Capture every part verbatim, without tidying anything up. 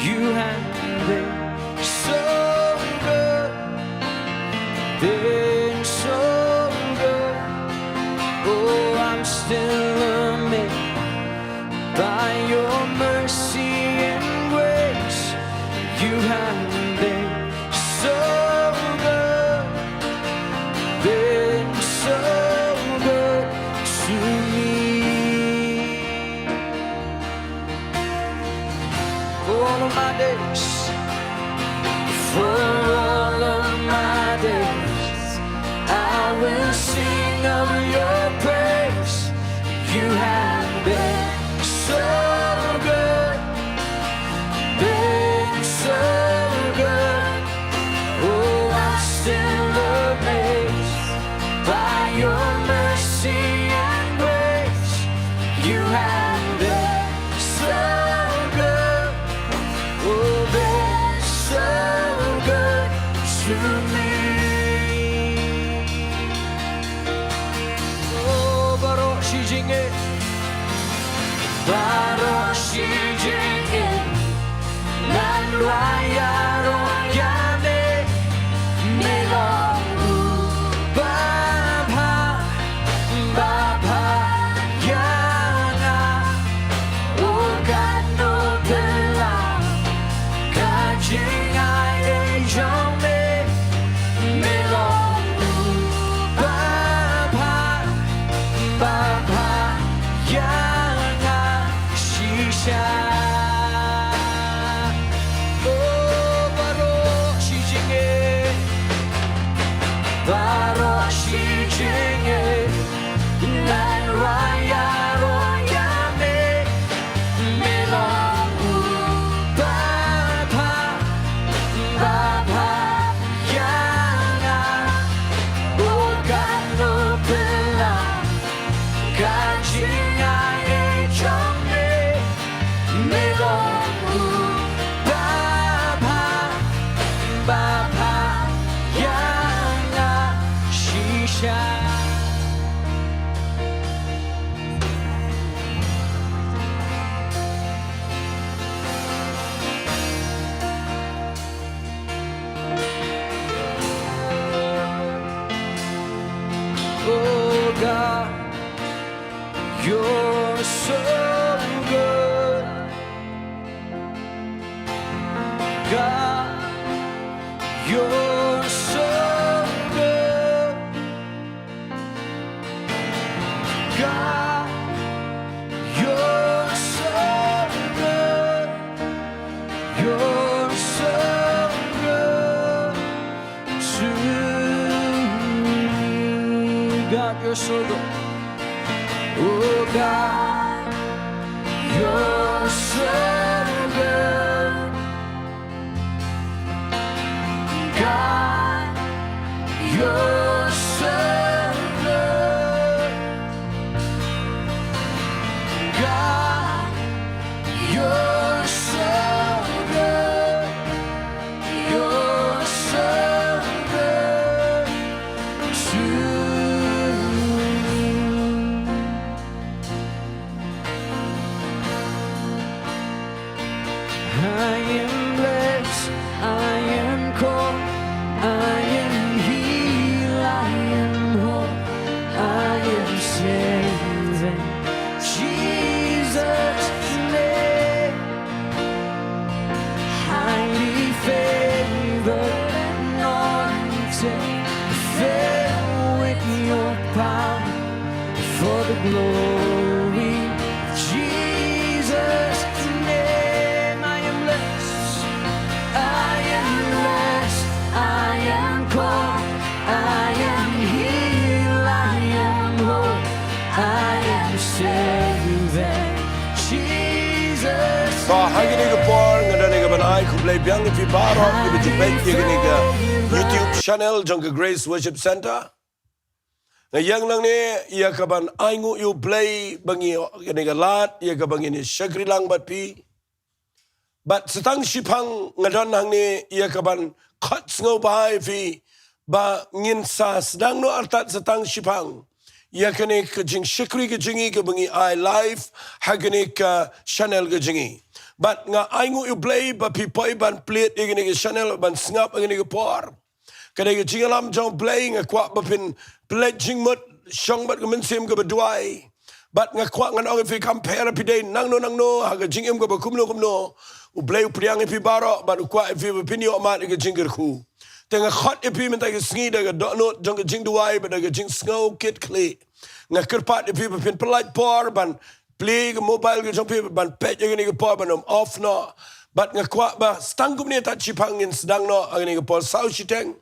You have been so good, been so good. Oh, I'm still amazed by your mercy and grace. You have been so good, been so good to me. For all of my days, for all of my days, I will sing of your praise. You have been so good, been so good. Oh, I'm still amazed by your mercy and grace. You have been so good, oh, been so good to me. Oh, baroh shi jingim, baroh shi jingim ngan rwai ïaroh ïa me. Me long u babha, babha ïa nga. Oh, katno phylla ka jingai jong me. Me long u babha, babha ïa nga shisha. Oh, baroh shi jingim, baroh shi jingim ngan rwai ïaroh ïa me. Me long u babha, babha ïa nga. Oh, katno phylla ka jingai jong me. Me long u babha, babha ïa nga shisha. Oh God, you're so good. God, you're so good. God, you're so good. You're so good to me. God, you're so good. Oh God, you're so good. God, you're so good. God, you're so good. You're so good to me. I am blessed, I am called, I am healed, I am whole, I am saved in Jesus' name. Highly favored, anointed, filled with your power for the glory of Jesus' name. I am blessed, I am blessed, I am called, I am healed, I am whole, I am saved in Jesus' name. Ba ha kine ki por nga don ïa ka ban ai khublei biang ïa phi baroh kiba ju peit ïa kane ka YouTube channel jong ka Grace Worship Centre. Nga ïeng nangne ïa ka ban ainguh ïa U Blei ba ngi ïoh kane ka lad ïa kaba ngin ïa shakri lang bad phi. Bad sa tang shiphang nga don hangne ïa ka ban khot sngewbha ïa phi ba ngin sa sdang noh artat sa tang shiphang ïa kane ka jingshakri ka jong ngi kaba ngi ai live ha kane ka channel ka jong ngi. Bad nga ainguh ïa U Blei ba phi poi ban plie ïa kane ka channel ban sngap ïa kane ka por. Ka dei ka jingïalam jong U Blei, nga kwah ba phin pynleit jingmut shong bad ka mynsiem kaba duwai. Bad nga kwah ngan ong ïa phi, kam pher phi dei nangno nangno ha ka jingim kaba kumno kumno, U Blei u pdiang ïa phi baroh bad u kwah ïa phi ba phin ïoh mad ïa ka jingkyrkhu. Te nga khot ïa phi mynta ka sngi da ka dohnud jong ka jingduwai bad da ka jingsngew kit khlieh. Nga kyrpad ïa phi ba phin pyllait por ban plie ka mobile ka jong phi ban peit ïa kane ka por ban ym off noh. Bad nga kwah ba tang kumne tad shipang ngin sdang noh ha kane ka por saw shiteng.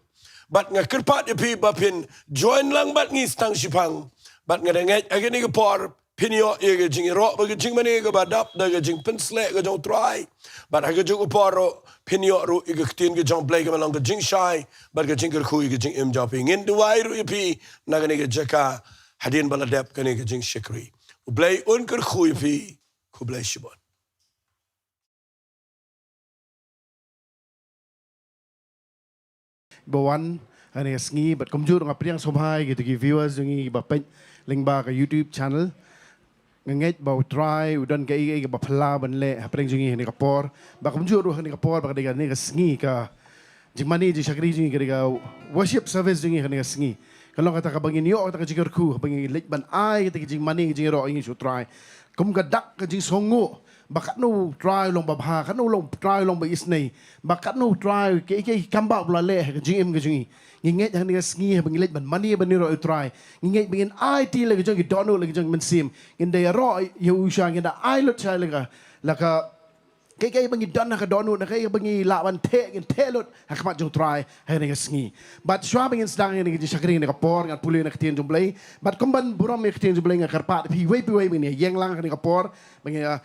Bad nga kyrpad ïa phi ba phin join lang bad ngi tang shipang. Bad nga da ngeit ha kane ka por phin ïoh ïa ka jingïaroh bad ka jingmane kaba dap da ka jingpynsleh ka jong U Trai. Bad ha kajuh ka por ruh phin ïoh ruh ïa ka ktien ka jong U Blei kaba long ka jingshai bad ka jingkyrkhu ïa ka jingim jong phi. Ngin duwai ruh ïa phi na kane ka jaka hadien ba la dep kane ka jingshakri. U Blei un kyrkhu ïa phi. Khublei shibun. Ba wan ha kane ka sngi bad kumjuh ruh nga pdiang sngewbha ïa kita ki viewers jong ngi ba peit lyngba ka YouTube channel. Nga ngeit ba U Trai u don kaei kaei kaba phylla ban leh hapdeng jong ngi ha kane ka por. Ba kumjuh ruh ha kane ka por ba ka dei kane ka sngi ka jingmane jingshakri jong ngi, ka dei ka worship service jong ngi ha kane ka sngi. Ka long kata kaba ngin ïoh kata ka jingkyrkhu, ba ngin leit ban ai kata ka jingmane ka jingïaroh ïa ngi sha U Trai. Kum ka dak ka jingsngewnguh ba katno U Trai u long babha, katno U Trai u long ba isynei, ba katno U Trai kaei kaei kam ba u la leh ha ka jingim ka jong ngi. Ngi ngeit ha kane ka sngi haba ngi leit ban mane ban ïaroh ïa U Trai, ngi ngeit ba ngin aiti la ka jong ki dohnud, la ka jong ki mynsiem. Ngin da ïaroh ïa u sha, ngin da ai lut sha la ka, la ka kaei kaei ba ngi don ha ka dohnud, na kaei ba ngi lah ban theh, ngin theh lut ha khmat jong U Trai ha kane ka sngi. Bad shuwa ba ngin sdang ïa kane ka jingshakri ha kane ka por, ngan pule na ka ktien jong U Blei. Bad kum ban burom ïa ka ktien jong U Blei, nga kyrpad ïa phi uwei pa uwei ba ngin ïeng lang ha kane ka por, ba ngin, ah,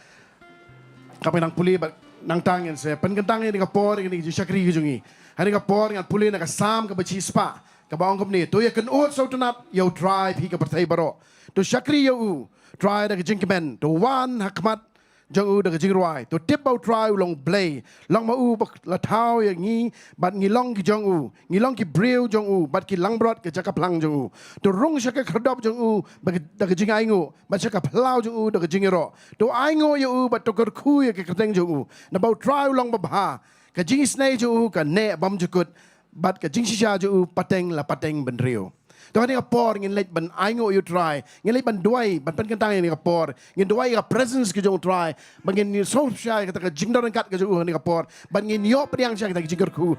kaba nang pule bad nangta ngin sa pynkyntang ïa kane ka por ïa kane ka jingshakri ka jong ngi. Ha kane ka por ngan pule na ka Salm kaba shispah, kaba ong kumne: To ïakynnoh sngewtynnat ïa U Trai, phi ka pyrthei baroh. To shakri ïa U Trai da ka jingkmen. To wan ha khmat jong U da ka jingrwai. To tip ba U Trai u long Blei. Long ma U ba la thaw ïa ngi bad ngi long ki jong U. Ngi long ki briew jong U bad ki langbrot ka jaka phlang jong U. To rung sha ka khyrdop jong U bad da ka jingainguh, bad sha ka phyllaw jong U da ka jingïaroh. To ainguh ïa U bad to kyrkhu ïa ka kyrteng jong U. Naba U Trai u long babha. Ka jingisynei jong U ka neh bymjukut, bad ka jingshisha jong U pateng la pateng bynriew. To ha kane ka por ngin leit ban ainguh ïa U Trai, ngin leit ban duwai, ban pynkyntang ïa kane ka por. Ngin duwai ïa ka presence ka jong U Trai, ba ngin sngewsih ïa kata ka jingdon ryngkat ka jong U ha kane ka por, ba ngin ïoh pdiang sha kata ka jingkyrkhu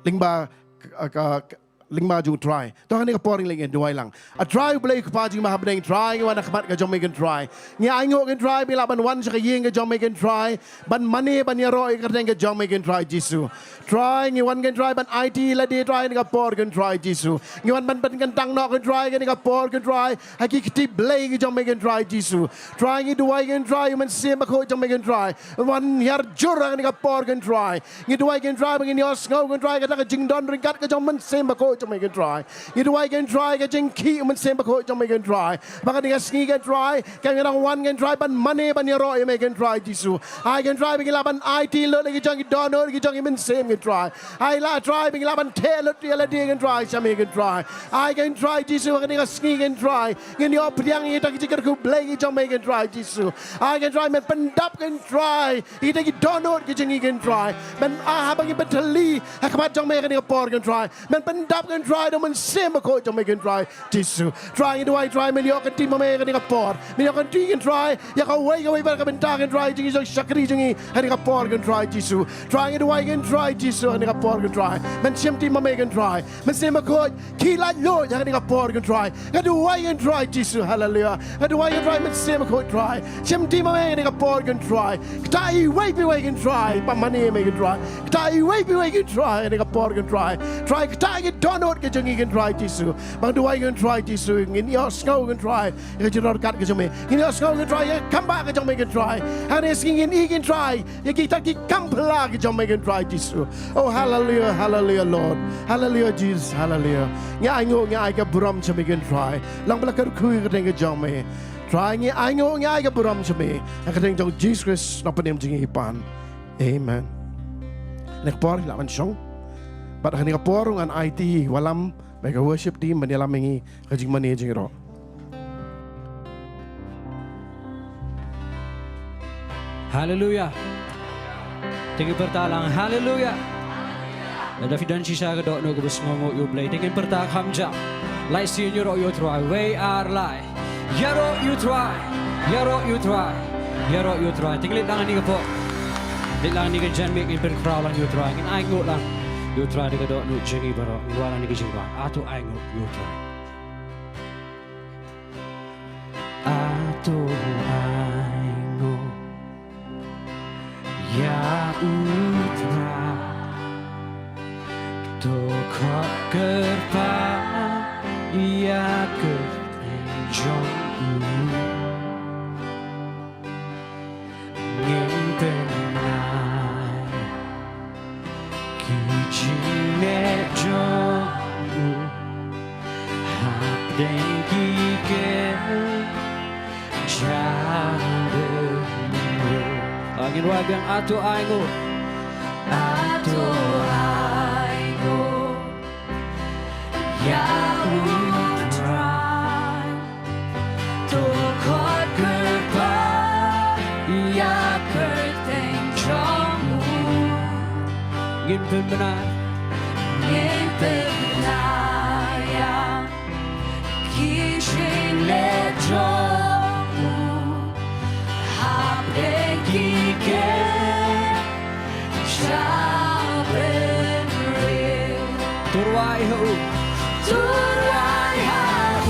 lyngba ka, ka, ka, lyngba jong U Trai. To ha kane ka por ngin leit ngin duwai lang. A Trai U Blei U Kpa jong ngi ba ha bneng, Trai ngi wan ha khmat ka jong Me kynroi. Ngi ainguh kynroi ba ngi lah ban wan sha ka ïing ka jong Me kynroi, ban mane ban ïaroh ïa ka kyrteng ka jong Me kynroi Jisu. Trai ngi wan kynroi ban aiti lade Trai ha kane ka por kynroi Jisu. Ngi wan ban pynkyntang noh kynroi ha kane ka por kynroi ha ki kti Blei ka jong Me kynroi Jisu. Trai ngi duwai kynroi ïa U Mynsiem Bakhuid jong Me kynroi, wan hiar jur ha kane ka por kynroi. Ngi duwai kynroi ba ngin ïohsngew kynroi kata ka jingdon ryngkat ka jong U Mynsiem Bakhuid jong Me kynroi. Ngi duwai kynroi ka jingkhih U Mynsiem Bakhuid jong Me kynroi, ba ha kane ka sngi kynroi kan ngi nang wan kynroi ban mane ban ïaroh ïa Me kynroi Jisu. Ai kynroi ba ngin lah ban aiti lut ïa ki jong ki dohnud, ki jong ki mynsiem kynroi. Ai la Trai ba ngin lah ban theh lut ïa lade kynroi sha Me kynroi. Ai kynroi Jisu ha kane ka sngi kynroi ngin ïoh pdiang ïa kita ki jingkyrkhu Blei ki jong Me kynroi Jisu. Ai kynroi Men pyndap kynroi ïa kita ki dohnud ki jong ngi kynroi. Men, ah, haba ngi pynthylli ha khmat jong Me ha kane ka por kynroi, Men pyndap kynroi da U Mynsiem Bakhuid jong Me kynroi Jisu. Trai ngi duwai Trai Men ïoh kynti ma Me ha kane ka por. Men ïoh kynti kynroi ïa kawei kawei pat ka bynta kynroi jong ngi, jong ki shakri jong ngi ha kane ka por kynroi Jisu. Trai ngi duwai kynroi Jisu ha kane ka por kynroi Men shim ti ma Me kynroi. Mynsiem Bakhuid, khie laitluid ha kane ka por kynroi. Nga duwai kynroi Jisu, haleluya. Nga duwai kynroi Mynsiem Bakhuid Trai, shim ti ma Me ha kane ka por kynroi. Ktah iwei pa iwei kynroi ba mane Me kynroi. Ktah iwei pa iwei kynroi ha kane ka por kynroi. Trai ktah ki dohnud ki jong ngi kynroi Jisu. Ba nga duwai kynroi Jisu ngin ïohsngew kynroi ïa ka jingdon ryngkat ka jong Me. Ngin ïohsngew kynroi ïa ka kam ba ka jong Me kynroi. Ha kane ka sngi ngin ïohi kynroi ïa kita ki kam phylla ki jong Me kynroi Jisu. Oh, haleluya, haleluya, Lord. Haleluya, Jesus, haleluya. Ngi ainguh, ngi ai ka burom sha Me kynroi. Long ba la kyrkhu ïa ka kyrteng ka jong Me. Trai ngi ainguh, ngi ai ka burom sha Me. Ha ka kyrteng jong Jesus Christ, Nongpynim jong ngi Kpa. Amen. Ha kane ka por ngi lah ban shong. Bad ha kane ka por ngan aiti ïa u Alam bad ka worship team ban ïalam ïa ngi ha ka jingmane jingïaroh. Haleluya. Te ngin pyrta lang, haleluya. Lada phi don shisha ka dohnud kaba sngewnguh ïa U Blei, te ngin pyrta kham jam. Lai sien ïaroh ïa U Trai, wei ar lai. Ïaroh ïa U Trai, ïaroh ïa U Trai, ïaroh ïa U Trai. Te ngin leit lang ha kane ka por. Leit lang ha kane ka janmiet, ngin pynkhraw lang ïa U Trai. Ngin ainguh lang ïa U Trai da ka dohnud jong ngi baroh. Ngin wan lang ha kane ka jingwan. A to ainguh ïa U Trai. A to ainguh ïa U Trai. To khot kyrpad ïa ka kyrteng jong U. Ngin pynbna ïa ki jingleh jong U hapdeng ki kynja bynriew. Ah, ngin wad biang. A to ainguh. A to ainguh ïa U Trai. To khot kyrpad ïa ka kyrteng jong U. Ngin pynbna, ngin pynbna ïa ki jingleh jong U hapdeng ki kynja bynriew. To rwai ha U. To rwai ha U.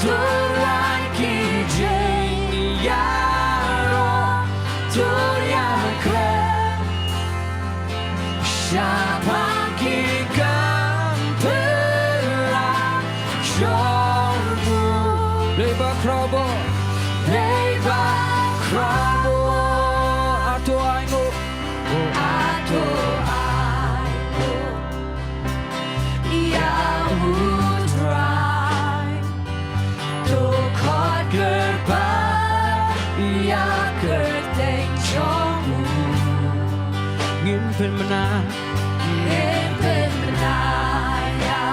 To rwai ki jingïaroh, to ïakren shaphang ki kam pynlah jong U. Dei ba khraw bor, dei ba khraw bor. A to ainguh, a to ainguh ïa U Trai. To khot kyrpad ïa ka kyrteng jong U. Ngin pynbna, ngin pynbna ïa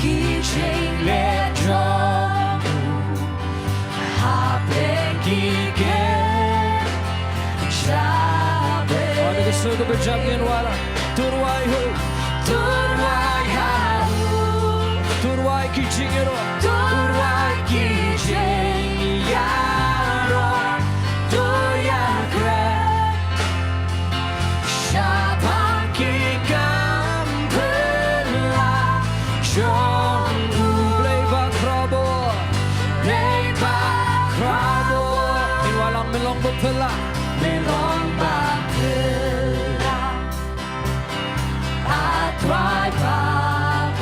ki jingleh jong U hapdeng ki kynja bynriew. Wan da ka sur kaba jam, ngin wad lang. To rwai ha U. To rwai ha U. To rwai ki jingïaroh. To rwai ki jingïaroh. To ïakren shaphang ki kam pynlah jong U. Blei ba khraw bor, Blei ba khraw bor. Ngin wad lang. Me long ba pynlah, me long ba pynlah, A Trai Baba.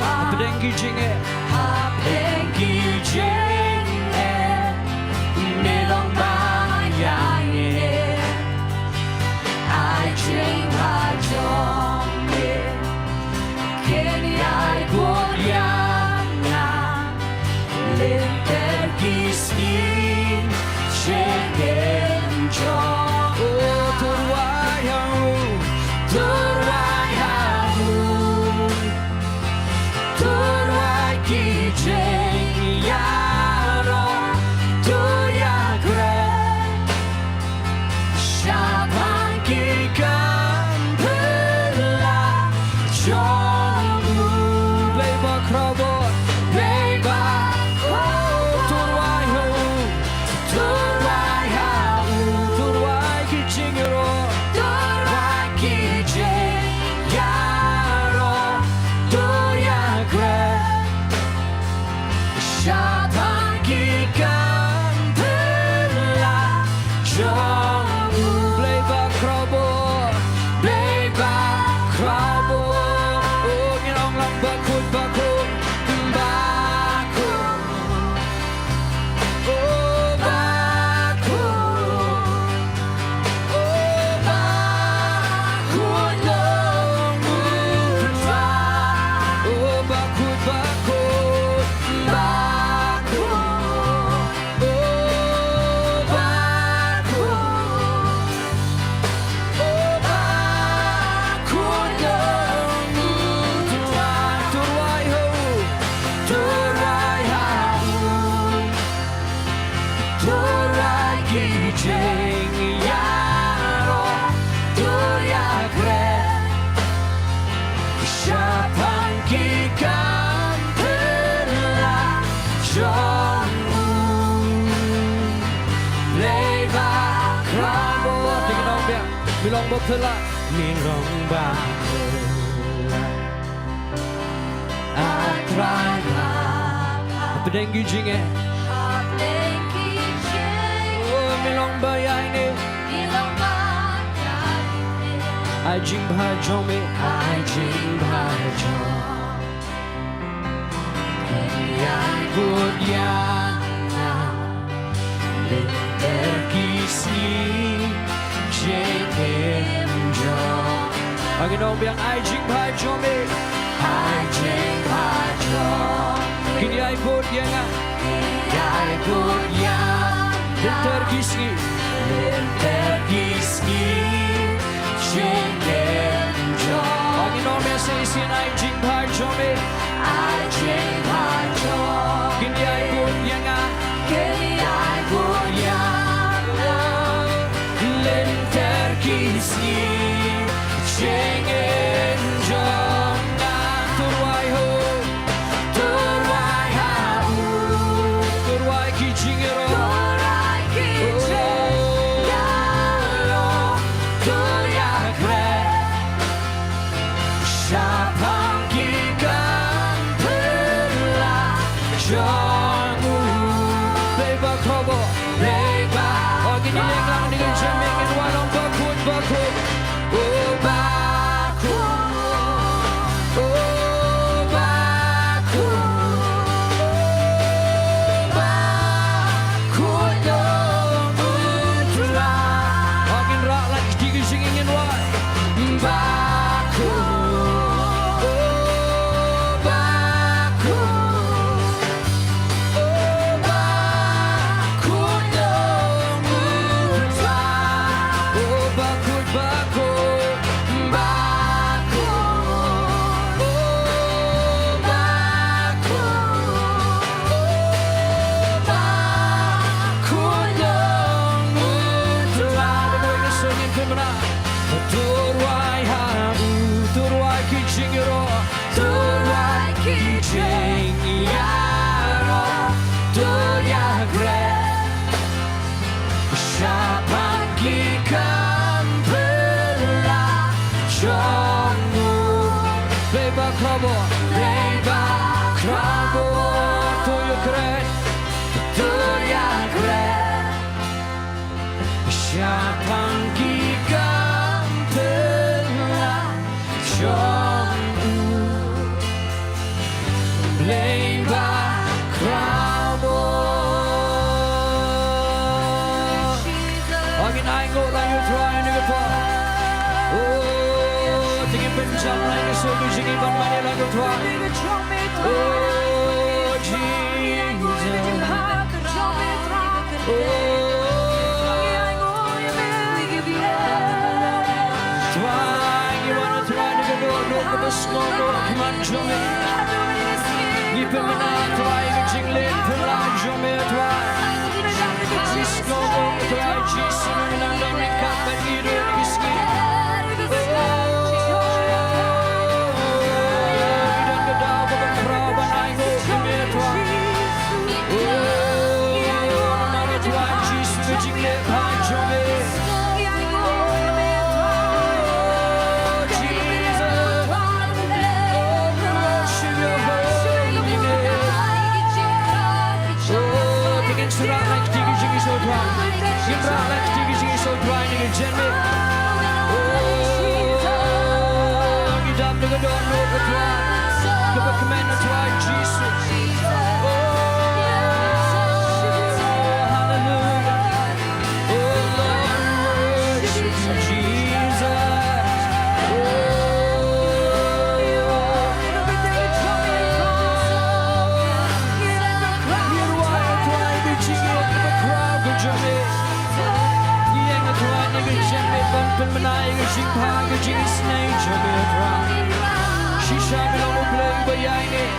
Hapdeng ki jingeh, hapdeng ki jingeh, me long ba ïaineh. Ai jingmut jong me, kin ïai bud ïa nga lynter ki sngi jingim jong nga. Oh, to rwai ha U, to rwai ha U. To rwai ki jingïaroh, to ïakren shaphang ki kam pynlah jong U. Blei ba khraw bor, Blei ba khraw bor. To rwai ha U, to rwai ha U. To rwai ki jingïaroh, to rwai ki jingïaroh, to ïakren shaphang ki kam pynlah jong U. Blei ba khraw bor, Abo, te ngi ong biang, mi long ba phylla, mi long ba phylla. A Trai, hapdeng ki jingeh. Oh, mi long ba ïaineh. Ai jingbha jong me. Ai jingbha jong me. Ïai bud ïa nga lynter ki sngi jingim jong nga. Ngin ong biang, ai jingbha jong me. Ai jingbha jong me. Kin ïai bud ïa nga. Kin ïai bud ïa nga lynter ki sngi. Lynter ki sngi jingim jong nga. Ngin ong biang sa shisien, ai jingbha jong me. Ai jingbha jong me. Kin ïai bud ïa nga. Kin ïai bud ïa nga lynter ki sngi jingim jong nga. To rwai ho. To rwai ha u. To rwai ki jingïaroh. To rwai ki jingïaroh. To ïakren shaphang ki kam phylla jong u. Blei ba khraw bor. Blei ba khraw bor. Oh, ngin ïaleh lang, ngin ïa jam, ngin wan long bakhuid, bakhuid. Oh, bakhuid. Oh, bakhuid. Oh, bakhuid long U Trai. Oh, ngin rah lang kti ki jingim, ngin wan. Bakhuid. Oh, bakhuid. Oh, bakhuid long U Trai. Oh, bakhuid, bakhuid. Bakhuid. Oh, bakhuid. Oh, bakhuid long U Trai. Ba noi ka sngewthuh mynta. To rwai ha u, to rwai ki jingïaroh, to rwai ki jingïaroh, to ïakren shaphang ki kam phylla jong u. Blei ba khraw bor, Blei ba khraw bor, to ïakren, to ïakren shaphang ki kam phylla jong u. Blei ba khraw bor. Oh, ngin ainguh lang ïa u Trai, ïa u Trai. Oh, te ngin pynjam lang ïa ka sur ka jingim ban mane lang ïa u Trai. Oh, Jesus. Oh, Trai, ngi wan, Trai, na ka dohnud kaba sngewbha, kaba jong me. Ngi pynbna, Trai, ka jingleh pynlait jong me, Trai. Ngi sngewbha, Trai Jisu, ngi nang dang ngi kap bad ngi ruh ngi sngew. Oh, ngi don ka daw kaba khraw ban ai nguh ïa me, Trai. Oh, namar Trai Jisu ka jingleh bha jong me. Oh, Jesus. Oh, we worship your holy name. Oh, te ngin sa rah lang kti ki jingïasoh Trai. Ngin rah lang kti ki jingïasoh Trai na ka jingim. Oh, ngi dap da ka dohnud ka Trai. Kaba kmen na Trai Jisu. Oh, hallelujah. Oh Lord, we worship you, Jesus. Oh, ngi rwai ïa ka jingïaid ka khraw ka jong me. Ngi ïeng ïa ka jingïaid ban pynbna ïa ka jingbha ka jingisynei jong me, Trai. Shisha me long U Blei uba ïaineh.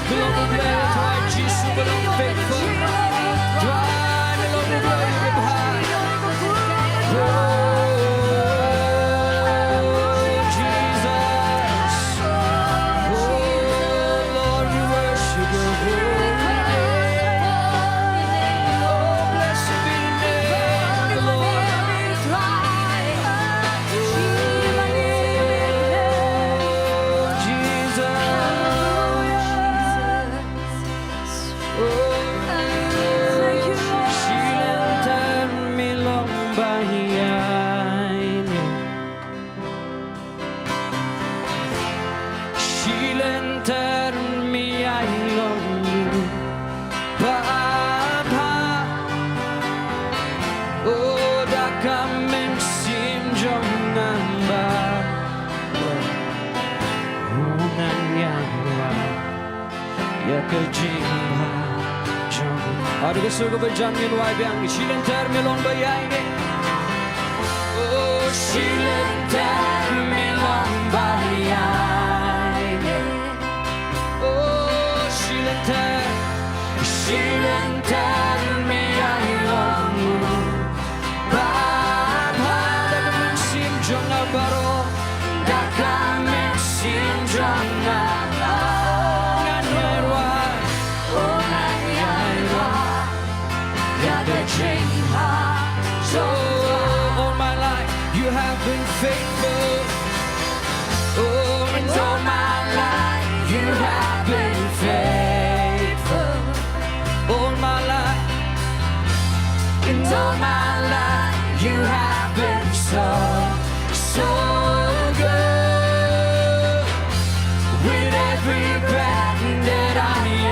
Me long U Blei, Trai Jisu, me long faithful. Trai, me long U Blei uba bha. Oh, Jesus. Oh, Lord, we worship your holy name. Oh, blessed be the name of the Lord. Shilynter me ïai long ba bha. O da ka mynsiem jong nga ba u ngan ïai wad ïa ka jingbha jong. Haduh ka sur kaba jan ngin wai biang. Shilynter me long ba ïaineh. O shilynter me long ba ïaineh. O shilynter, shilynter me ïai long ba bha. Da ka mynsiem jong nga baroh, da ka mynsiem jong nga baroh, ngan ïai wad, o ngan ïai wad ïa ka jingbha jong. Oh, all my life you have been faithful. Oh, and all my life you have been faithful. All my life, and all my life you have been so, so good. With every breath that I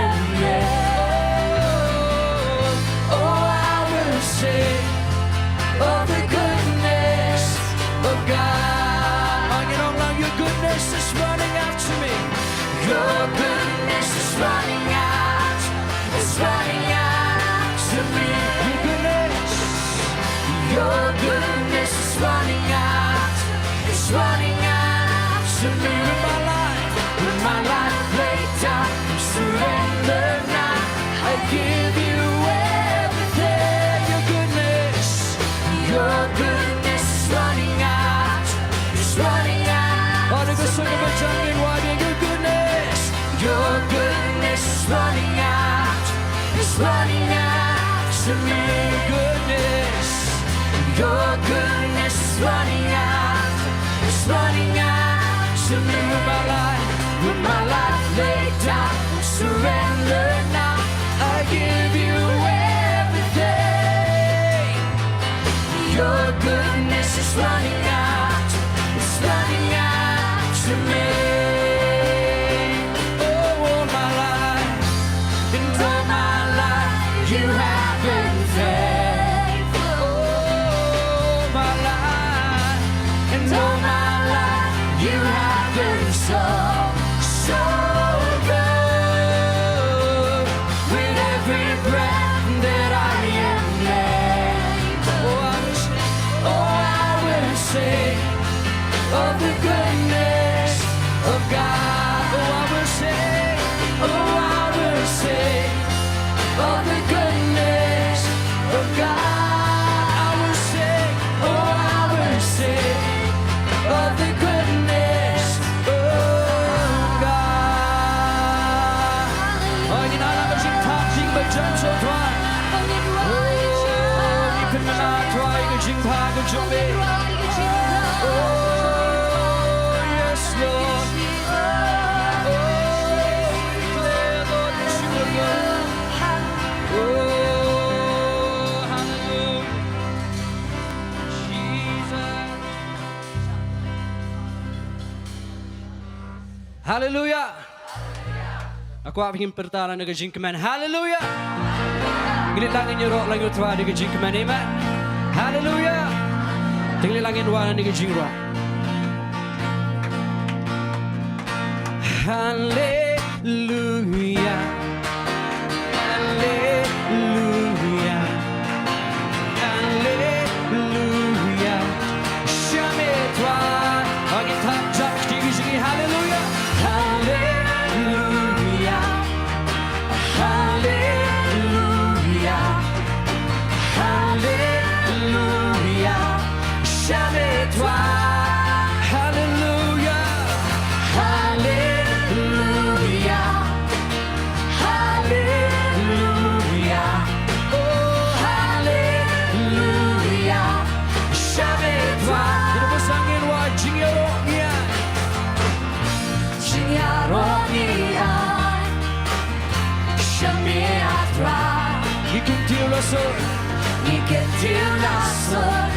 am, yeah. Oh, I will sing of the goodness of God. Ong, ong, ong, your goodness is running after me. Your goodness is running out, it's running out to me. Your goodness, your goodness is running out, it's running out to me. With my life, with my life laid down, surrender now. I give you everything. Your goodness, your goodness is running out, it's running out. Haduh ka sur kaba jan ngin wai biang. Your goodness, your goodness is running out, it's running out to me. Goodness, your goodness is running out, it's running out to me. With my life, with my life laid down, surrender now. I give you everything. Your goodness is running out, it's running out to me. Oh, all my life, and all my life you have been faithful. All my life, and all my life you have been so, so good. With every breath that I am able, oh, I will sing, oh, I will sing of the goodness of God. Oh, I will sing, oh, I will sing of the goodness of God. I will sing, oh, I will sing of the goodness of God. Oh, ngin ïa ka jingthoh jingbajan sha U Trai. Oh, ngi pynbna U Trai ka jingbha ka jong me. Oh, yes, Lord. Oh, we declare, Lord, that you are good. Oh, hallelujah. Jesus. Hallelujah. Nga kwah ba ngin pyrta lang da ka jingkmen. Hallelujah. Ngin leit lang ngin ïaroh lang ïa U Trai da ka jingkmen. Amen. Hallelujah. Te ngin leit lang ngin wad lang da ka jingroh. Hallelujah. Hallelujah. Hallelujah. Shah me Trai. Ong, ngin thap jam kti ki jong ngi. Hallelujah. Hallelujah. Hallelujah. Hallelujah. Shah me Trai. Hallelujah. Hallelujah. Hallelujah. Oh, hallelujah. Shah me Trai. Ngin ïa pyrshang ngin wad jingïaroh ngi ïa. Jingïaroh ngi ïa. Shah me Trai. Ngi kyntiew la sor. Ngi kyntiew la sor.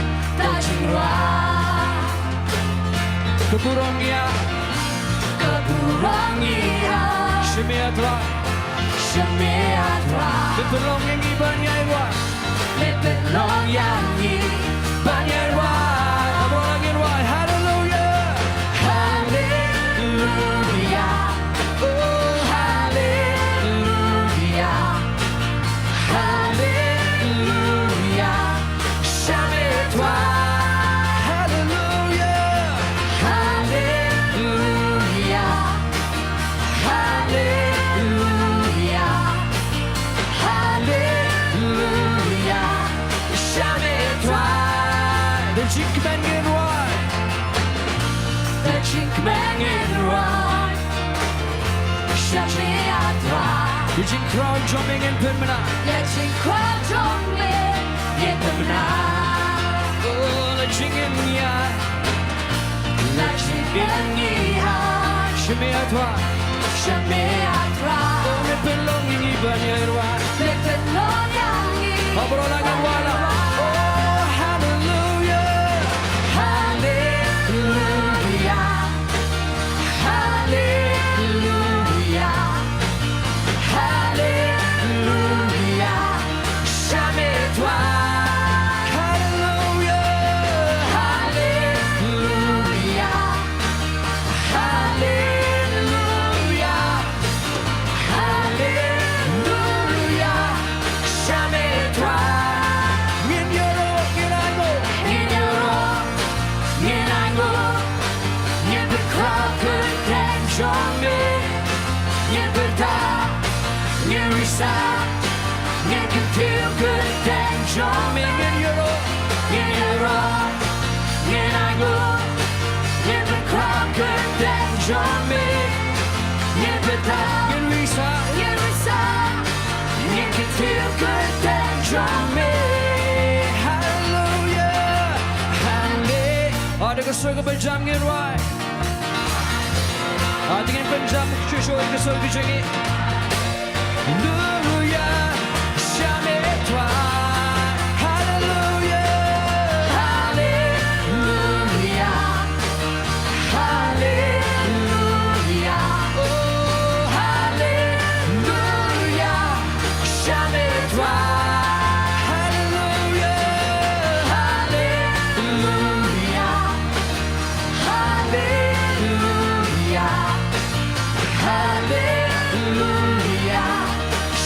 Ka jingrwai. Ka burom ïa. Ka burom ïa. Shim ïa Trai. Shim ïa Trai. Me pynlong ïa ngi ban ïai rwai. Me pynlong ïa ngi ban ïai rwai. Ka burom ïa ngi rwai. Haleluya. Haleluya. Oh, haleluya. Haleluya. Shim ïa Trai. Haleluya. Haleluya. Haleluya. Haleluya. Shim ïa Trai. Da jingkmen ngin rwai. Da jingkmen ngin rwai. Shim ïa Trai. Ïa jingkhraw jong me ngin pynbna. Ïa jingkhraw jong me ngin pynbna. Oh, la jingim ïa. La jingim ïa. Shim ïa Trai. Shim ïa Trai. Oh, me pynlong ïa ngi ban ïai rwai. Me pynlong ïa ngi. Baroh la ngan rwai la. Oh, haleluya. Haleluya. Haleluya. Haleluya. Shim ïa Trai. Haleluya. Haleluya. Haleluya. Haleluya. Shim ïa Trai. Ngin ïaroh, ngin ainguh. Ngin ïaroh, ngin ainguh. Ngin pynkhraw kyrteng jong me. Ngin pyrta, ngin risa. Ngin kyntiew kyrteng jong me. Ngin ïaroh, ngin ïaroh. Ngin ainguh, ngin pynkhraw kyrteng jong me. Ngin pyrta, ngin risa, ngin risa. Ngin kyntiew kyrteng jong me. Haleluya, haleluya. Oh, da ka sur kaba jam ngin rwai. Oh, da ngin pynjam shuh shuh ïa ka sur ka jong ngi. Haleluya, shim ïa Trai. Haleluya. Haleluya. Haleluya. Oh, haleluya. Shim ïa Trai. Haleluya. Haleluya. Haleluya. Haleluya.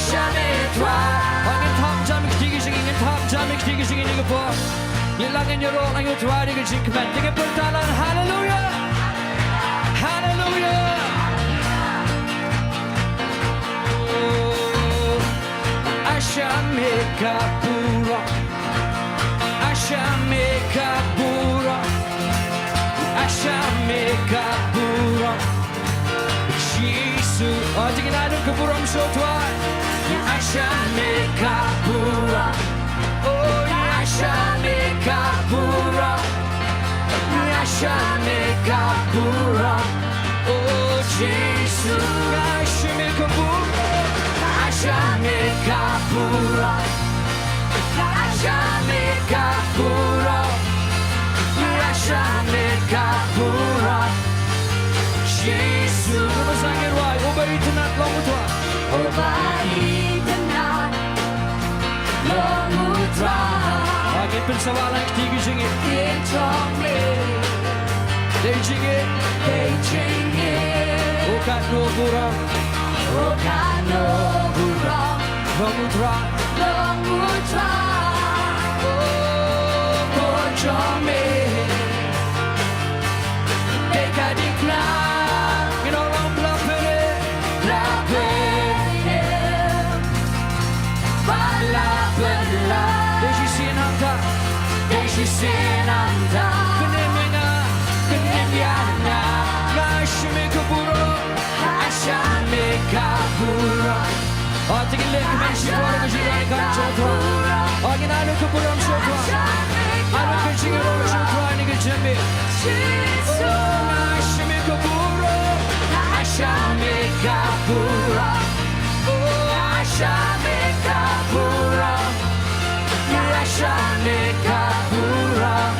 Shim ïa Trai. Ngin thap jam ïa ka kti ka jong ngi, ngin thap jam ïa ka kti ka jong ngi ha kane ka por. Ngi la ngin ïaroh lang ïa U Trai da ka jingkmen. Te ngin pynta lang haleluya. Haleluya. Oh, a shim ïa ka burom. A shim ïa ka burom. A shim ïa ka burom. Jisu. Oh, te ngin ai lut ka burom sha U Trai. A shim ïa ka burom. Oh, a shim ïa ka burom. A shim ïa ka burom. Oh, Jisu. A shim ïa ka burom. A shim ïa ka burom. A shim ïa ka burom. A shim ïa ka burom. Jisu. Kaba sangeh rwai, uba itynnad long U Trai. Uba itynnad long U Trai. Ngin pynsawa lang ka kti ka jong ngi. Ka jong me. Dei jong ngi. Dei jong ngi. Oh, katno burom. Oh, katno burom. Long U Trai. Long U Trai. Oh, ka jong me. Dei ka diengphna. Ngin ong lang bla pyneh. Bla pyneh. Bla pyneh. Dei shisien hangta. Dei shisien hangta. Pynim ïa nga. Pynim ïa nga. Nga shim ïa ka burom. Nga shim ïa ka burom. Oh, te ngin leh kmen shi kwah ka jingïaid kam jong U Trai. Oh, ngin ai lut ka burom sha U Trai. Ai lut ka jingïaroh sha U Trai na ka jingim. Oh, nga shim ïa ka burom. Nga shim ïa ka burom. Oh, nga shim ïa ka burom. Nga shim ïa ka burom.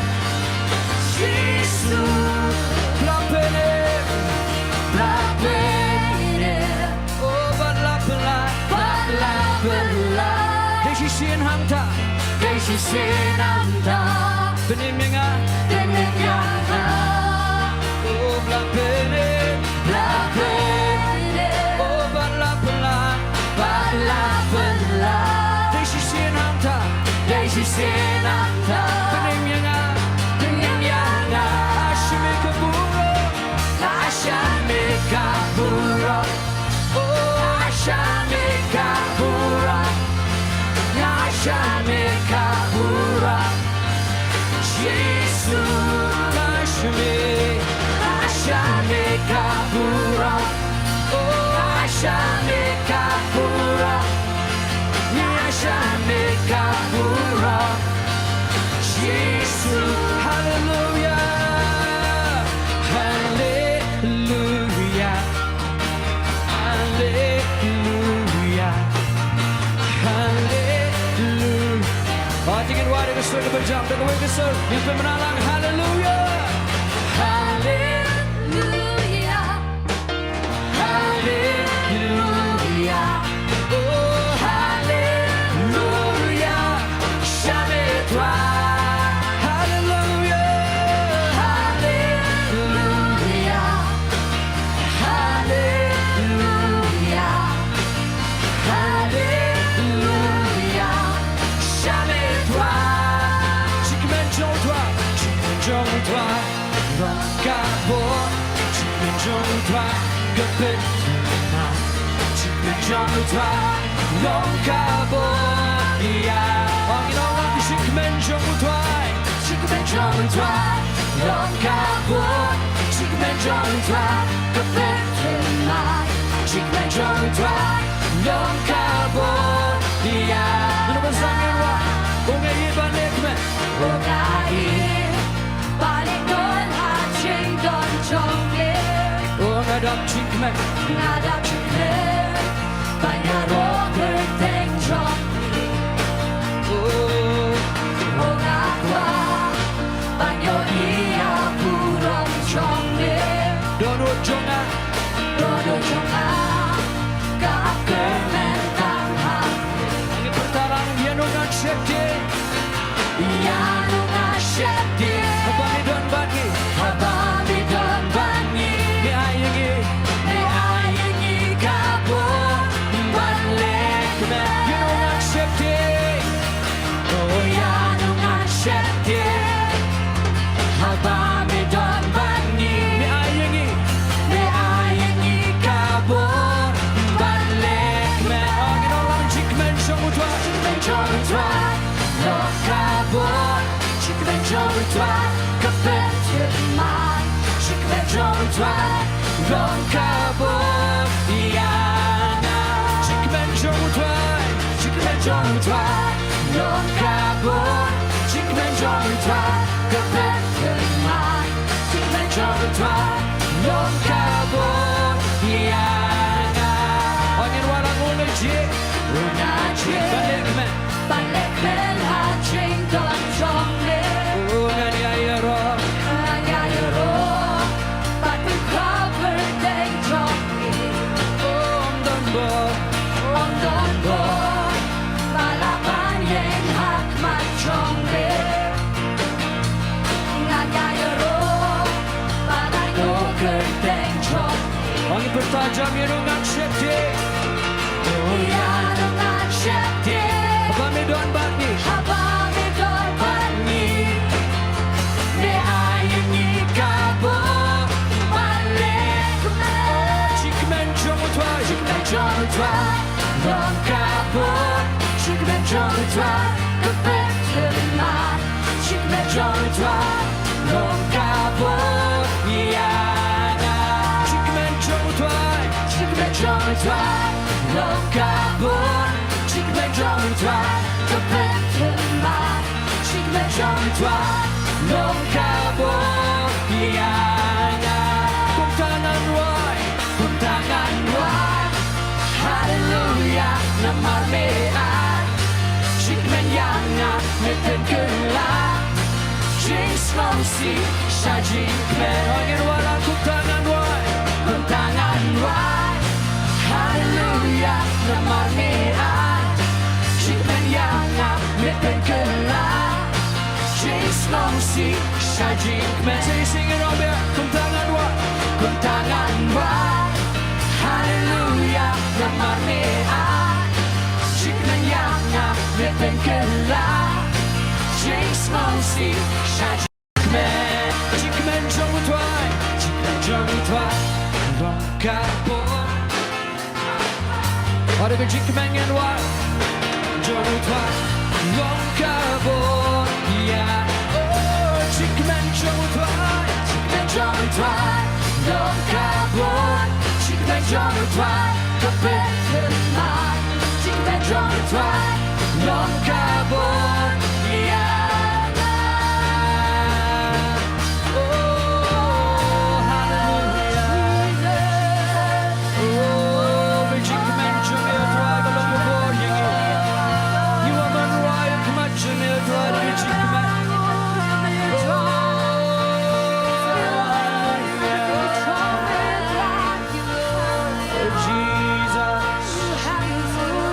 Sien nangta. Pynim ïa nga. Pynim ïa nga. Oh, ba la pynim. Ba la pynim. Oh, ba la pynlait. Ba la pynlait. Dei shisien hangta. Dei shisien hangta. Pynim ïa nga. Pynim ïa nga. Nga shim ïa ka burom. Nga shim ïa ka burom. Oh, nga shim ïa ka burom. Nga shim ïa ka burom. Jisu, nga shim ïa, nga shim ïa ka burom. Oh, nga shim ïa ka burom. Nga shim ïa ka burom. Jisu, haleluya. Haleluya. Haleluya. Haleluya. Oh, to ngin wad ïa ka sur kaba jam, to kawei ka sur. Ngin pynbna lang, haleluya. Haleluya. Haleluya. Oh, haleluya. Shim ïa u Trai. Haleluya. Haleluya. Haleluya. Haleluya. Shim ïa u Trai. Shi kmen jong u Trai. Shi kmen jong u Trai. Long ka bor. Shi kmen jong u Trai. Ka pynthikna. Shi kmen jong u Trai. Long ka bor ïa. Ong ïa u, shi kmen jong u Trai. Shi kmen jong u Trai. Long ka bor. Shi kmen jong u Trai. Ka pynthikna. Shi kmen jong u Trai. Long ka bor ïa. Ngan ong ba san ïa u. Ong ïa i ba leh kmen. Ong ïa i ba leh kmen ha jingdon jong me. Ong nga dap jingkmen. Nga dap jingkmen. Ban ïaroh kyrteng jong me. Oh. Ong nga kwah ban ïohi ïa u burom jong me. Dohnud jong nga. Dohnud jong nga ka ap kyrmen tang ha me. Ngi pyrta lang, ïa u ngan sheptieng. Ïa u ngan sheptieng. Haba me don bad ngi. Haba me don bad ngi. Me ai ïa ngi. Me ai ïa ngi ka bor ban leh kmen. Ïa u ngan sheptieng. Oh, ïa u ngan sheptieng. Haba me don bad ngi. Me ai ïa ngi. Me ai ïa ngi ka bor ban leh kmen. Oh, ngi ong lang, shi kmen jong u Trai. Shi kmen jong u Trai. Long ka bor. Shi kmen jong u Trai. Ka pynthikna. Shi kmen jong u Trai. Long ka bor ïa nga. Shi kmen jong u Trai. Shi kmen jong u Trai. Long ka bor. Shi kmen jong u Trai. Ka pynthikna. Shi kmen jong u Trai. Long ka bor ïa nga. Ong ngin wallam, ong nga jied. Ong nga jied. Ban leh kmen. Ban leh kmen ha jingdon jong me. Oh, ngan ïa ïaroh. Ngan ïa ïaroh. Bad pynkhraw kyrteng jong me. Oh, ym don bor. Ym don bor ba lah ban ïeng ha khmat jong me. Ngan ïa ïaroh bad ai ïa u kyrteng jong me. Ong ïa, pyrta jam, ïa u ngan sheptieng. Ïa u ngan sheptieng. Haba me don bad ngi. Haba me don bad ngi. Me ai ïa ngi ka bor ban leh kmen. Shi kmen jong u Trai. Shi kmen jong u Trai. Long ka bor. Shi kmen jong u Trai. Ka pynthikna. Shi kmen jong u Trai. Long ka bor ïa nga. Shi kmen jong u Trai. Shi kmen jong u Trai. Long ka bor. Shi kmen jong u Trai. Ka pynthikna. Shi kmen jong u Trai. Long ka bor ïa nga. Kumta ngan wai. Kumta ngan wai. Haleluya, namar me ai jingkmen ïa nga, me pynkylla jingsngewsih sha jingkmen. Ngin wallam, kumta ngan wai. Kumta ngan wai. Haleluya, namar me ai jingkmen ïa nga, me pynkylla Sngewsih sha jingkmen. Sing, sing it on, yeah. Kumta ngan wad, kumta ngan wad. Haleluya, namar me ai jingkmen ïa nga, me pynkylla jingsngewsih sha jingkmen. Jingkmen jong U Trai, jingkmen jong U Trai long ka bor. Wat ïa ka jingkmen ngan wad. Jong U Trai long ka bor ïa. Oh, jingkmen jong U Trai, jingkmen jong U Trai long ka bor. Jingkmen jong U Trai ka pynkylla. Jingkmen jong U Trai long ka bor ïa. Oh, haleluya. Oh, ka jingkmen jong me, U Trai, ka long ka bor ïa ngi. Ngi wan ban rwai ha khmat jong me, U Trai, da ka jingkmen. Oh, haleluya. Oh, Jesus.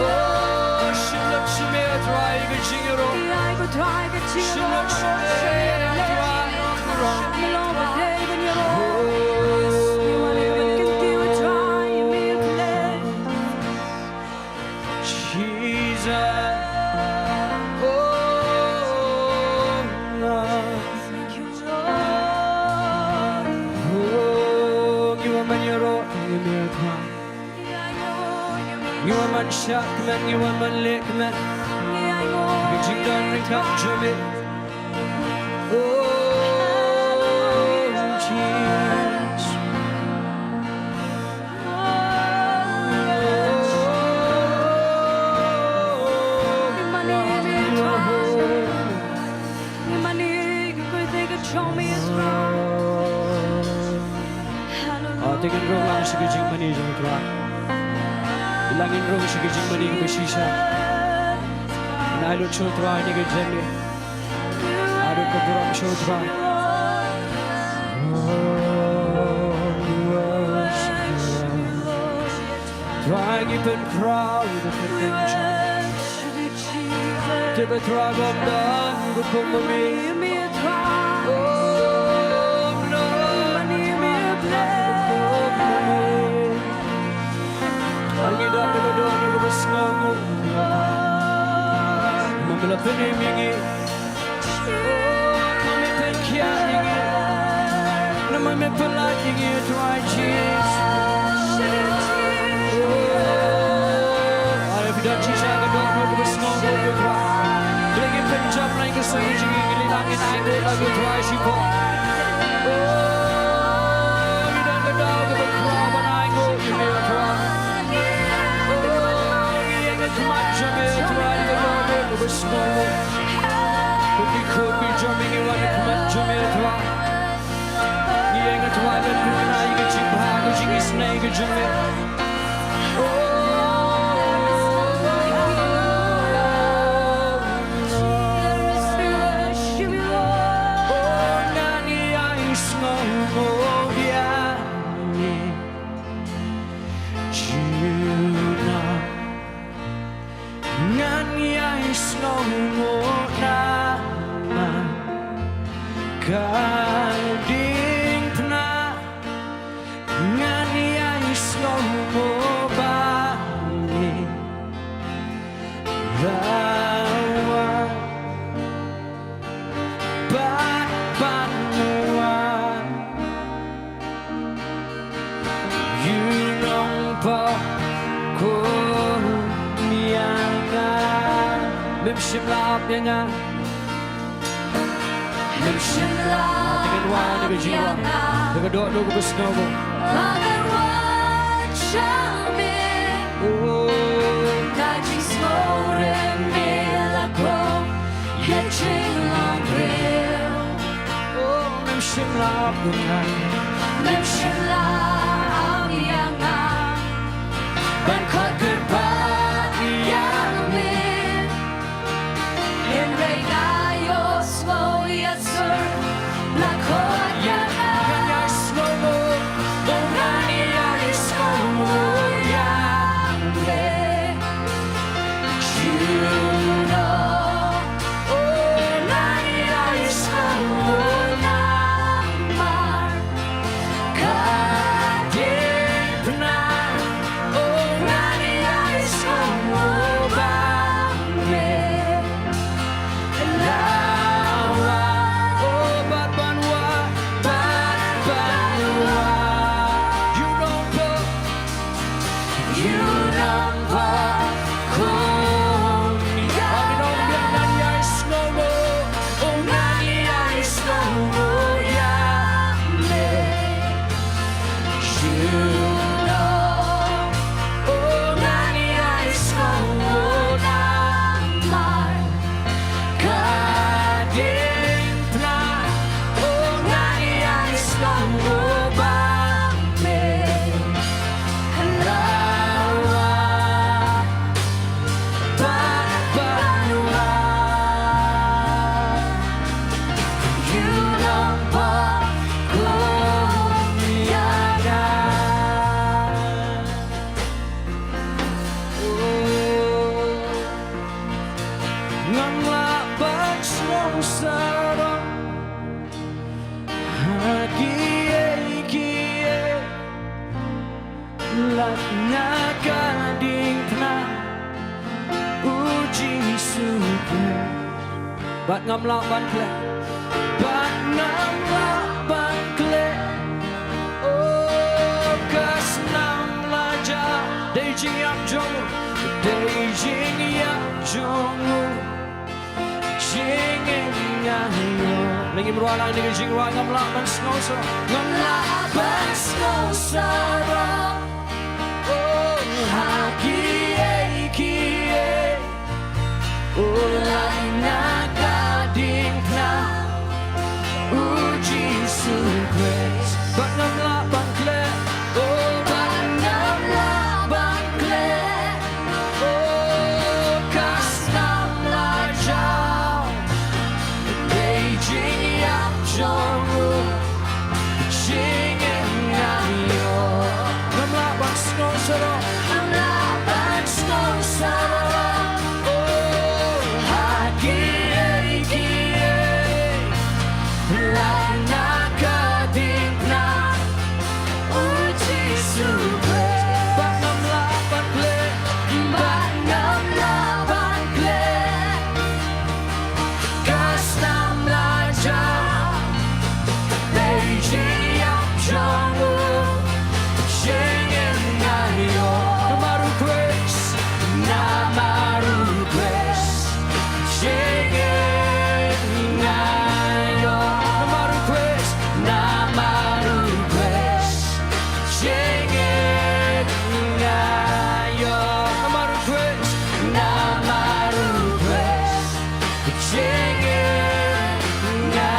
Oh, shim lut sha me, U Trai, ka jingïaroh. Shim lut sha me, U Trai. Jesus. Oh, Lord. Oh, ngi wan ban ïaroh ïa me, U Trai. Ngi wan ban shah kmen, ngi wan ban leh kmen. Ka jingdon ryngkat jong me. Oh, Jesus. Ah, te ngin rung lang sha ka jingmane jong U Trai. Te ngin rung sha ka jingmane kaba shisha. Ngin ai lut sha U Trai ïa kane ka jingmane. Ai lut ka burom sha U Trai. Trai, ngi pynkhraw ïa ka kyrteng jong me. Te ba Trai bym don ka kum ma me. Oh, Lord, ba ym don ka kum ma me. Ngi don da ka dohnud kaba sngewnguh. Namar me la pynim ïa ngi. Namar me pynkhiah ïa ngi. Namar me pynlait ïa ngi, Trai Jisu. Ai, phi don shisha ka dohnud kaba sngewnguh, Trai. Khlem ngin pynjam lang ka song jong ngi, ngi leit lang ngin ai nguh lang, Trai, shipor. Ngi don ka daw kaba khraw ban ai nguh ïa me, Trai. Ngi ïeng ha khmat jong me, Trai, ka dohnud kaba sngewnguh. Ko ki khun ki jong me ngi wan ha khmat jong me, Trai. Ngi ïeng, Trai, ban pynbna ïa ka jingbha, ka jingisynei ka jong me. Oh, oh, ngan ïai sngewnguh ïa me. Junom. Ngan ïai sngewnguh namar ka diengphna. Ngan ïai sngewnguh ba me la wan bad ban wan. Ïa u nongpop kum ïa nga. Mem shym la ap ïa nga. Mem shym la ap ïa nga. Te ngan wad da ka jingwan, da ka dohnud kaba sngewnguh. Ba ngan wan sha me. Oh. Ka jingsngewrem me la kum ïa jinglong briew. Oh, mem shym la ap ïa nga. Mem shym la ap ïa nga. Ban khot kyrpad ïa me. Hynrei nga ïohsngew ïa sur ba la khot ïa nga. Ngan ïai sngewnguh. Oh, ngan ïai sngewnguh ïa me. Junom. Oh, ngan ïai sngew Bad ngam lah ban khleh. Bad ngam lah ban khleh. Oh, ka snam la jah. Dei jingïap jong u. Dei jingïap jong u. Jingim nga ïoh. Lehse ngim rwai lang ïa ka jingrwai, ngam lah ban sngewsarong. Ngam lah ban sngewsarong. Oh, ha kiei kiei. Oh, lait na ka diengphna. Oh, Jisu Khrist. Bad ngam lah ban khleh. Oh, bad ngam lah ban khleh. Oh, ka snam la jah. Dei jingïap jong u. Jingim nga ïoh. Ngam lah ban sngewsarong. Ngam lah ban sngewsarong. Oh, ha kiei kiei. Lait na ka diengphna. Oh, Jisu Khrist. Bad ngam lah ban khleh. Bad ngam lah ban khleh. Ka snam la jah. Dei jingïap jong u. Jingim nga ïoh. Namar u Khrist. Namar u Khrist. Jingim nga ïoh. Namar u Khrist. Namar u Khrist. Jingim nga ïoh. Namar u Khrist. Namar u Khrist. Jingim nga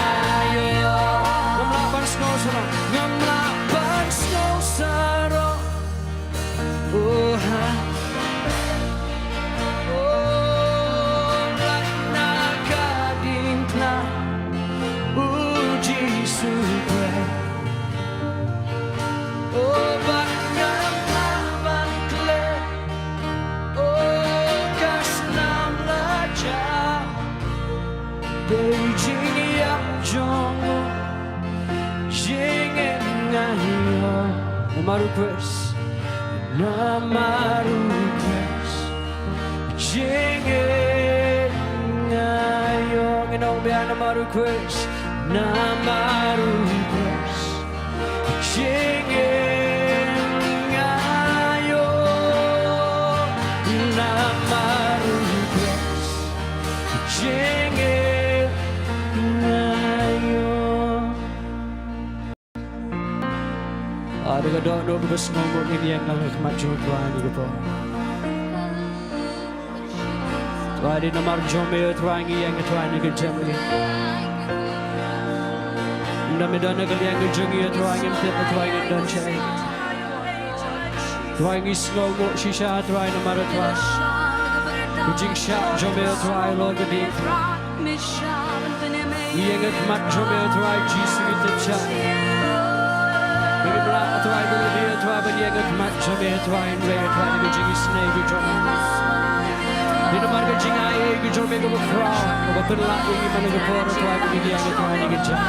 ïoh. Ngam lah ban sngewsarong. Ngam lah ban sngewsarong. Oh, ha. Oh, lait na ka diengphna. Oh, Jisu Khrist. Oh, bad ngam lah ban khleh. Oh, ka snam la jah. Dei jingïap jong u. Jingim nga ïoh. Namar u Khrist. Namar u Khrist. Jingim nga ïoh. Ngin ong biang namar u Khrist. Namar u Khrist. Jingim nga ïoh. Namar u Khrist. Jingim nga ïoh. Ah, da ka dohnud kaba sngewnguh ngin ïeng ha khmat jong u Trai ha kane ka por. Trai, dei namar jong me, Trai, ngi ïeng, Trai, ha kane ka jingim. Ynda me don ha ka liang ka jong ngi, Trai, ngim tip, Trai, ngin don shaei. Trai, ngi sngewnguh shisha, Trai, namar, Trai, ka jingshah jong me, Trai, halor kane. Ngi ïeng ha khmat jong me, Trai Jisu, ngi tip shai. Ngim lah, Trai, ban ïeng, Trai, ban ïeng ha khmat jong me, Trai, hynrei, Trai, da ka jingisynei ka jong me. Dei namar ka jingai ka jong me kaba khraw, kaba pynlah ïa ngi man la ka por, Trai, ba ngin ïeng, Trai, ha kane ka jingim.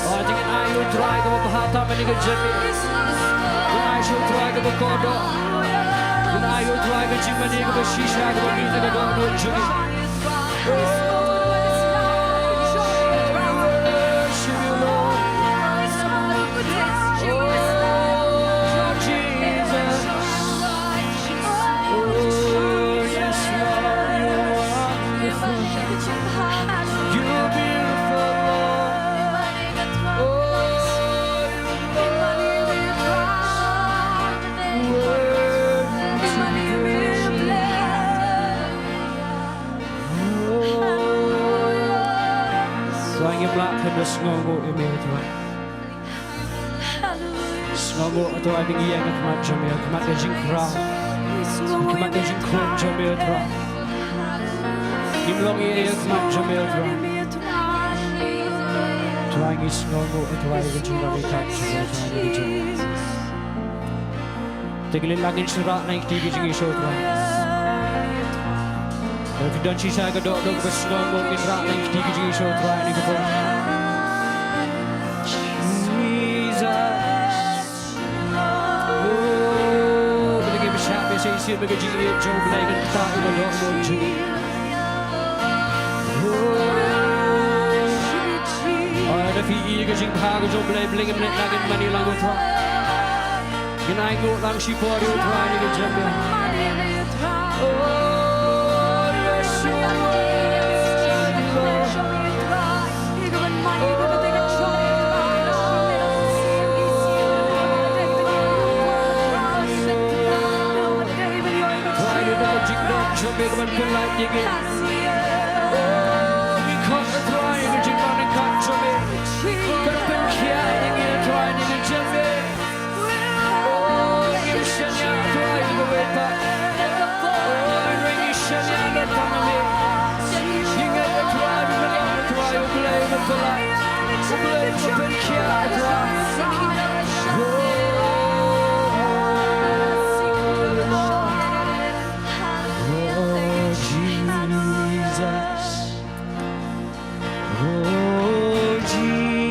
Oh, te ngin ai ïa u Trai kaba bha tam ha kane ka jingim. Ngin ai sha u Trai kaba kordor. Ngin ai ïa u Trai ka jingmane kaba shisha kaba mih na ka dohnud jong ngi. Oh, worship you, Lord. Oh, Jesus. Oh, yes, Lord, you are wonderful. You're beautiful, Lord. Oh, you're worthy to be praised. Oh, Trai, ngim lah khlem da sngewnguh ïa me, Trai. Sngewnguh, Trai, ba ngi ïeng ha khmat jong me, ha khmat ka jingkhraw, ha khmat ka jingkhun jong me, Trai. Ngim long ei ei ha khmat jong me, Trai. Trai, ngi sngewnguh, Trai, ka jingdon jingkhraw jong me, Trai, ka jingdon. Te ngi leit lang, ngin shah rah na ka kti ka jingïasoh, Trai. Lada phi don shisha ka dohnud kaba sngewnguh, ngin rah na ka kti ka jingïasoh, Trai, ha kane ka por. Jesus. Oh, ba ngin ïa shah beit Ïa ka jingïeit jong U Blei kan ktah ïa ka dohnud jong ngi. Oh, lada phi ïohi ïa ka jingbha ka jong U Blei, Blei ngin leit lang ngin mane lang ïa U Trai. Ngin ainguh lang shipor ïa U Trai ïa ka jingim. Oh, Yeshua. Trai, ïa ka jingdon jong me ka ban pynlait ïa ngi. Oh, ngi khot, Trai, ïa ka jingdon jong me ka ban pynkhiah ïa ngi, Trai, ïa ka jingdon. Oh, ngim shaniah, Trai, ïa kawei pat. Oh, ngi shaniah na tang me. Ngi ngeit, Trai, ba me long, Trai, U Blei uba pynlait, U Blei uba pynkhiah, Trai. Oh, Jesus. Oh, Jesus.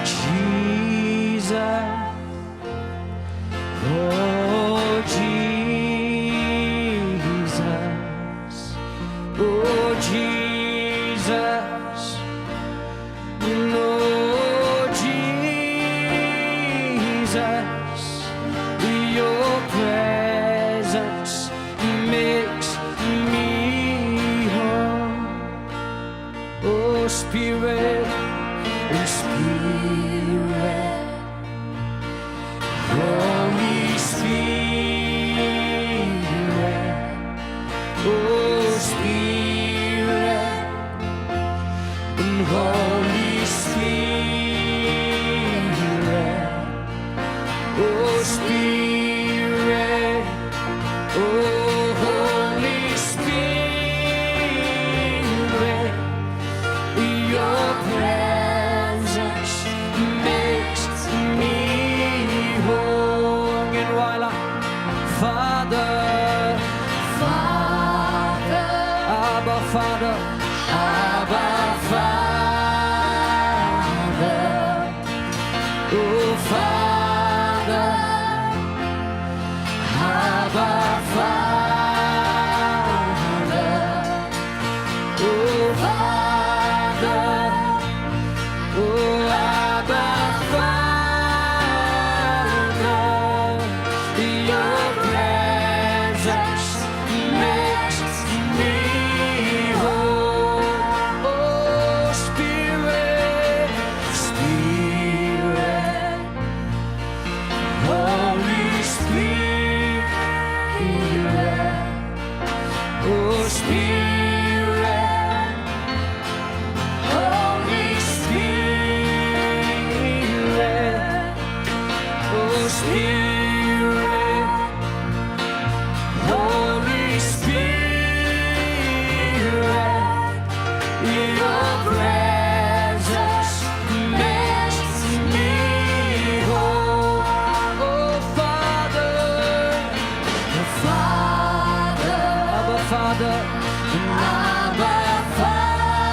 Jesus. Oh, Jesus. Oh, Jesus. Oh, Jesus. Your presence makes me whole. Oh, Spirit, Spirit, Holy Spirit, oh, Spirit, Holy Spirit, oh, Spirit, oh, Holy Spirit, your presence makes me whole. Ngin wai la. Father, Father, Abba Father, Abba Father. Oh, Father, Abba, Father. Oh, Father, oh, Abba, Father. Your presence makes me whole. Oh, Spirit, Spirit, Holy Spirit, oh, Spirit, Holy Spirit, oh, Spirit, Holy Spirit, your presence makes me whole. Oh, Father, Father, Abba, Father, Abba, Father.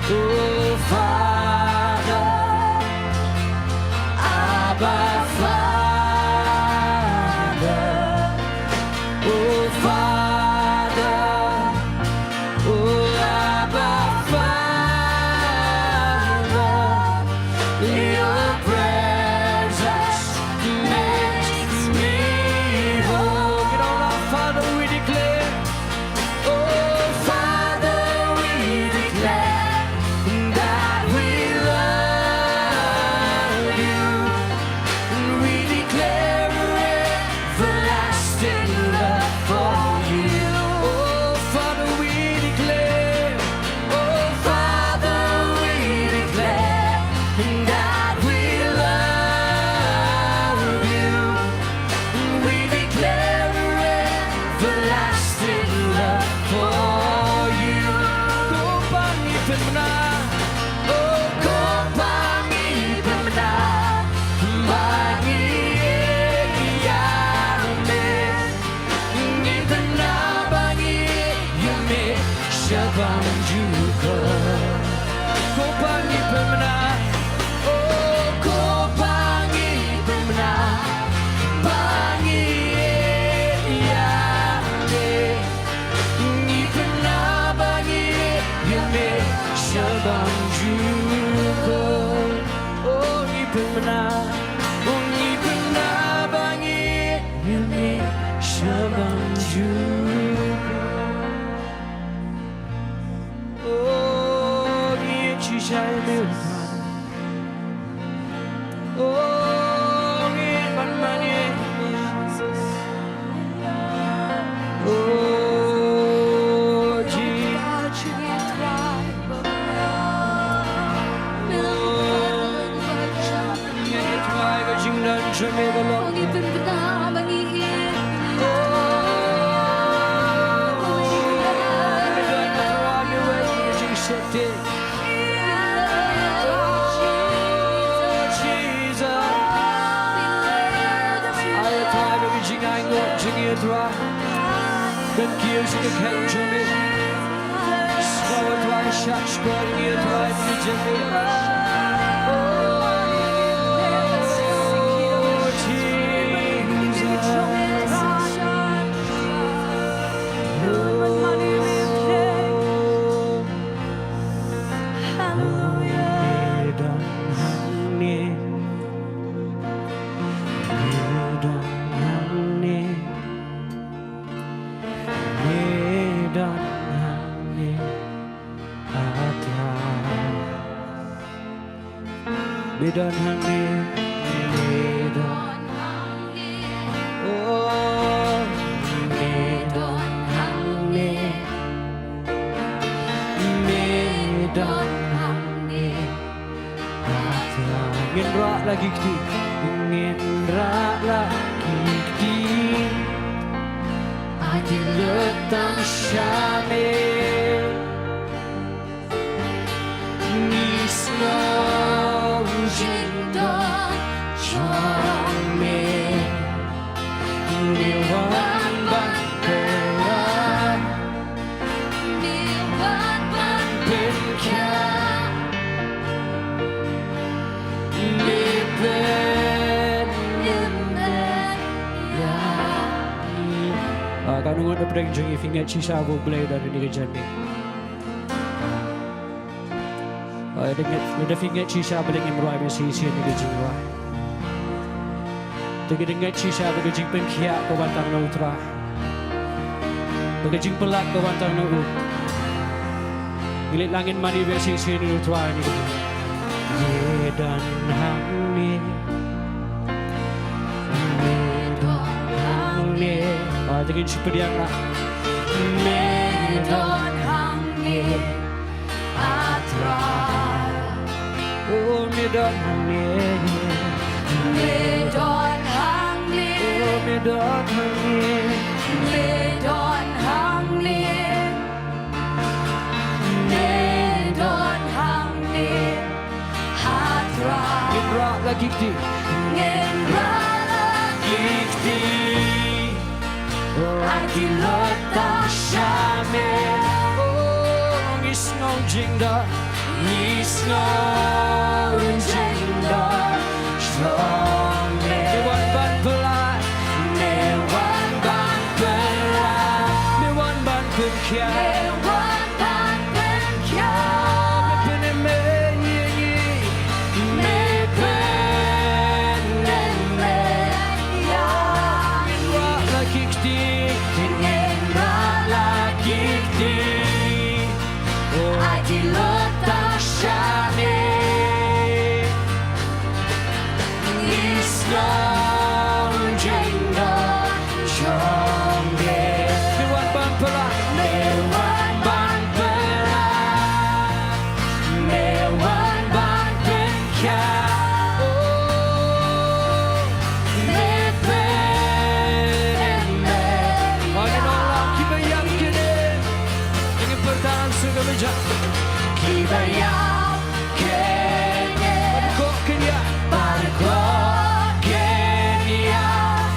Oh, Father, Abba, Father, oh, Father, oh, Abba, Father, your presence makes me whole. Get on up, Father, we declare. Oh, Father, we declare that we love you. And we declare everlasting love for you. Oh, Father, we declare. Oh, Father, we declare that we love you. We declare everlasting love for you. Ko Pa ngi pynbna, oh, ko Pa ngi pynbna, ba ngi ïeit ïa me. Ngi Trai. Don ki ïa ka khein jong ngi. Sngewbha Trai, shah sngewbha ngi Trai, ngi jong ngi. Oh, Jesus. Hallelujah. Ngi don hangne. Ngi don hangne. Ngi don hangne, ah Trai. Ngi don hangne, ngi don. Oh, ngi don hangne. Ngi don hangne. Ngin rah la ki kti, ngin rah la ki kti. Ai ki lut tang sha me. Ngi sngew jingdon jong me. Me wan ban pynlait. Me wan ban pynkhiah. Me pynïeng ïa ngi. Ah, katno ngut na pdeng jong ngi phi ngeit shisha ba U Blei u don ha kane ka jingim? Ah, lada ngeit, lada phi ngeit shisha, balei ngim rwai shisha ha kane ka jingrwai? Te ngi da ngeit shisha ba ka jingpynkhiah ka wan tang na U Trai. Ba ka jingpynlait ka wan tang na u. Ngi leit lang, ngin mane beit shisha ïa U Trai. Ngi don hangne. Ngi don hangne. Ah, te ngin sa pdiang lang. Ngi don hangne. Ah Trai. Oh, me don hangne. Me don hangne. Oh, me don hangne. Me don hangne. Me don hangne. Ah Trai. Ngin rah la ki kti. Ngin rah la ki kti. Ai ki lut tang sha me. Oh, ngi sngew jingdon, ngi sngew jingdon jong me. Me wan ban pynlait, me wan ban pynlait, me wan ban pynkhiah, me wan ban pynkhiah. Me pynïeng ïa ngi. Me pynïeng ïa ngi. Ngin rah la ki kti. Ngin rah la ki kti. Ai ki lut tang sha me. Ngi sngew jingdon jong me. Me wan ban pynlait. Me wan ban pynlait. Me wan ban pynkhiah. Oh, me pynïeng. Ngin ong lang, kiba ïap kin ïeng. Ngin pyrta sngewbha. Kiba ïap kin ïeng. Ba koh kin ïap. Ba koh kin ïap.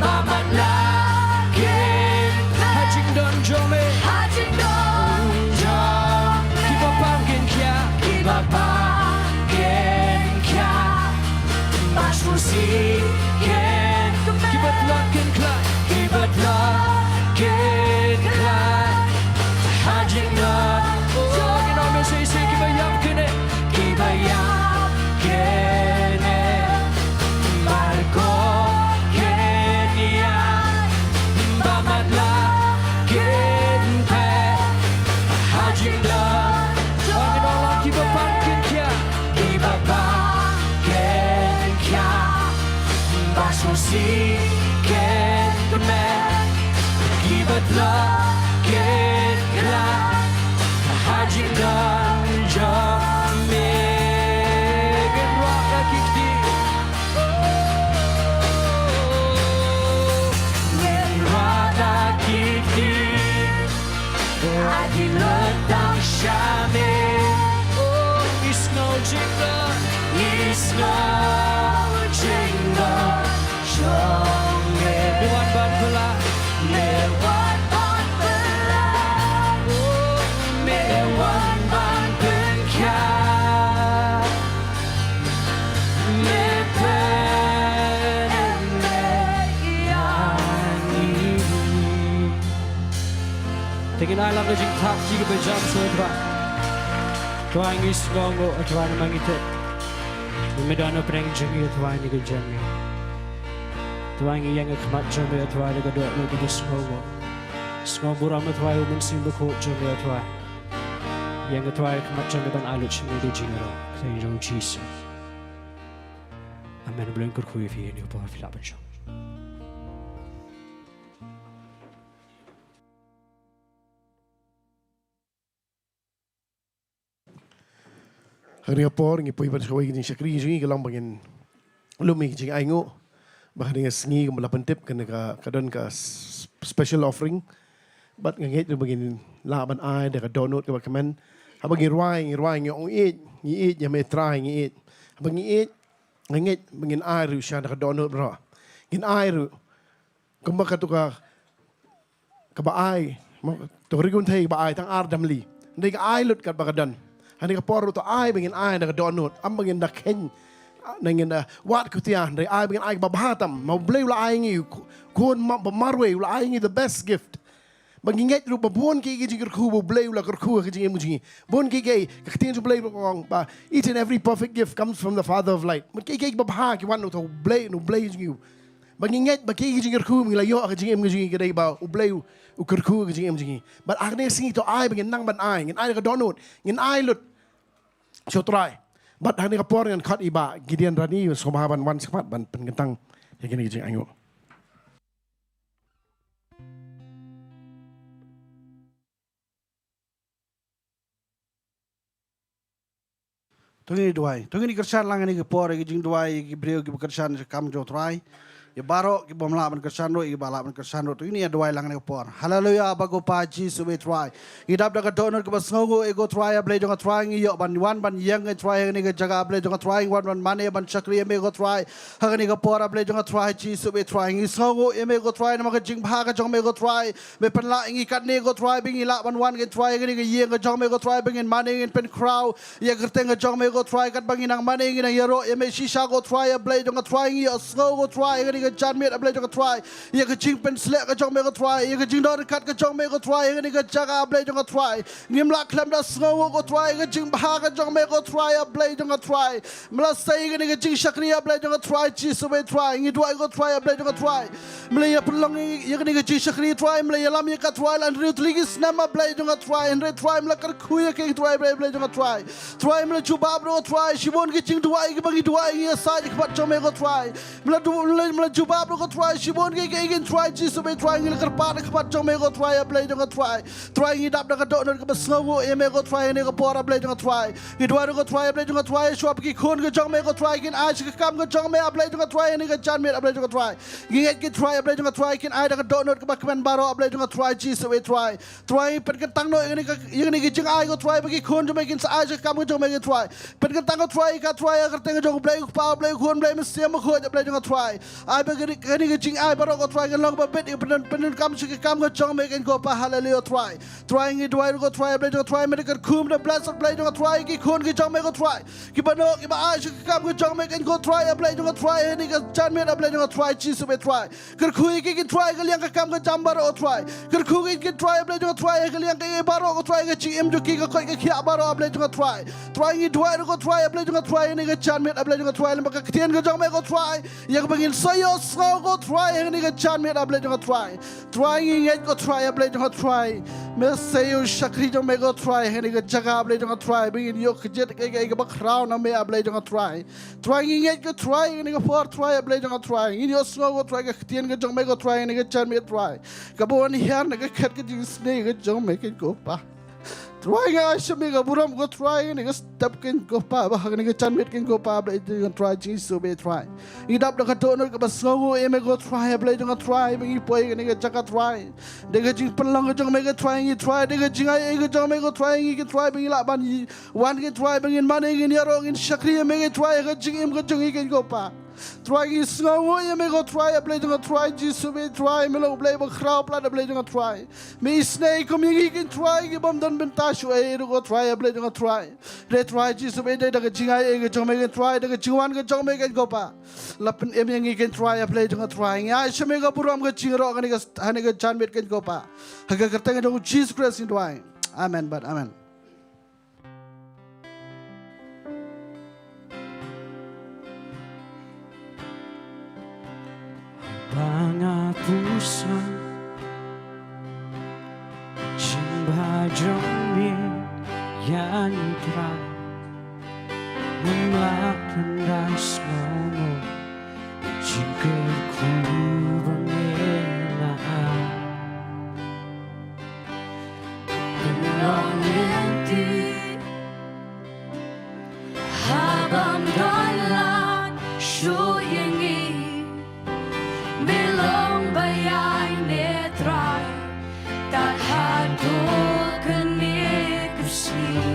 Ba matlah kin phet. Ha jingdon jong me. Ha jingdon jong me. Kiba pang kin khiah. Kiba pang kin khiah. Ba sngewsih kin kmen. Kiba tlot kin khlaiñ. Kiba tlot kin khlaiñ. Ha jingdon. Oh, ngin ong me shisha, kiba ïap kin ïeng. Kiba ïap kin ïeng. Ba koh kin ïap. Ba matlah kin phet. Ha jingdon. Oh, ngin ong lang, kiba pang kin khiah. Kiba pang kin khiah. Ba sngewsih kin kmen. Kiba tlot kin khlaiñ. Ha jingdon jong me. Ngin rah la ki kti. Ngin rah la ki kti. Ai ki lut tang sha me. Oh, ngi sngew jingdon. Ngi sngew jingdon jong me. Me wan ban pynlait. Ngin ai lang ka jingthap ïa ki ba jam shuh, Trai. Trai, ngi sngewnguh, Trai, namar ngi tip me don hapdeng jong ngi, Trai, ha kane ka janmiet. Trai, ngi ïeng ha khmat jong me, Trai, da ka dohnud kaba sngewnguh. Sngewnguh burom, Trai, u Mynsiem Bakhuid jong me, Trai. Ïeng, Trai, ha khmat jong me ban ai lut sha kane ka jingïaroh. Ha ka kyrteng jong u Jisu. Amen. Blei un kyrkhu ïa phi ha kane ka por, phi lah ban shong. Ha kane ka por ngi poi ban shakri, ka jingshakri jong ngi ka long ba ngin lum ïa ka jingainguh ba ha kane ka sngi, kumba la pyntip, kane ka, ka don ka s-, special offering. Bad nga ngeit ruh ba ngin lah ban ai da ka dohnud kaba kmen. Haba ngi rwai, ngi rwai, ngi ong, ïeit, ngi ïeit ïa me Trai, ngi ïeit. Haba ngi ïeit, nga ngeit ba ngin ai ruh shisha da ka dohnud baroh. Ngin ai ruh kumba katto ka, kaba ai, mo, to ri kynthei ba ai tang ar damli. Hynrei ka ai lut katba ka don. Ha kane ka por ruh to ai ba ngin ai da ka dohnud, ym ba ngin da kheiñ, ah, ne ngin da wad khutia, hynrei ai ba ngin ai kaba bha tam, ma u Blei u la ai ngi, khun ma-, ba marwei, u la ai ngi the best gift. Ba ngi ngeit ruh ba bun kiei kiei ki jingkyrkhu ba u Blei u la kyrkhu ha ka jingim jong ngi. Bun kiei kiei, ka ktien jong u Blei ba ka ong ba each and every perfect gift comes from the Father of light. Bun kiei kiei kiba bha ki wan na u Blei, na u Blei jong ngi. Ba ngi ngeit ba kiei kiei ki jingkyrkhu ba ngi la ïoh ha ka jingim jong ngi ka dei ba u Blei u, u kyrkhu ha ka jingim jong ngi. Bad ha kane ka sngi to ai ba ngin nang ban ai, ngin ai da ka dohnud, ngin ai lut sha u Trai. Bad ha kane ka por ngan khot ïa i Bah Gideon Rani, sngewbha ban wan shakhmat ban pynkyntang ïa kane ka jingainguh. To ngin ïa duwai. To ngin ïa kyrshan lang ha kane ka por ïa ki jingduwai ïa ki briew kiba kyrshan sha ka kam jong u Trai. Ïa baroh kiba ym lah ban kyrshan ruh, ïa kiba lah ban kyrshan ruh. To ngin ïa duwai lang ha kane ka por. Haleluya, Aba ko Pa Jisu ba i Trai. Ngi dap da ka dohnud kaba sngewnguh ïa ko Trai, A Blei jong nga Trai, ngi ïoh ban wan ban ïeng ko Trai ha kane ka jaka, A Blei jong nga Trai, ngi wan ban mane ban shakri ïa me ko Trai. Ha kane ka por, A Blei jong nga Trai Jisu ba i Trai, ngi sngewnguh ïa me ko Trai, namar ka jingbha ka jong me ko Trai. Me pynlah ïa ngi katne ko Trai, ba ngi lah ban wan ko Trai ha kane ka ïing ka jong me ko Trai, ba ngin mane ngin pynkhraw ïa ka kyrteng ka jong me ko Trai, katba ngi nang mane ngi nang ïaroh ïa me shisha ko Trai, A Blei jong nga Trai, ngi ïohsngew ko Trai ha kane ka janmiet, A Blei jong nga Trai, ïa ka jingpynsleh ka jong me ko Trai, ïa ka jingdonkam ka jong me ko Trai ha kane ka jaka, A Blei jong nga Trai. Ngim lah khlem da sngewnguh ko Trai ïa ka jingbha ka jong me ko Trai, A Blei jong nga Trai. Me la sei ïa kane ka jingshakri, A Blei jong nga Trai Jisu ba i Trai, ngi duwai ko Trai, A Blei jong nga Trai. Me la ïa pynlong ïa kane ka jingshakri Trai, me la ïalam ïa ka Trai la hynriew tylli ki snem, A Blei jong nga Trai, hynrei Trai me la kyrkhu ïa ka Trai, A Blei, A Blei jong nga Trai. Trai me la jubab ruh ko Trai shibun ki jingduwai kiba ngi duwai, ngi ïasaid ha khmat jong me ko Trai. Me la du-, me la, me la jubab ruh ko Trai shibun ki, ki, ki Trai Jisu ba i Trai, ngi la kyrpad ha khmat jong me ko Trai, A Blei jong nga Trai. Trai ngi dap da ka dohnud kaba sngewnguh ïa me ko Trai ha kane ka por, A Blei jong nga Trai. Ngi duwai ruh ko Trai, A Blei jong nga Trai, shuwa ba ki khun ka jong me ko Trai kin ai sha ka kam ka jong me, A Blei jong nga Trai, ha kane ka janmiet, A Blei jong nga Trai. Ngi ngeit ko Trai, A Blei jong nga Trai, kin ai da ka dohnud kaba kmen baroh, A Blei jong nga Trai Jisu ba i Trai. Trai pynkyntang noh ïa kane ka, ïa kane ka jingai ko Trai, ba ki khun jong me kin sa ai sha ka kam ka jong me ko Trai. Pynkyntang ko Trai ïa ka Trai ha ka kyrteng ka jong U Blei U Kpa, U Blei U Khun, U Blei Mynsiem Bakhuid, A Blei jong nga Trai. Ai ba kane, kane ka jingai baroh ko Trai kan long ba bit, ïa pyndonkam sha ka kam ka jong me ko Trai, haleluya Trai. Trai ngi duwai ruh ko Trai, A Blei jong nga Trai, me da kyrkhu, me da bless, A Blei jong nga Trai, ki khun ki jong me ko Trai. Kiba noh, kiba ai sha ka kam ka jong me ko Trai, A Blei jong nga Trai, ha kane ka janmiet, A Blei jong nga Trai Jisu ba i Trai. Kyrkhu ïa ki ko Trai ha ka liang ka kam ka jam baroh ko Trai. Kyrkhu ïa ki ko Trai, A Blei jong nga Trai, ha ka liang ka ïing baroh ko Trai, ka jingim jong ki ka koit ka khiah baroh, A Blei jong nga Trai. Trai ngi duwai ruh ko Trai, A Blei jong nga Trai, ha kane ka janmiet, A Blei jong nga Trai, lem bad ka ktien ka jong me ko Trai. Ïa kaba ngin sa ïohsngew ko Trai, ha kane ka janmiet, A Blei jong nga Trai. Trai ngi ngeit ko Trai, A Blei jong nga Trai. Me sei ïa u shakri jong me ko Trai, ha kane ka jaka, A Blei jong nga Trai, ba ngin ïoh kjit kaei kaei kaba khraw na me, A Blei jong nga Trai. Trai ngi ngeit ko Trai, ha kane ka por Trai, A Blei jong nga Trai. Ngin ïohsngew ko Trai ka ktien ka jong me ko Trai, ha kane ka janmiet Trai. Kaba wan hiar na ka khet ka jingisynei ka jong me ko Pa. Trai nga ai sha me ka burom ko Trai, ha kane ka step ko Pa, ba ha kane ka janmiet ko Pa, A Blei jong nga Trai Jisu ba i Trai. Ngi dap da ka dohnud kaba sngewnguh ïa me ko Trai, A Blei jong nga Trai, ba ngi poi ha kane ka jaka Trai. Da ka jingpynlong ka jong me ko Trai ngi Trai, da ka jingai ka jong me ko Trai ngi ko Trai, ba ngi lah ban wan ko Trai, ba ngin mane ngin ïaroh ngin shakri ïa me ko Trai, ha ka jingim ka jong ngi ko Pa. Trai, ngi sngewnguh ïa me ko Trai, A Blei jong nga Trai Jisu, me Trai, me long U Blei ba khraw palat, A Blei jong nga Trai. Me isynei kum ïa ngi kein Trai, ki bym don bynta shuh ei ruh ko Trai, A Blei jong nga Trai. Re Trai Jisu, me dei da ka jingai ei ka jong me kein Trai, da ka jingwan ka jong me kein ko Pa. La pynim ïa ngi kein Trai, A Blei jong nga Trai. Ngi ai sha me ka burom, ka jingïaroh, kane ka, hane ka janmiet kein ko Pa. Ha ka kyrteng jong u Jisu Khrist ngi duwai. Amen bad amen. Ba nga pyrshang, jingbahaïing jong me ïa ngi Trai. Ngam lah ban da sngewnguh, jingkyrkhu ba me la ai. Pynlong lynti, ha bym don lad shuh ïa ngi. Me long ba ïaineh Trai, tad haduh kane ka sngi.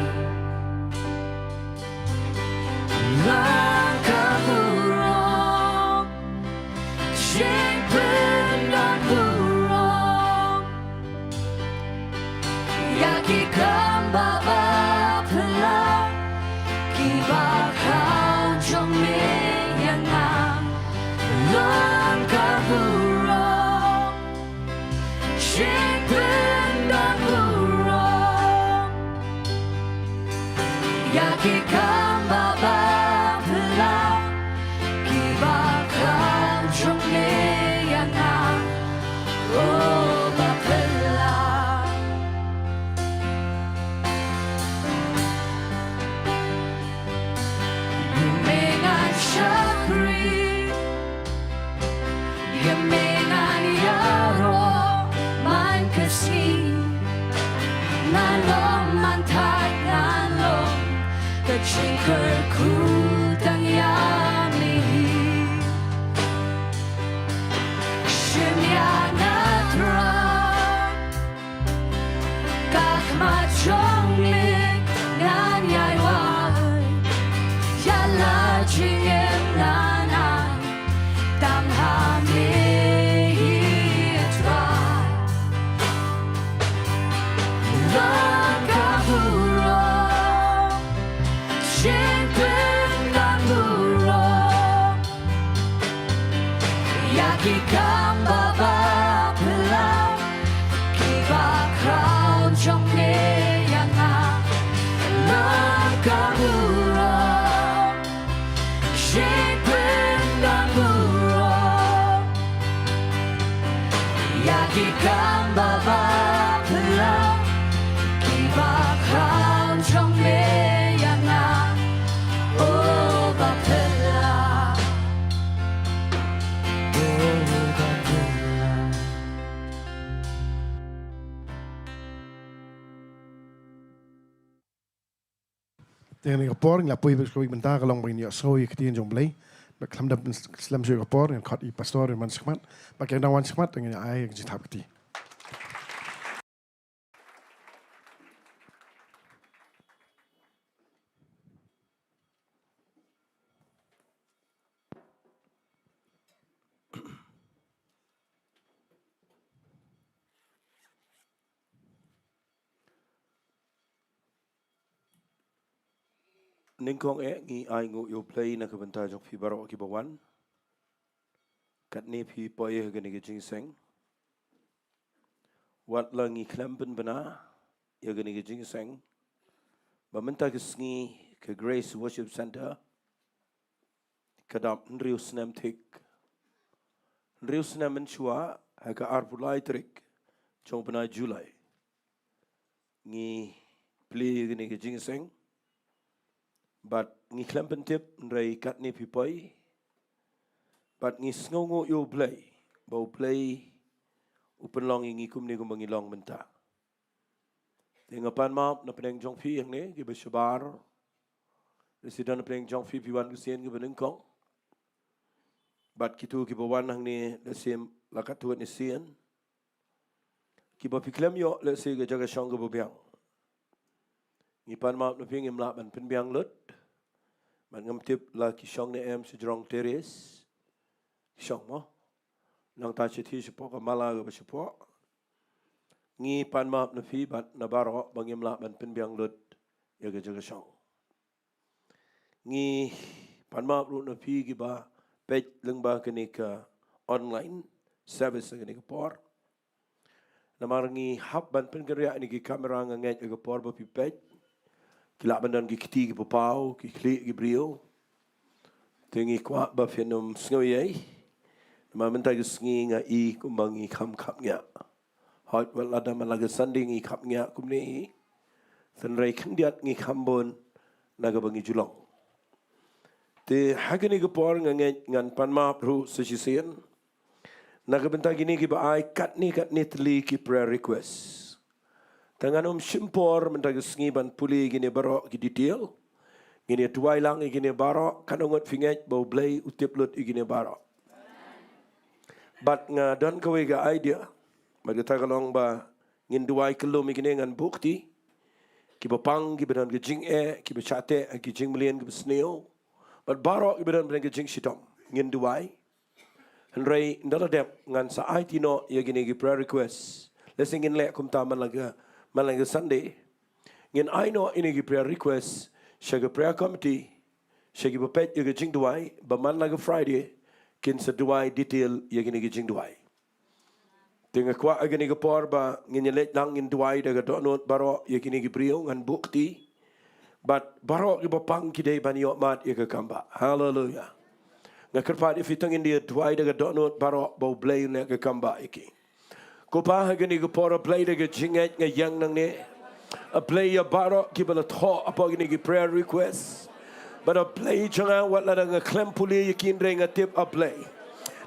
Long ka burom, jingpyndonburom ïa ki kam ba baphylla, kiba khraw jong me ïa nga. Long ka burom, jingpyndonburom ïa ki kam ba baphylla, kiba khraw jong me ïa nga, oh baphylla. Ïa me ngan shakri, ïa me ngan ïaroh man ka sngi. Ngan ong man thait ngan long, ka jingkyrkhu tang ïa me hi. Shim ïa nga Trai, ka khmat jong me ngan ïai wad, ïa la jingim ngan ai tang ha me hi Trai. Long ka burom, jingpyndonburom ïa ki kam ba baphylla, kiba khraw jong me ïa nga. Long ka burom, jingpyndonburom ïa ki kam ba baphylla, kiba khraw jong me ïa nga, oh baphylla. Oh baphylla. Te kane ka por ngi la poi bad kawei ka bynta ka long ba ngin ïohsngew ïa ka ktien jong U Blei. Bad khlem da slem shuh ïa ka por, ngin khot ïa i pastor ban wan shakhmat. Bad ki dang wan shakhmat, te ngin ai ïa ka jingthap kti. Nyngkong eh ngi ainguh ïa U Blei na ka bynta jong phi baroh kiba wan. Katne phi poi ha kane ka jingïaseng. Wat la ngi khlem pynbna ïa kane ka jingïaseng, ba mynta ka sngi ka Grace Worship Centre ka dap hynriew snem thik. Hynriew snem mynshuwa ha ka arphew lai tarik jong u bnai July. Ngi plie ïa kane ka jingïaseng. Bad ngi khlem pyntip hynrei katne phi poi. Bad ngi sngewnguh ïa U Blei ba U Blei u pynlong ïa ngi kumne kumba ngi long mynta. Te nga pan map na pdeng jong phi hangne kiba shabar. Lehse don na pdeng jong phi phi wan ka sien kiba nyngkong. Bad kito kiba wan hangne lehse la katto katne sien. Kiba phi khlem ïoh lehse ka jaka shong kaba biang. Ngi pan map na phi, ngim lah ban pynbiang lut. Bad ngam tip la ki shong ne em sha jrong terrace. Ki shong mo. Nangta sha thi shapoh ka mala kaba shapoh. Ngi pan map na phi bad na baroh ba ngim lah ban pynbiang lut ïa ka jaka shong. Ngi pan map ruh na phi kiba peit lyngba kane ka online service ha kane ka por. Namar ngi hap ban pynkynriah ïa kine ki kamera, nga ngeit ha ka por ba phi peit ki lah ban don ki kti kiba paw, ki khlieh ki briew. Te ngi kwah ba phin ym sngew ei ei. Namar mynta ka sngi nga i kumba ngi kham khapngiah. Hooid, wat lada man la ka Sunday ngi khapngiah kumne hi, hynrei khyndiat ngi kham bun na kaba ngi ju long. Te ha kane ka por nga ngeit ngan pan map ruh sa shisien. Na ka bynta kine kiba ai katne katne tylli ki prayer request. Te ngan ym shim por mynta ka sngi ban pule ïa kine baroh ki detail. Ngin ïa duwai lang ïa kine baroh, katno ngut phi ngeit ba U Blei u tip lut ïa kine baroh. Bad nga don kawei ka idea, bad kata ka long ba ngin duwai kyllum ïa kine, ngan buh kti. Kiba pang, kiba don ka jingeh, kiba shah teh ha ki jingmlien kiba sniew. Bad baroh kiba don bad ka jingshitom, ngin duwai. Hynrei ynda la dep ngan sa aiti noh ïa kine ki prayer request. Lehse ngin leh kumta man la ka, man la ka Sunday. Ngin ai noh ïa kine ki prayer request sha ka prayer committee, sha kiba peit ïa ka jingduwai, ba man la ka Friday kin sa duwai detail ïa kine ki jingduwai. Te nga kwah ha kane ka por ba ngin ïa leit lang ngin duwai da ka dohnud baroh ïa kine ki briew, ngan buh kti. Bad baroh kiba pang ki dei ban ïoh mad ïa ka kambah. Haleluia. Nga kyrpad ïa phi, to ngin ïa duwai da ka dohnud baroh ba U Blei un leh ka kambah ïa ki. Ko Pa, ha kane ka por A Blei, da ka jingngeit nga ïeng nangne. A Blei, ïa baroh kiba la thoh hapoh kine ki prayer request. Bad A Blei jong nga, wat lada nga khlem pule ïa ki hynrei nga tip A Blei,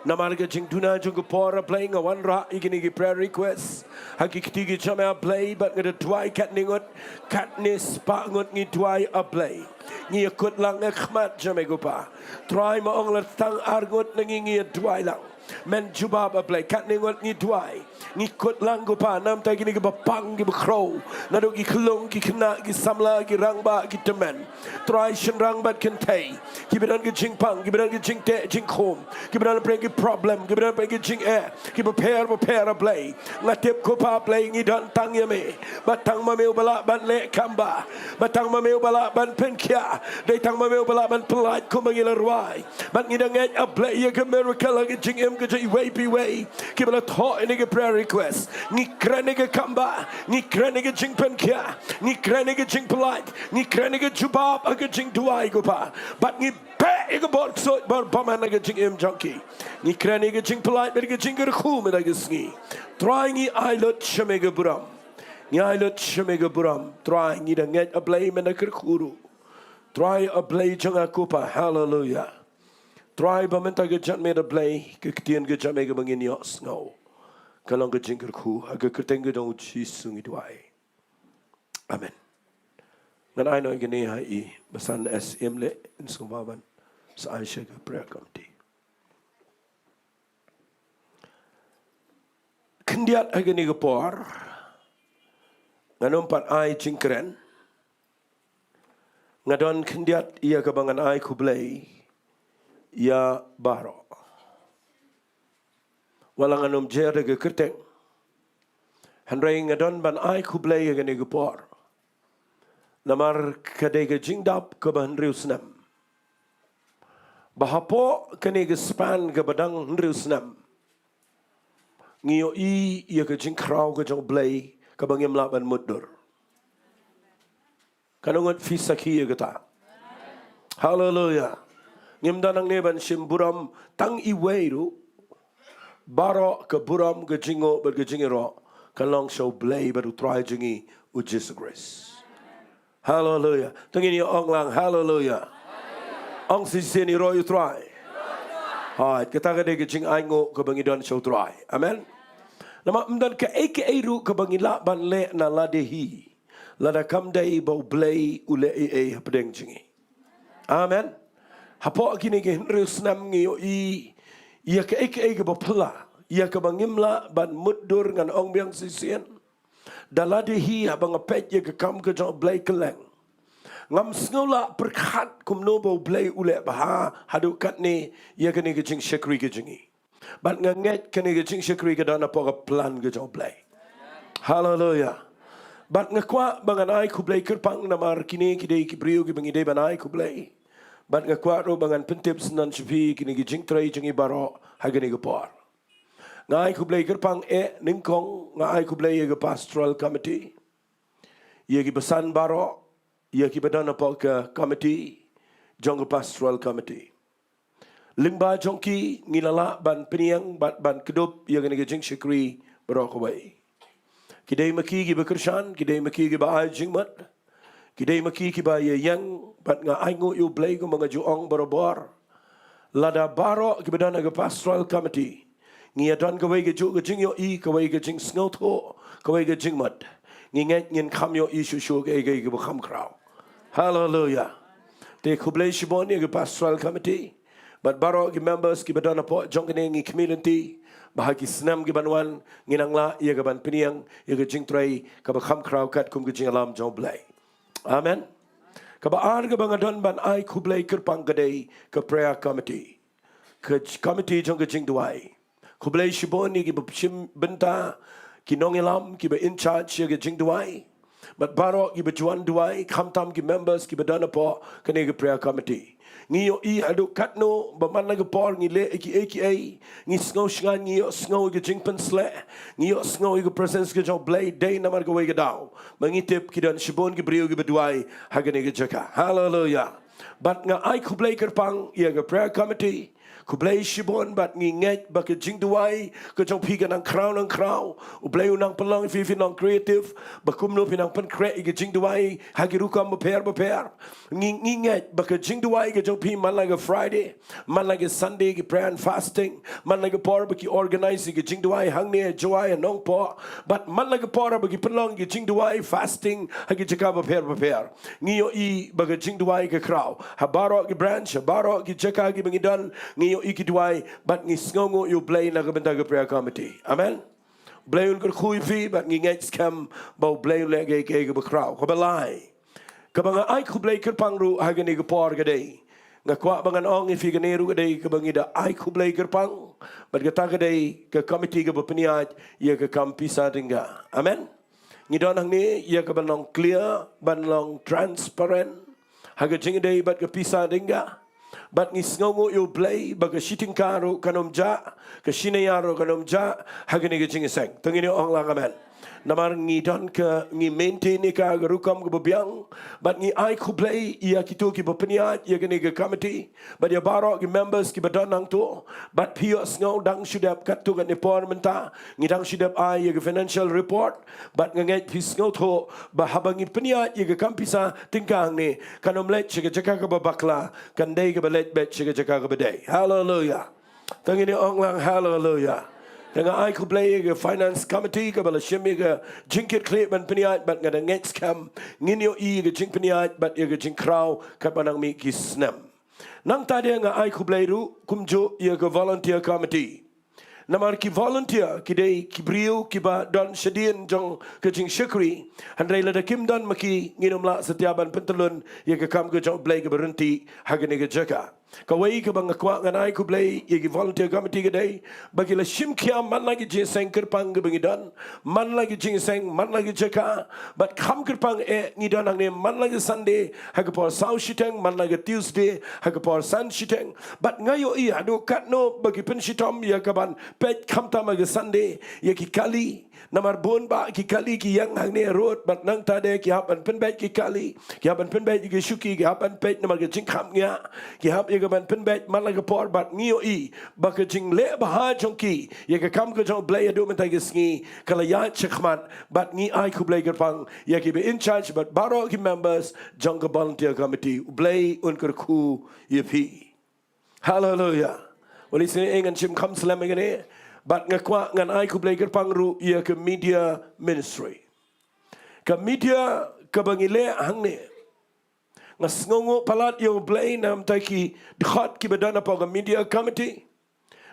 namar ka jingduna jong ka por A Blei, nga wanrah ïa kine ki prayer request ha ki kti ki jong me A Blei, bad nga da duwai katne ngut, katne spah ngut ngi duwai A Blei. Ngi ïa kut lang ha khmat jong me ko Pa. Trai, ma ong la tang ar ngut na ngi ngi ïa duwai lang, men jubab A Blei. Katne ngut ngi duwai, ngi kut lang ko Pa, namar kine kiba pang, kiba khrew naduh ki khyllung, ki khynnah, ki samla, ki rangbah, ki tymmen. Trai, shynrang bad kynthei, kiba don ki jingpang, kiba don ki jingteh jingkhum, kiba don pyrshah ki problem, kiba don pyrshah ki jingeh, kiba pher bapher A Blei. Nga tip ko Pa Blei, ngi don tang ïa me, bad tang ma me uba lah ban leh kambah, bad tang ma me uba lah ban pynkhiah, dei tang ma me uba lah ban pyllait kumba ngi la rwai. Bad ngi da ngeit A Blei ïa ka miracle ha ka jingim ka jong iwei pa iwei kiba la thoh ïa kine ki prayer request. Ngi kren ïa ka kambah, ngi kren ïa ka jingpynkhiah, ngi kren ïa ka jingpyllait, ngi kren ïa ka jubab ha ka jingduwai ko Pa. Bad ngi beh ïa ka bor ksuid bor bymman ha ka jingim jong ki. Ngi kren ïa ka jingpyllait bad ka jingkyrkhu mynta ka sngi. Trai, ngi ai lut sha me ka burom. Ngi ai lut sha me ka burom. Trai, ngi da ngeit A Blei men da kyrkhu ruh. Trai A Blei jong nga ko Pa, haleluia. Trai ba mynta ka jingmut A Blei, ka ktien ka jong me kaba ngin ïohsngew ka long ka jingkyrkhu, ha ka kyrteng ka jong U Jisu ngi duwai. Amen. Ngan ai noh ïa kane ha i Basan S M leh, yn sngewbha ban sa ai sha ka prayer committee. Khyndiat ha kane ka por ngan ym pat ai jingkren. Nga don khyndiat ïa kaba ngan ai khublei ïa baroh. Wat la ngan ym jer da ka kyrteng, hynrei nga don ban ai khublei ha kane ka por. Namar ka dei ka jingdap kaba hynriew snem. Ba hapoh kane ka span kaba dang hynriew snem, ngi ïohi ïa ka jingkhraw ka jong U Blei kaba ngim lah ban mutdur. Katno ngut phi sakhi ïa kata? Haleluia. Ngim don hangne ban shim burom tang iwei ruh. Baroh ka burom, ka jingnguh bad ka jingïaroh ka long sha U Blei bad U Trai jong ngi U Jisu Khrist. Haleluia. To ngin ïa ong lang haleluia. Ong shisien, ïaroh ïa U Trai. Hooid, kata ka dei ka jingainguh kaba ngi don sha U Trai. Amen. Namar ym don kaei kaei ruh kaba ngi lah ban leh na lade hi lada kam dei ba U Blei u leh ei ei hapdeng jong ngi. Amen. Hapoh kine ki hynriew snem ngi ïohi ïa kaei kaei kaba phylla, ïa kaba ngim lah ban mutdur, ngan ong biang shisien. Da lade hi haba nga peit ïa ka kam ka jong U Blei kylleng, Ngam sngew lah pyrkhat kumno ba U Blei u leh bha haduh katne ïa kane ka jingshakri ka jong ngi. Bad nga ngeit kane ka jingshakri ka don hapoh ka plan ka jong U Blei. Haleluia. Bad nga kwah ba ngan ai khublei kyrpang namar kine ki dei ki briew kiba ngi dei ban ai khublei. Bad nga kwah ruh ba ngan pyntip sngewbha sha phi kine ki jingtrei jong ngi baroh ha kane ka por. Nga ai khublei kyrpang eh nyngkong, nga ai khublei ïa ka pastoral committee, ïa ki basan baroh, ïa kiba don hapoh ka committee jong ka pastoral committee. Lyngba jong ki ngi la lah ban pynïeng bad ban kdup ïa kane ka jingshakri baroh kawei. Ki dei ma ki kiba kyrshan, ki dei ma ki kiba ai jingmut, ki dei ma ki kiba ïeng, bad nga ainguh ïa U Blei kumba nga ju ong barabor. Lada baroh kiba don ha ka pastoral committee ngi ïa don kawei ka juh ka jingïohi, kawei ka jingsngewthuh, kawei ka jingmut, ngi ngeit ngin kham ïohi shuh shuh kaei kaei kaba kham khraw. Haleluia. Te khublei shibun ïa ka pastoral committee bad baroh ki members kiba don hapoh jong kane, ngi khmih lynti ba ha ki snem kiban wan ngin nang lah ïa kaban pynïeng ïa ka jingtrei kaba kham khraw katkum ka jingïalam jong U Blei. Amen. Kaba ar kaba nga don ban ai khublei kyrpang ka dei ka prayer committee, ka j-, committee jong ka jingduwai. Khublei shibun ïa kiba shim bynta, ki nongïalam kiba in charge ïa ka jingduwai, bad baroh kiba ju wan duwai, khamtam ki members kiba don hapoh kane ka prayer committee. Ngi ïohi haduh katno ba man la ka por ngi leh kiei kiei, ngi sngew shngaiñ, ngi ïohsngew ïa ka jingpynsleh, ngi ïohsngew ïa ka presence ka jong U Blei, dei namar kawei ka daw ba ngi tip ki don shibun ki briew kiba duwai ha kane ka jaka. Haleluia. Bad nga ai khublei kyrpang ïa ka prayer committee. Khublei shibun bad ngi ngeit ba ka jingduwai ka jong phi ka nang khraw nang khraw. U Blei u nang pynlong ïa phi, phi nang creative ba kumno phi nang pynkhreh ïa ka jingduwai ha ki rukom bapher bapher. Ngi, ngi ngeit ba ka jingduwai ka jong phi, man la ka Friday, man la ka Sunday ki prayer and fasting, man la ka por ba ki organize ïa ka jingduwai hangne ha Jowai, ha Nongpoh, bad man la ka por ba ki pynlong ïa ka jingduwai fasting ha ki jaka bapher bapher. Ngi ïohi ba ka jingduwai ka khraw ha baroh ki branch, ha baroh ki jaka kiba ngi don, ngi ïohi ki duwai bad ngi sngewnguh ïa U Blei na ka bynta ka prayer committee. Amen. U Blei un kyrkhu ïa phi bad ngi ngeit skhem ba U Blei un leh kaei kaei kaba khraw. Kaba lai kaba nga ai khublei kyrpang ruh ha kane ka por ka dei, nga kwah ba ngan ong ïa phi, kane ruh ka dei kaba ngi da ai khublei kyrpang, bad kata ka dei ka committee kaba pynïaid ïa ka kam pisa tyngka. Amen. Ngi don hangne ïa kaban long clear, ban long transparent ha ka jingïadei bad ka pisa tyngka. Bad ngi sngewnguh ïa U Blei ba ka shi tyngka ruh kan ym jah, ka shi naiar ruh kan ym jah ha kane ka jingïaseng. To ngin ïa ong lang amen. Namar ngi don ka, ngi maintain ïa ka, ka rukom kaba biang. Bad ngi ai khublei ïa kito kiba pynïaid ïa kane ka committee bad ïa baroh ki members kiba don hangto. Bad phi ïohsngew dang shu dep katto katne por mynta, ngi dang shu dep ai ïa ka financial report. Bad nga ngeit phi sngewthuh ba haba ngi pynïaid ïa ka kam pisa tyngka hangne, kan ym leit sha ka jaka kaba bakla, kan dei kaba leit beit sha ka jaka kaba dei. Haleluia. To ngin ïa ong lang haleluia. Te nga ai khublei ïa ka finance committee kaba la shim ïa ka jingkitkhlieh ban pynïaid, bad nga da ngeit skhem ngin ïohi ïa ka jingpynïaid bad ïa ka jingkhraw katba nang mih ki snem. Nangta de nga ai khublei ruh kumjuh ïa ka volunteer committee. Namar ki volunteer ki dei ki briew kiba don shadien jong ka jingshakri. Hynrei lada kim don ma ki, ngin ym lah satia ban pyntylun ïa ka kam ka jong U Blei kaba ryntih ha kane ka jaka. Kawei kaba nga kwah ngan ai khublei ïa ki volunteer committee ka dei ba ki la shim khia man la ki jingïaseng kyrpang kaba ngi don, man la ki jingïaseng, man la ki jaka. Bad kham kyrpang eh, ngi don hangne man la ki Sunday ha ka por saw shiteng, man la ki Tuesday ha ka por san shiteng. Bad nga ïohi haduh katno ba ki pynshitom ïa kaban peit, khamtam ha ka Sunday, ïa ki kali. Namar bun bah ki kali ki ïeng hangne ha rud, bad nangta de ki hap ban pynbeit ki kali, ki hap ban pynbeit ïa ki shuki, ki hap ban peit namar ka jingkhapngiah, ki hap ïa kaban pynbeit man la ka por. Bad ngi ïohi ba ka jingleh bha jong ki ïa ka kam ka jong U Blei haduh mynta ka sngi ka la ïaid shakhmat. Bad ngi ai khublei kyrpang ïa kiba in charge bad baroh ki members jong ka volunteer committee. U Blei un kyrkhu ïa phi. Haleluia. Wan ïa sngewthuh, ngan shim kham slem ïa kane. Bad nga kwah ngan ai khublei kyrpang ruh ïa ka media ministry. Ka media kaba ngi leh hangne, nga sngewnguh palat ïa U Blei namar ki dkhot kiba don hapoh ka media committee.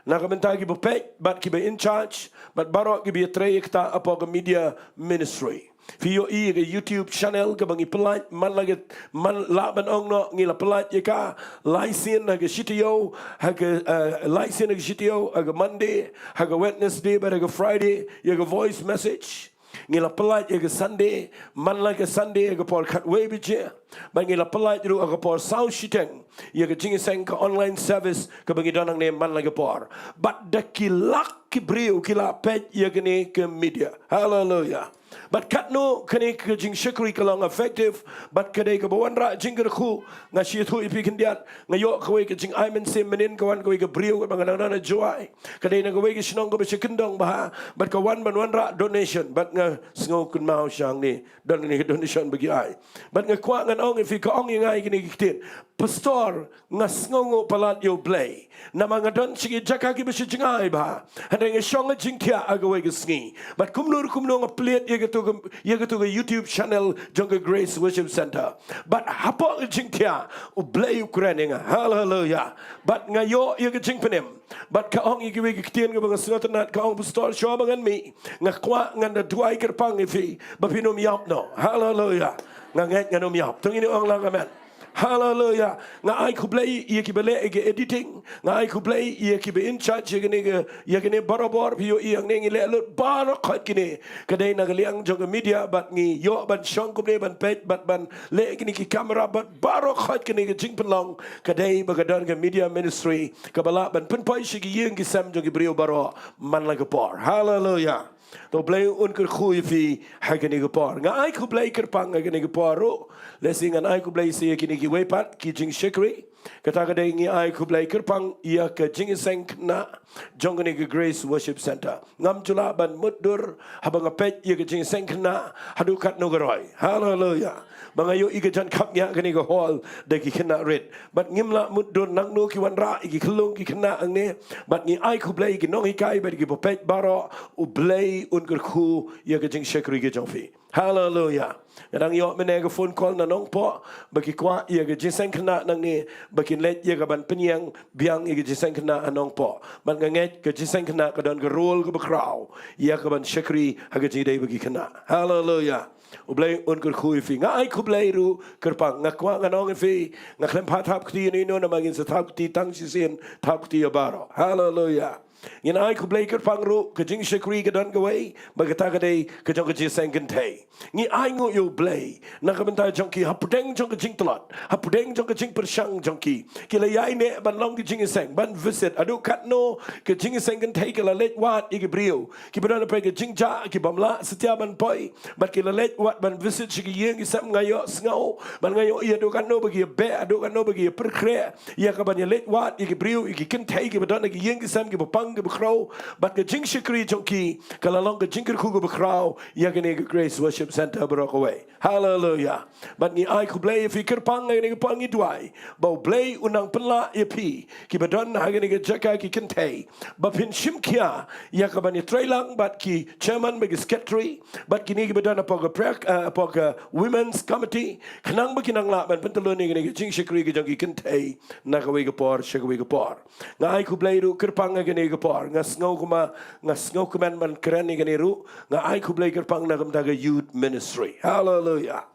Na ka bynta kiba peit bad kiba in charge bad baroh kiba ïatrei ïa kata hapoh ka media ministry. Phi ïohi ïa ka YouTube channel kaba ngi pynlait man la ka, man lah ban ong noh ngi la pynlait ïa ka lai sien ha ka shi taïew, ha ka, eh, lai sien ha ka shi taïew, ha ka Monday, ha ka Wednesday bad ha ka Friday, ïa ka voice message. Ngi la pynlait ïa ka Sunday, man la ka Sunday ha ka por khatwei baje. Bad ngi la pynlait ruh ha ka por saw shiteng ïa ka jingïaseng ka online service kaba ngi don hangne man la ka por. Bad da ki lak ki briew ki la peit ïa kane ka media. Haleluia. Bad katno kane ka jingshakri ka long effective, bad ka dei kaba wanrah jingkyrkhu. Nga shu ïathuh ïa phi khyndiat, nga ïoh kawei ka jingai mynsiem mynhynnin, ka wan kawei ka briew kaba nga dang don ha Jowai. Ka dei na kawei ka shnong kaba sha kyndong bha, bad ka wan ban wanrah donation, bad nga sngew kynmaw sha hangne, don kane ka donation ba ki ai. Bad nga kwah ngan ong ïa phi, ka ong ïa nga ïa kine ki ktien, Pastor, nga sngewnguh palat ïa U Blei. Namar nga don sha ki jaka kiba sha jngai bha. Hynrei nga shong ha jingthiah ha kawei ka sngi. Bad kumno kumno nga plie ïa katu ka, ïa katu ka YouTube channel jong ka Grace Worship Centre. Bad hapoh ka jingthiah, U Blei u kren ïa nga. Haleluia. Bad nga ïoh ïa ka jingpynim. Bad ka ong ïa kiwei ki ktien kaba nga sngewtynnat, ka ong, Pastor, shuwa ba ngan mih, nga kwah ngan da duwai kyrpang ïa phi ba phin ym ïap noh. Haleluia. Nga ngeit ngan ym ïap. To ngin ong lang amen. Haleluia. Nga ai khublei ïa kiba leh ïa ki editing. Nga ai khublei ïa kiba in charge ïa kine, ïa kine barabor. Phi ïohi hangne ngi leh lut baroh khoit kine. Ka dei na ka liang jong ka media bad ngi ïoh ban shong kumne ban peit bad ban leh kine ki camera bad baroh khoit kine ki jingpynlong. Ka dei ba ka don ka media ministry kaba lah ban pynpoi sha ki ïing ki sem jong ki briew baroh man la ka por. Haleluia. To U Blei un kyrkhu ïa phi ha kane ka por. Nga ai khublei kyrpang ha kane ka por ruh. Lehse ngan ai khublei sa ïa kine kiwei pat ki jingshakri. Kata ka dei ngi ai khublei kyrpang ïa ka jingïaseng khynnah jong kane ka Grace Worship Centre. Ngam ju lah ban mutdur haba nga peit ïa ka jingïaseng khynnah haduh katno ka roi. Haleluia. Ba nga ïohi ka jan khapngiah kane ka hall da ki khynnah rit. Bad ngim lah mutdur nangno ki wanrah ïa ki khyllung ki khynnah hangne. Bad ngi ai khublei ïa ki nonghikai bad ïa kiba peit baroh. U Blei un kyrkhu ïa ka jingshakri ka jong phi. Haleluia. Nga dang ïoh mynne ka phone call na Nongpoh ba ki kwah ïa ka jingïaseng khynnah nangne ba kin leit ïa ka ban pynïeng biang ïa ka jingïaseng khynnah ha Nongpoh. Bad nga ngeit ka jingïaseng khynnah ka don ka role kaba khraw ïa ka ban shakri ha ka jingïadei bad ki khynnah. Haleluia. U Blei un kyrkhu ïa phi. Nga ai khublei ruh kyrpang, nga kwah ngan ong ïa phi, nga khlem pat thap kti ïa uno uno namar ngin sa thap kti tang shisien, thap kti ïa baroh. Haleluia. Ngin ai khublei kyrpang ruh, ka jingshakri ka don kawei, ba kata ka dei ka jong ka jingïaseng kynthei. Ngi ai nguh ïa U Blei na ka bynta jong ki hapdeng jong ka jingtlot, hapdeng jong ka jingpyrshang jong ki. Ki la ïaineh ban long ki jingïaseng, ban visit, haduh katno ka jingïaseng kynthei ka la leit wad ïa ki briew kiba don hapoh ka jingjah, ki bym lah satia ban poi. Bad ki la leit wad ban visit sha ki ïing ki sem, nga ïohsngew bad nga ïohi haduh katno ba ki ïabeh, haduh katno ba ki ïapyrkhreh ïa ka ban ïaleit wad ïa ki briew, ïa ki kynthei kiba don ha ki ïing ki sem, kiba pang kiba khraw. Bad ka jingshakri jong ki ka la long ka jingkyrkhu kaba khraw ïa kane ka Grace Worship Centre baroh kawei. Haleluia. Bad ngi ai khublei ïa phi kyrpang, ha kane ka por ngi duwai ba U Blei un nang pynlah ïa phi kiba don ha kane ka jaka, ki kynthei, ba phin shim khia ïa ka ban ïatreilang bad ki chairman bad ki secretary bad kine kiba don hapoh ka pre-, eh, hapoh ka women's committee, khnang ba kin nang lah ban pyntyllun ïa kane ka jingshakri ka jong ki kynthei na kawei ka por sha kawei ka por. Nga ai khublei ruh kyrpang ha kane ka por. Nga sngewkmen, nga sngewkmen ban kren ïa kane ruh. Nga ai khublei kyrpang na ka bynta ka youth ministry. Haleluia.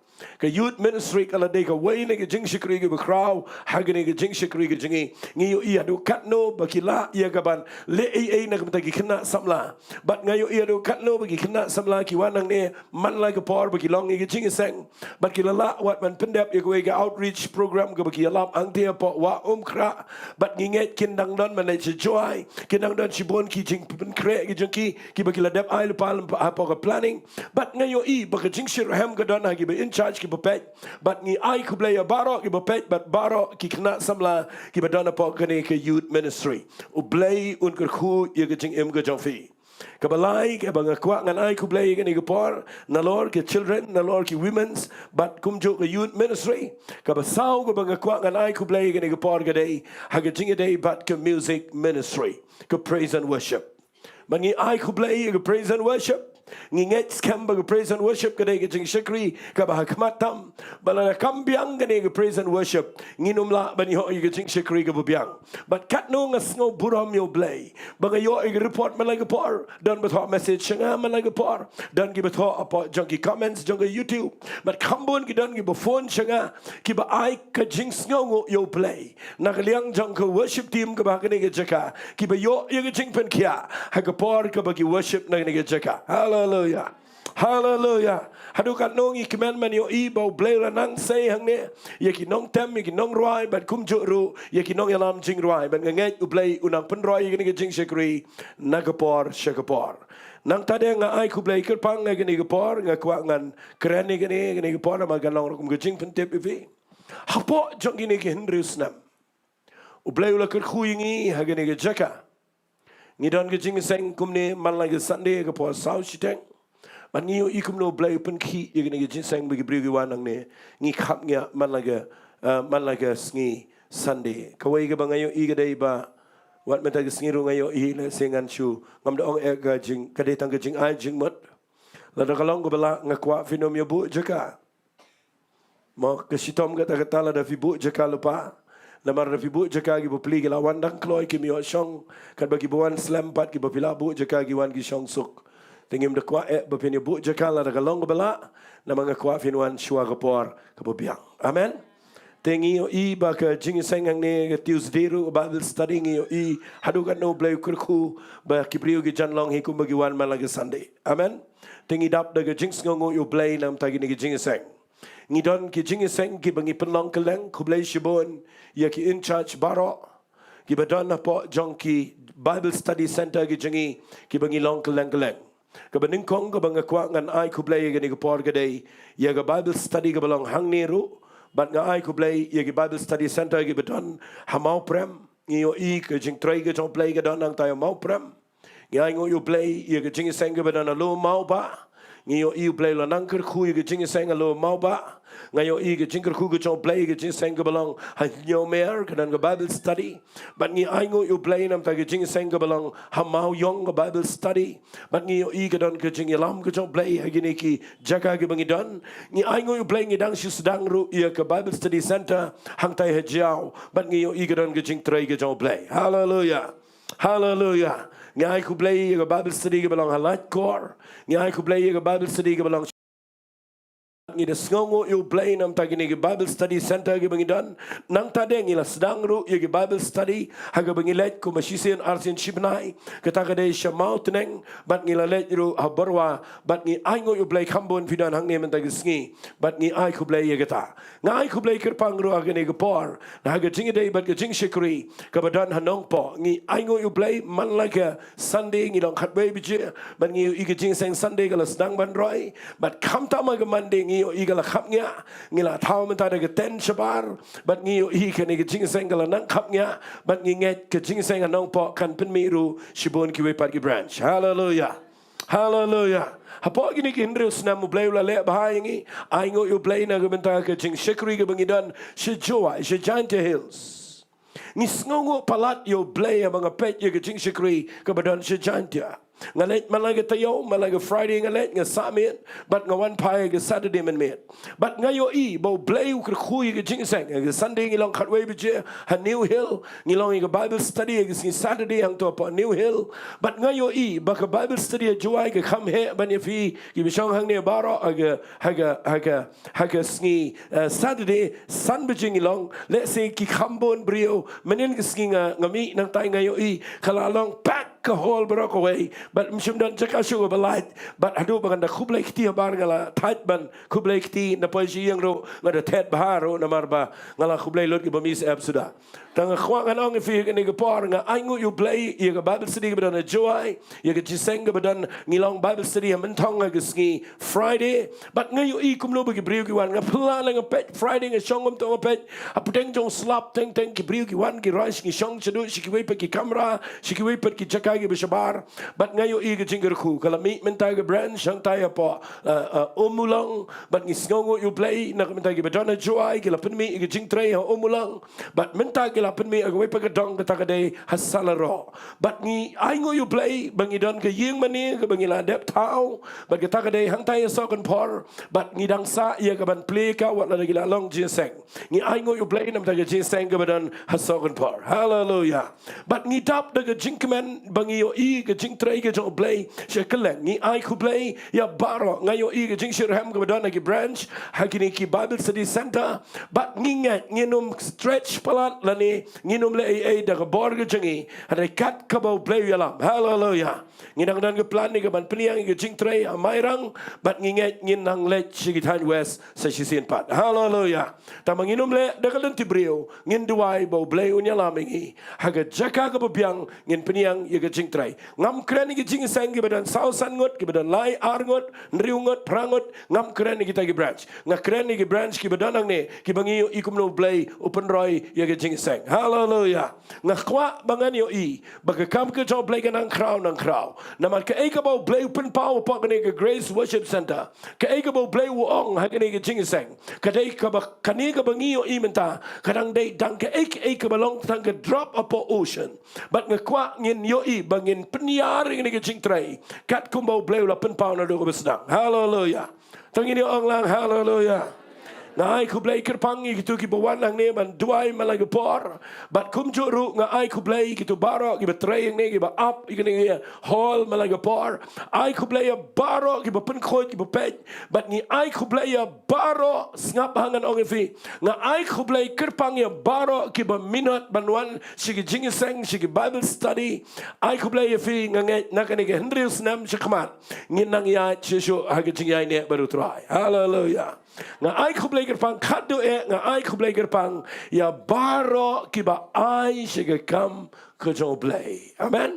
Ka youth ministry ka la dei kawei na ki jingshakri kiba khraw ha kane ka jingshakri ka jong ngi. Ngi ïohi haduh katno ba ki lah ïa ka ban leh ei ei na ka bynta ki khynnah samla. Bad nga ïohi haduh katno ba ki khynnah samla ki wan hangne man la ka por ba ki long ïa ka jingïaseng. Bad ki la lah wat ban pyndep ïa kawei ka outreach program kaba ki ïalap hangtei hapoh Wah Umkhrah. Bad ngi ngeit kin dang don mynta sha Jowai, kin dang don shibun ki jingpynkhreh ki jong ki, kiba ki la dep ai lypa hapoh ka planning. Bad nga ïohi ba ka jingshitrhem ka don ha kiba in charge, kiba peit. Bad ngi ai khublei ïa baroh kiba peit bad baroh ki khynnah samla kiba don hapoh kane ka youth ministry. U Blei un kyrkhu ïa ka jingim ka jong phi. Kaba lai, kaba nga kwah ngan ai khublei ïa kane ka por, nalor ki children, nalor ki women's, bad kumjuh ka youth ministry. Kaba saw kaba nga kwah ngan ai khublei ïa kane ka por ka dei ha ka jingïadei bad ka music ministry, ka praise and worship. Bad ngi ai khublei ïa ka praise and worship. Ngi ngeit skhem ba ka praise and worship ka dei ka jingshakri kaba ha khmat tam. Ba lada kam biang kane ka praise and worship, ngin ym lah ban ïoh ïa ka jingshakri kaba biang. Bad katno nga sngew burom ïa U Blei ba nga ïoh ïa ka report man la ka por. Don ba thoh message sha nga man la ka por. Don kiba thoh hapoh jong ki comments jong ka YouTube. Bad kham bun ki don kiba phone sha nga, kiba ai ka jingsngewnguh ïa U Blei na ka liang jong ka worship team kaba ha kane ka jaka, kiba ïoh ïa ka jingpynkhiah ha ka por kaba ki worship na kane ka jaka. Haleluia. Haleluia. Haduh katno ngi kmen ban ïohi ba U Blei u la nang sei hangne ïa ki nongtem, ïa ki nongrwai, bad kumjuh ruh ïa ki nongïalam jingrwai. Bad nga ngeit U Blei u nang pynroi ïa kane ka jingshakri na ka por sha ka por. Nangta de nga ai khublei kyrpang ïa kane ka por, nga kwah ngan kren ïa kane, kane ka por namar ka long ruh kum ka jingpyntip ïa phi. Hapoh jong kine ki hynriew snem, U Blei u la kyrkhu ïa ngi ha kane ka jaka. Ngi don ka jingïaseng kumne man la ka Sunday ka por saw shiteng. Bad ngi ïohi kumno U Blei u pynkhih ïa kane ka jingïaseng ba ki briew ki wan hangne. Ngi khapngiah man la ka, eh, man la ka sngi Sunday. Kawei kaba nga ïohi ka dei ba wat mynta ka sngi ruh nga ïohi lehse ngan shu, ngam da ong eh ka jing, ka dei tang ka jingai jingmut. Lada ka long kaba lah nga kwah phin ym ïa buh jaka. Mo, ka shitom kata kata lada phi buh jaka lypa. Namar da phi buh jaka ki bapli ki la wan dang kloi kim ïoh shong. Katba ki ba wan slem pat ki ba phi la buh jaka ki wan ki shong suk. Te ngim da kwah eh ba phin ïa buh jaka lada ka long kaba lah. Namar nga kwah phin wan shuwa ka por kaba biang. Amen. Te ngi ïohi ba ka jingïaseng hangne ka Tuesday ruh Bible study ngi ïohi haduh katno U Blei u kyrkhu ba ki briew ki jan long hi kumba ki wan man la ka Sunday. Amen. Te ngi dap da ka jingsngewnguh ïa U Blei namar ta kine ki jingïaseng. Ngi don ki jingïaseng kiba ngi pynlong kylleng, khublei shibun ïa ki in charge baroh kiba don hapoh jong ki Bible Study Center ki jong ngi kiba ngi long kylleng kylleng. Kaba nyngkong kaba nga kwah ngan ai khublei ïa kane ka por ka dei ïa ka Bible study kaba long hangne ruh, bad nga ai khublei ïa ki Bible Study Center kiba don ha Mawprem. Ngi ïohi ka jingtrei ka jong U Blei ka don hangtai ha Mawprem. Ngi ainguh ïa U Blei ïa ka jingïaseng kaba don ha Lum Mawbah. Ngi ïohi U Blei u la nang kyrkhu ïa ka jingïaseng ha Lum Mawbah. Nga ïohi ka jingkyrkhu ka jong U Blei ïa ka jingïaseng kaba long ha Hynñiewmer ka don ka Bible study. Bad ngi ainguh ïa U Blei namar ta ka jingïaseng kaba long ha Mawïong ka Bible study. Bad ngi ïohi ka don ka jingïalam ka jong U Blei ha kine ki jaka kiba ngi don. Ngi ainguh ïa U Blei ngi dang shu sdang ruh ïa ka Bible Study Center hangtai ha Jaïaw. Bad ngi ïohi ka don ka jingtrei ka jong U Blei. Haleluia. Haleluia. Ngi ai khublei ïa ka Bible study kaba long ha Laitkor. Ngi ai khublei ïa ka Bible study kaba long. Ngi da sngewnguh ïa U Blei namar ta kine ki Bible Study Center kiba ngi don. Nangta de ngi la sdang ruh ïa ki Bible study ha kaba ngi leit kumba shisien arsien shibnai. Kata ka dei sha Mawtneng bad ngi la leit ruh ha Barwa. Bad ngi ainguh ïa U Blei kham bun phi don hangne mynta ka sngi. Bad ngi ai khublei ïa kata. Nga ai khublei kyrpang ruh ha kane ka por na ha ka jingïadei bad ka jingshakri kaba don ha Nongpoh. Ngi ainguh ïa U Blei man la ka Sunday ngi long khatwei baje. Bad ngi ïohi ka jingïaseng Sunday ka la sdang ban roi. Bad khamtam ha ka Monday ngi ïohi ka la khapngiah. Ngi la thaw mynta da ka tent shabar. Bad ngi ïohi kane ka jingïaseng ka la nang khapngiah. Bad ngi ngeit ka jingïaseng ha Nongpoh kan pynmih ruh shibun kiwei pat ki branch. Haleluia. Haleluia. Hapoh kine ki hynriew snem U Blei u la leh bha ïa ngi. Ainguh ïa U Blei na ka bynta ka jingshakri kaba ngi don sha Jowai, sha Jaintia Hills. Ngi sngewnguh palat ïa U Blei haba nga peit ïa ka jingshakri kaba don sha Jaintia. Nga leit man la ka taïew, man la ka Friday nga leit, nga sah miet bad nga wan phai ka Saturday mynmiet. Bad nga ïohi ba U Blei u kyrkhu ïa ka jingïaseng. Ha ka Sunday ngi long khatwei baje ha New Hill, ngi long ïa ka Bible study ha ka sngi Saturday hangto hapoh New Hill. Bad nga ïohi ba ka Bible study ha Jowai ka kham heh ban ïa phi kiba shong hangne baroh ha ka, ha ka, ha ka, ha ka sngi, eh, Saturday san baje ngi long. Lehse ki kham bun briew, mynnin ka sngi nga, nga mih nangtai nga ïohi ka la long pack ka hall baroh kawei. Bad ym shym don jaka shuh kaba lait. Bad haduh ba ngan da khublei kti habar nga la thait ban khublei kti, na poi sha ïing ruh nga da thet bha ruh namar ba nga la khublei lut kiba mih sha ep suda. Te nga kwah ngan ong ïa phi ha kane ka por, nga ainguh ïa U Blei ïa ka Bible study kaba don ha Jowai, ïa ka jingïaseng kaba don, ngi long Bible study ha Mynthong ha ka sngi Friday. Bad nga ïohi kumno ba ki briew ki wan, nga phylla leh nga peit Friday, nga shong kumto nga peit hapdeng jong slap teng teng ki briew ki wan ki rai sha, ngi shong shaduh sha kiwei pat ki kamra, sha kiwei pat ki jaka kiba shabar, bad nga ïohi ka jingkyrkhu, ka la mih mynta ka branch hangtai hapoh, eh, eh, Ummulong, bad ngi sngewnguh ïa U Blei, na ka bynta kiba don ha Jowai, ki la pynmih ïa ka jingtrei ha Ummulong, bad mynta ki la pynmih ïa kawei pat ka dong kata ka dei ha Salaroh. Bad ngi ainguh ïa U Blei, ba ngi don ka ïing mane, kaba ngi la dep thaw, bad kata ka dei hangtai ha Sohkynphor, bad ngi dang sah ïa kaban plie ka wat lada ki la long jingïaseng. Ngi ainguh ïa U Blei namar ka jingïaseng kaba don ha Sohkynphor. Haleluya. Bad ngi dap da ka jingkmen ba ngi ïohi ka jingtrei ka jong U Blei sha kylleng. Ngi ai khublei ïa baroh, nga ïohi ka jingshitrhem kaba don ha ki branch, ha kine ki Bible Study Center. Bad ngi ngeit ngin ym stretch palat lane ngin ym leh ei ei da ka bor ka jong ngi, hynrei kat kaba U Blei u ïalam. Haleluya. Ngi dang don ka plan ïa kaban pynïang ïa ka jingtrei ha Mairang, bad ngi ngeit ngin nang leit sha ki thaiñ West sa shisien pat. Haleluya. Tangba ngin ym leh da ka lynti briew, ngin duwai ba U Blei un ïalam ïa ngi ha ka jaka kaba biang ngin pynïang ïa ka jingtrei. Ngam kren ïa ka jingïaseng kiba don saw san ngut, kiba don lai ar ngut, hynriew ngut, phra ngut, ngam kren ïa kita ki branch. Nga kren ïa ki branch kiba don hangne, kiba ngi ïohi kumno U Blei u pynroi ïa ka jingïaseng. Haleluya. Nga kwah ba ngan ïohi ba ka kam ka jong U Blei ka nang khraw nang khraw. Namar kaei kaba U Blei u pynpaw hapoh kane ka Grace Worship Center, kaei kaba U Blei u ong ha kane ka jingïaseng, ka dei kaba, kane kaba ngi ïohi mynta, ka dang dei dang kaei kaei kaba long tang ka drop hapoh ocean. Bad nga kwah ngin ïohi ba ngin pynïar ïa kane ka jingtrei katkum ba U Blei u la pynpaw naduh kaba sdang. Haleluya. To ngin ïa ong lang haleluya. Nga ai khublei kyrpang ïa kito kiba wan hangne ban duwai man la ka por. Bad kumjuh ruh nga ai khublei ïa kito baroh kiba trei hangne, kiba ap ïa kane ka hall man la ka por. Ai khublei ïa baroh kiba pynkhuid, kiba peit. Bad ngi ai khublei ïa baroh, sngap ha ngan ong ïa phi. Nga ai khublei kyrpang ïa baroh kiba minot ban wan sha ki jingïaseng, sha ki Bible study. Ai khublei ïa phi, nga ngeit na kane ka hynriew snem shakhmat ngin nang ïaid shuh shuh ha ka jingïaineh bad U Trai. Haleluya. Nga ai khublei kyrpang, khatduh eh nga ai khublei kyrpang ïa baroh kiba ai sha ka kam ka jong U Blei. Amen.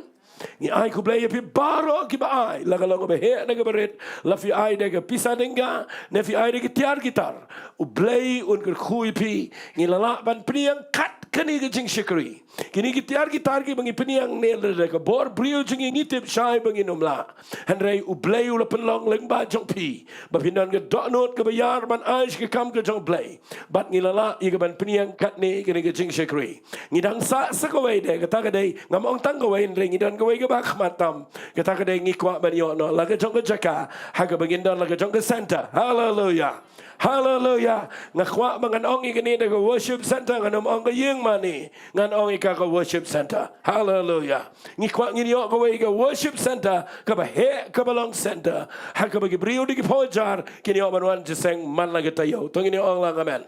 Ngi ai khublei ïa phi baroh kiba ai, la ka long kaba heh ne kaba rit, la phi ai da ka pisa dengka ne phi ai da ki tiar ki tar, U Blei un kyrkhu ïa phi. Ngi la lah ban pynïang kat kane ka jingshakri. Kine ki tiar ki tar kiba ngi pynïang ne lada ka bor briew jong ngi ngi tip shai ba ngin ym lah. Hynrei U Blei u la pynlong lyngba jong phi ba phin don ka dohnud kaba ïar ban ai sha ka kam ka jong U Blei. Bad ngi la lah ïa kaban pynïang katne kane ka jingshakri. Ngi dang sah sa kawei de, kata ka dei, ngam ong tang kawei hynrei ngi don kawei kaba khmat tam. Kata ka dei ngi kwah ban ïoh noh la ka jong ka jaka ha kaba ngin don la ka jong ka center. Haleluya. Haleluya. Nga kwah ba ngan ong ïa kane da ka worship center, ngan ym ong ka ïing mane, ngan ong ïa ka ka worship center. Haleluya. Ngi kwah ngin ïoh kawei ka worship center kaba heh, kaba long center ha kaba ki briew da ki pawjar kin ïoh ban wan jingïaseng man la ka taïew. To ngin ïa ong lang amen.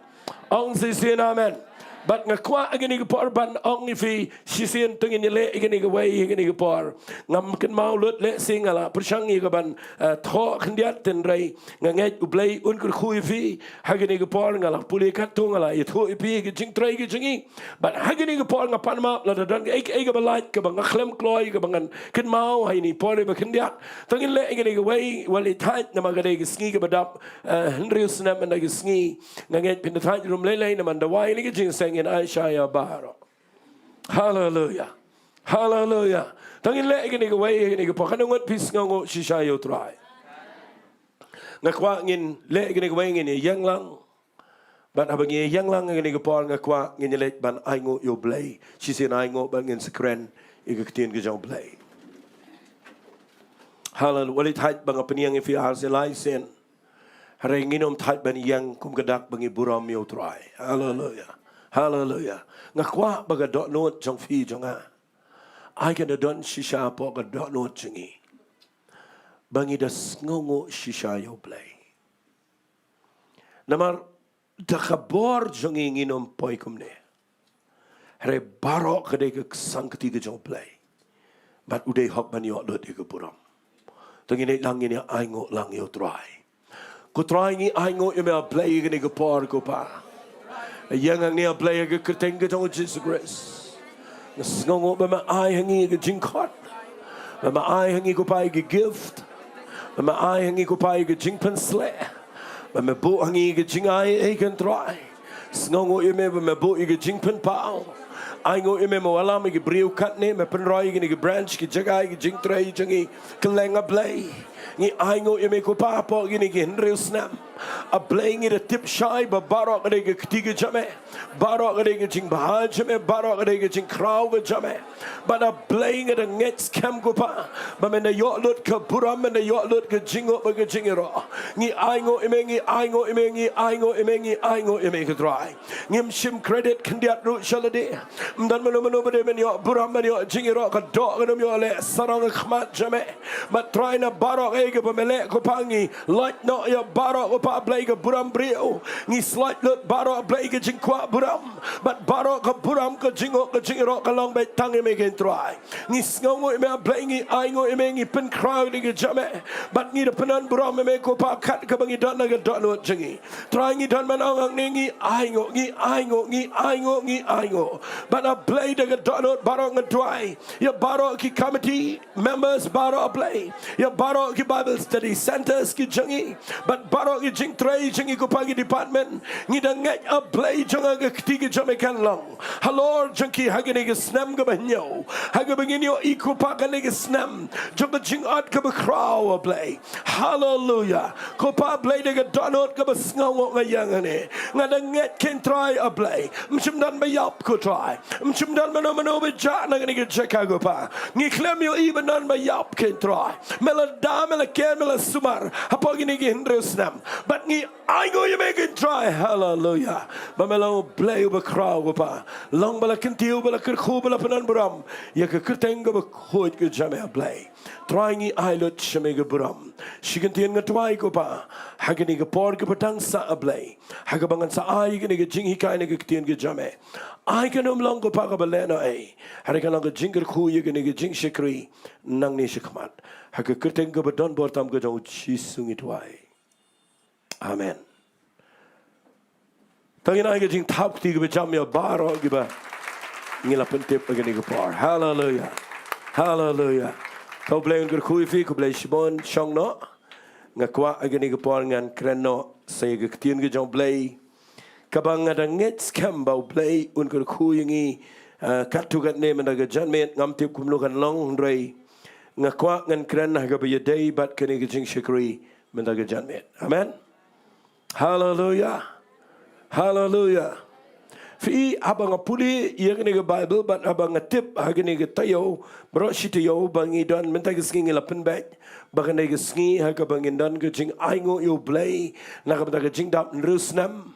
Ong shisien amen. Bad nga kwah ha kane ka por ban ong ïa phi shisien, to ngin ïa leh ïa kane kawei ha kane ka por. Ngam kynmaw lut lehse nga la pyrshang ïa kaban, eh, thoh khyndiat, hynrei nga ngeit U Blei un kyrkhu ïa phi. Ha kane ka por nga la pule katto, nga la ïathuh ïa phi ka jingtrei ka jong ngi. Bad ha kane ka por nga pan map lada don kaei kaei kaba lait kaba nga khlem kloi kaba ngan kynmaw ha ine i por iba khyndiat. To ngin leh ïa kane kawei, wat leit thait namar ka dei ka sngi kaba dap, eh, hynriew snem ynda ka sngi. Nga ngeit phin da thait ruh ym lei lei namar da wai ïa kane ka jingïaseng ngin ai sha ïa baroh. Haleluya. Haleluya. To ngin leh ïa kane kawei ha kane ka por. Katno ngut phi sngewnguh shisha ïa U Trai? Nga kwah ngin leh ïa kane kawei, ngin ïa ïeng lang. Bad haba ngi ïeng lang ha kane ka por nga kwah ngin ïa leit ban ainguh ïa U Blei. Shisien ainguh bad ngin sa kren ïa ka ktien ka jong U Blei. Haleluya. Wat leit thait ba nga pynïeng ïa phi ar sien lai sien. Hynrei ngin ym thait ban ïeng kum ka dak ba ngi burom ïa U Trai. Haleluya. Haleluya. Nga kwah ba ka dohnud jong phi jong nga, ai kan da don shisha hapoh ka dohnud jong ngi ba ngi da sngewnguh shisha ïa U Blei. Namar da ka bor jong ngi ngin ym poi kumne. Hynrei baroh ka dei ka ksangkti ka jong U Blei. Bad u dei hok ban ïoh lut ïa ka burom. To ngin ïa lang, ngin ïa ainguh lang ïa U Trai. Ko Trai, ngi ainguh ïa me A Blei ïa kane ka por ko Pa. Ïa nga hangne A Blei ha ka kyrteng ka jong U Jisu Khrist. Nga sngewnguh ba me ai ha ngi ka jingkhot. Ba me ai ha ngi ko Pa ïa ka gift. Ba me ai ha ngi ko Pa ïa ka jingpynsleh. Ba me buh ha ngi ka jingai ei kan Trai. Sngewnguh ïa me ba me buh ïa ka jingpynpaw. Ai nguh ïa me mo alam ïa ki briew katne, me pynroi ïa kine ki branch, ki jaka, ki jingtrei jong ngi. Kylleng A Blei, ngi ai nguh ïa me ko Pa hapoh kine ki hynriew snem. A Blei, ngi da tip shai ba baroh ka dei ka kti ka jong me, baroh ka dei ka jingbha jong me, baroh ka dei ka jingkhraw ka jong me. Bad A Blei, ngi da ngeit skhem ko Pa ba men da ïoh lut ka burom, men da ïoh lut ka jingnguh bad ka jingïaroh. Ngi ai nguh ïa me, ngi ai nguh ïa me, ngi ai nguh ïa me, ngi ai nguh ïa me ko Trai. Ngim shim credit khyndiat ruh sha lade. Ym don mano mano ba dei ban ïoh burom, ban ïoh jingïaroh, ka doh kan ym ïoh leh sarong ha khmat jong me. Bad Trai, na baroh kaei kaba me leh ko Pa, ngi laitluid noh ïa baroh ko Pa Blei, ka burom briew. Ngi slait lut baroh Blei ka jingkwah burom, bad baroh ka burom, ka jingnguh, ka jingïaroh ka long beit tang ïa me ko Trai. Ngi sngewnguh ïa me A Blei, ngi ai nguh ïa me, ngi pynkhraw ïa ka jong me. Bad ngi da pyndon burom ïa me ko Pa kat kaba ngi don ha ka dohnud jong ngi. Trai, ngi don ban ong hangne, ngi ai nguh, ngi ai nguh, ngi ai nguh, ngi ai nguh. Bad A Blei, da ka dohnud baroh nga duwai ïa baroh ki committee members baroh A Blei, ïa baroh ki Bible study centers ki jong ngi, bad baroh ki jingtrei jong ngi ko Pa, ki department. Ngi da ngeit A Blei jong nga ka kti ka jong me kan long halor jong ki ha kane ka snem kaba hynñiew, ha kaba ngin ïohi ko Pa kane ka snem jong ka jingot kaba khraw A Blei. Haleluia. Ko Pa Blei, da ka dohnud kaba sngewnguh nga ïeng hangne, nga da ngeit ko Trai A Blei, ym shym don ba ïap ko Trai. Ym shym don mano mano ba jah na kane ka jaka ko Pa. Ngi khlem ïohi ba don ba ïap ko Trai. Me la da, me la ker, me la sumar hapoh kine ki hynriew snem. Bad ngi ai nguh ïa me ko Trai. Haleluia. Ba me long U Blei uba khraw ko Pa. Long ba la kyntiew, ba la kyrkhu, ba la pyndon burom ïa ka kyrteng kaba khuid ka jong me A Blei. Trai, ngi ai lut sha me ka burom. Shi kyntien nga duwai ko Pa, ha kane ka por kaba dang sah A Blei, ha kaba ngan sa ai kane ka jinghikai na ka ktien ka jong me, ai kan ym long ko Pa kaba lehnohei, hynrei kan long ka jingkyrkhu ïa kane ka jingshakri nangne shakhmat. Ha ka kyrteng kaba donbor tam ka jong U Jisu ngi duwai. Amen. To ngin ai ka jingthap kti kaba jam ïa baroh kiba ngi la pyntip ha kane ka por. Haleluia. Haleluia. To U Blei un kyrkhu ïa phi, khublei shibun, shong noh. Nga kwah ha kane ka por ngan kren noh sa ïa ka ktien ka jong U Blei, kaba nga da ngeit skhem ba U Blei un kyrkhu ïa ngi, eh, katto katne mynta ka janmiet. Ngam tip kumno kan long, hynrei nga kwah ngan kren ha kaba ïadei bad kane ka jingshakri mynta ka janmiet. Amen. Haleluia. Haleluia. Phi, haba nga pule ïa kane ka Baibl bad haba nga tip ha kane ka taïew, baroh shi taïew ba ngi don, mynta ka sngi ngi la pynbeit ba kane ka sngi ha kaba ngin don ka jingainguh ïa U Blei na ka bynta ka jingdap hynriew snem.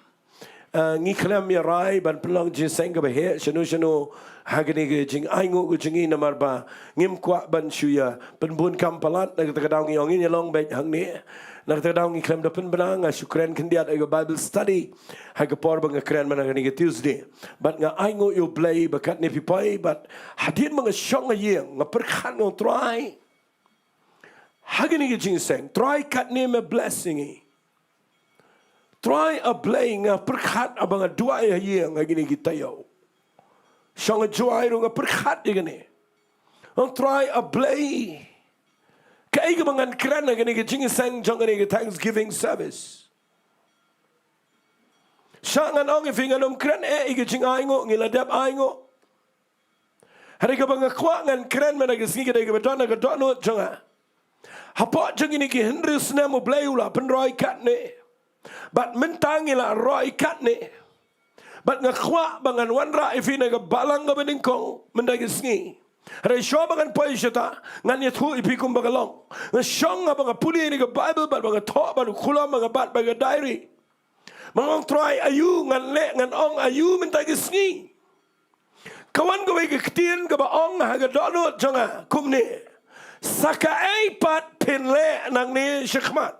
Ah, ngi khlem ïa rai ban pynlong jingïaseng kaba heh shano shano ha kane ka jingainguh ka jong ngi, namar ba ngim kwah ban shu ïa pynbun kam palat. Na kata ka daw ngi ong ngin ïa long beit hangne. Na kata ka daw ngi khlem da pynbna, nga shu kren khyndiat ha ka Bible study ha ka por ba nga kren mynta kane ka Tuesday. Bad nga ainguh ïa U Blei ba katne phi poi, bad hadien ba nga shong ha ïing nga pyrkhat, nga ong, Trai, ha kane ka jingïaseng, Trai, katne me bless ïa ngi. Trai A Blei, nga pyrkhat haba nga duwai ha ïing ha kine ki taïew. Shong ha Jowai ruh nga pyrkhat ïa kane. Ong, Trai A Blei, kaei kaba ngan kren ha kane ka jingïaseng jong kane ka Thanksgiving service? Shah ngan ong ïa phi, ngan ym kren eh ïa ka jingainguh, ngi la dep ainguh. Hynrei kaba nga kwah ngan kren mynta ka sngi ka dei kaba don ha ka dohnud jong nga. Hapoh jong kine ki hynriew snem U Blei u la pynroi katne, bad mynta ngi la roi katne. Bad nga kwah ba ngan wanrah ïa phi na ka balang kaba nyngkong mynta ka sngi. Hynrei shuwa ba ngan poi shata, ngan ïathuh ïa phi kumba ka long. Nga shong, haba nga pule ïa kane ka Baibl bad ba nga thoh bad u khulom, ba nga bat bad ka diary, ba nga ong, Trai, aïu ngan leh, ngan ong aïu mynta ka sngi? Ka wan kawei ka ktien kaba ong ha ka dohnud jong nga kumne: Sa kaei pat phin leh nangne shakhmat.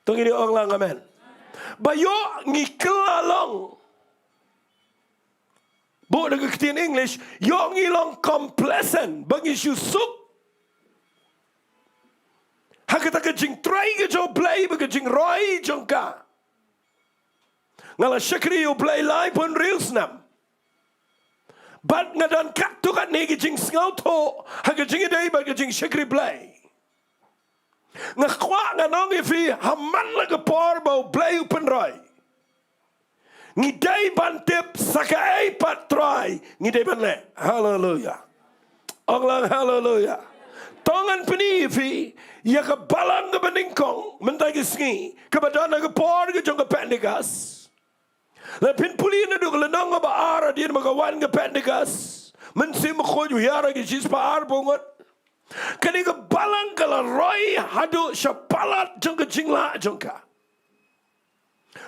To ngin ong lang amen. Ba ïoh ngi kylla long. Buh da ka ktien English, ïoh ngi long complacent, ba ngi shu suk ha kata ka jingtrei ka jong U Blei bad ka jingroi jong ka. Nga la shakri ïa U Blei laiphew hynriew snem. Bad nga don katto katne ki jingsngewthuh ha ka jingïadei bad ka jingshakri Blei. Nga kwah ngan ong ïa phi, ha man la ka por ba U Blei u pynroi, Ngi dei ban tip sa kaei pat Trai ngi dei ban leh. Haleluya. Ong lang haleluya. To ngan pyni ïa phi ïa ka balang kaba nyngkong mynta ka sngi kaba don ha ka por ka jong ka Pentekost. Lada phin pule naduh ka lynnong kaba ar hadien ba ka wan ka Pentekost, Mynsiem Bakhuid u hiar ha ki shispah arphew ngut. Kane ka balang ka la roi haduh sha palat jong ka jinglah jong ka.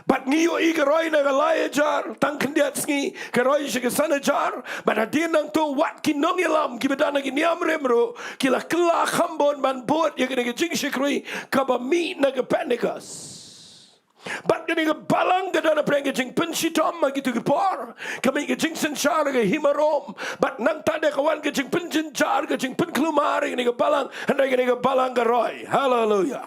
Bad ngi ïohi ka roi na ka lai hajar, tang khyndiat sngi ka roi sha ka san hajar. Bad hadien nangta wat ki nongïalam kiba don ha ki niam rim ruh ki la kylla kham bun ban bud ïa kane ka jingshakri kaba mih na ka Pentekost. Bad kane ka balang ka don hapdeng ka jingpynshitom ha kito ki por. Ka mih ka jingsynshar ha ka hima Rom. Bad nangta da ka wan ka jingpynjynjar, ka jingpynkulmar ïa kane ka balang. Hynrei kane ka balang ka roi. Haleluya.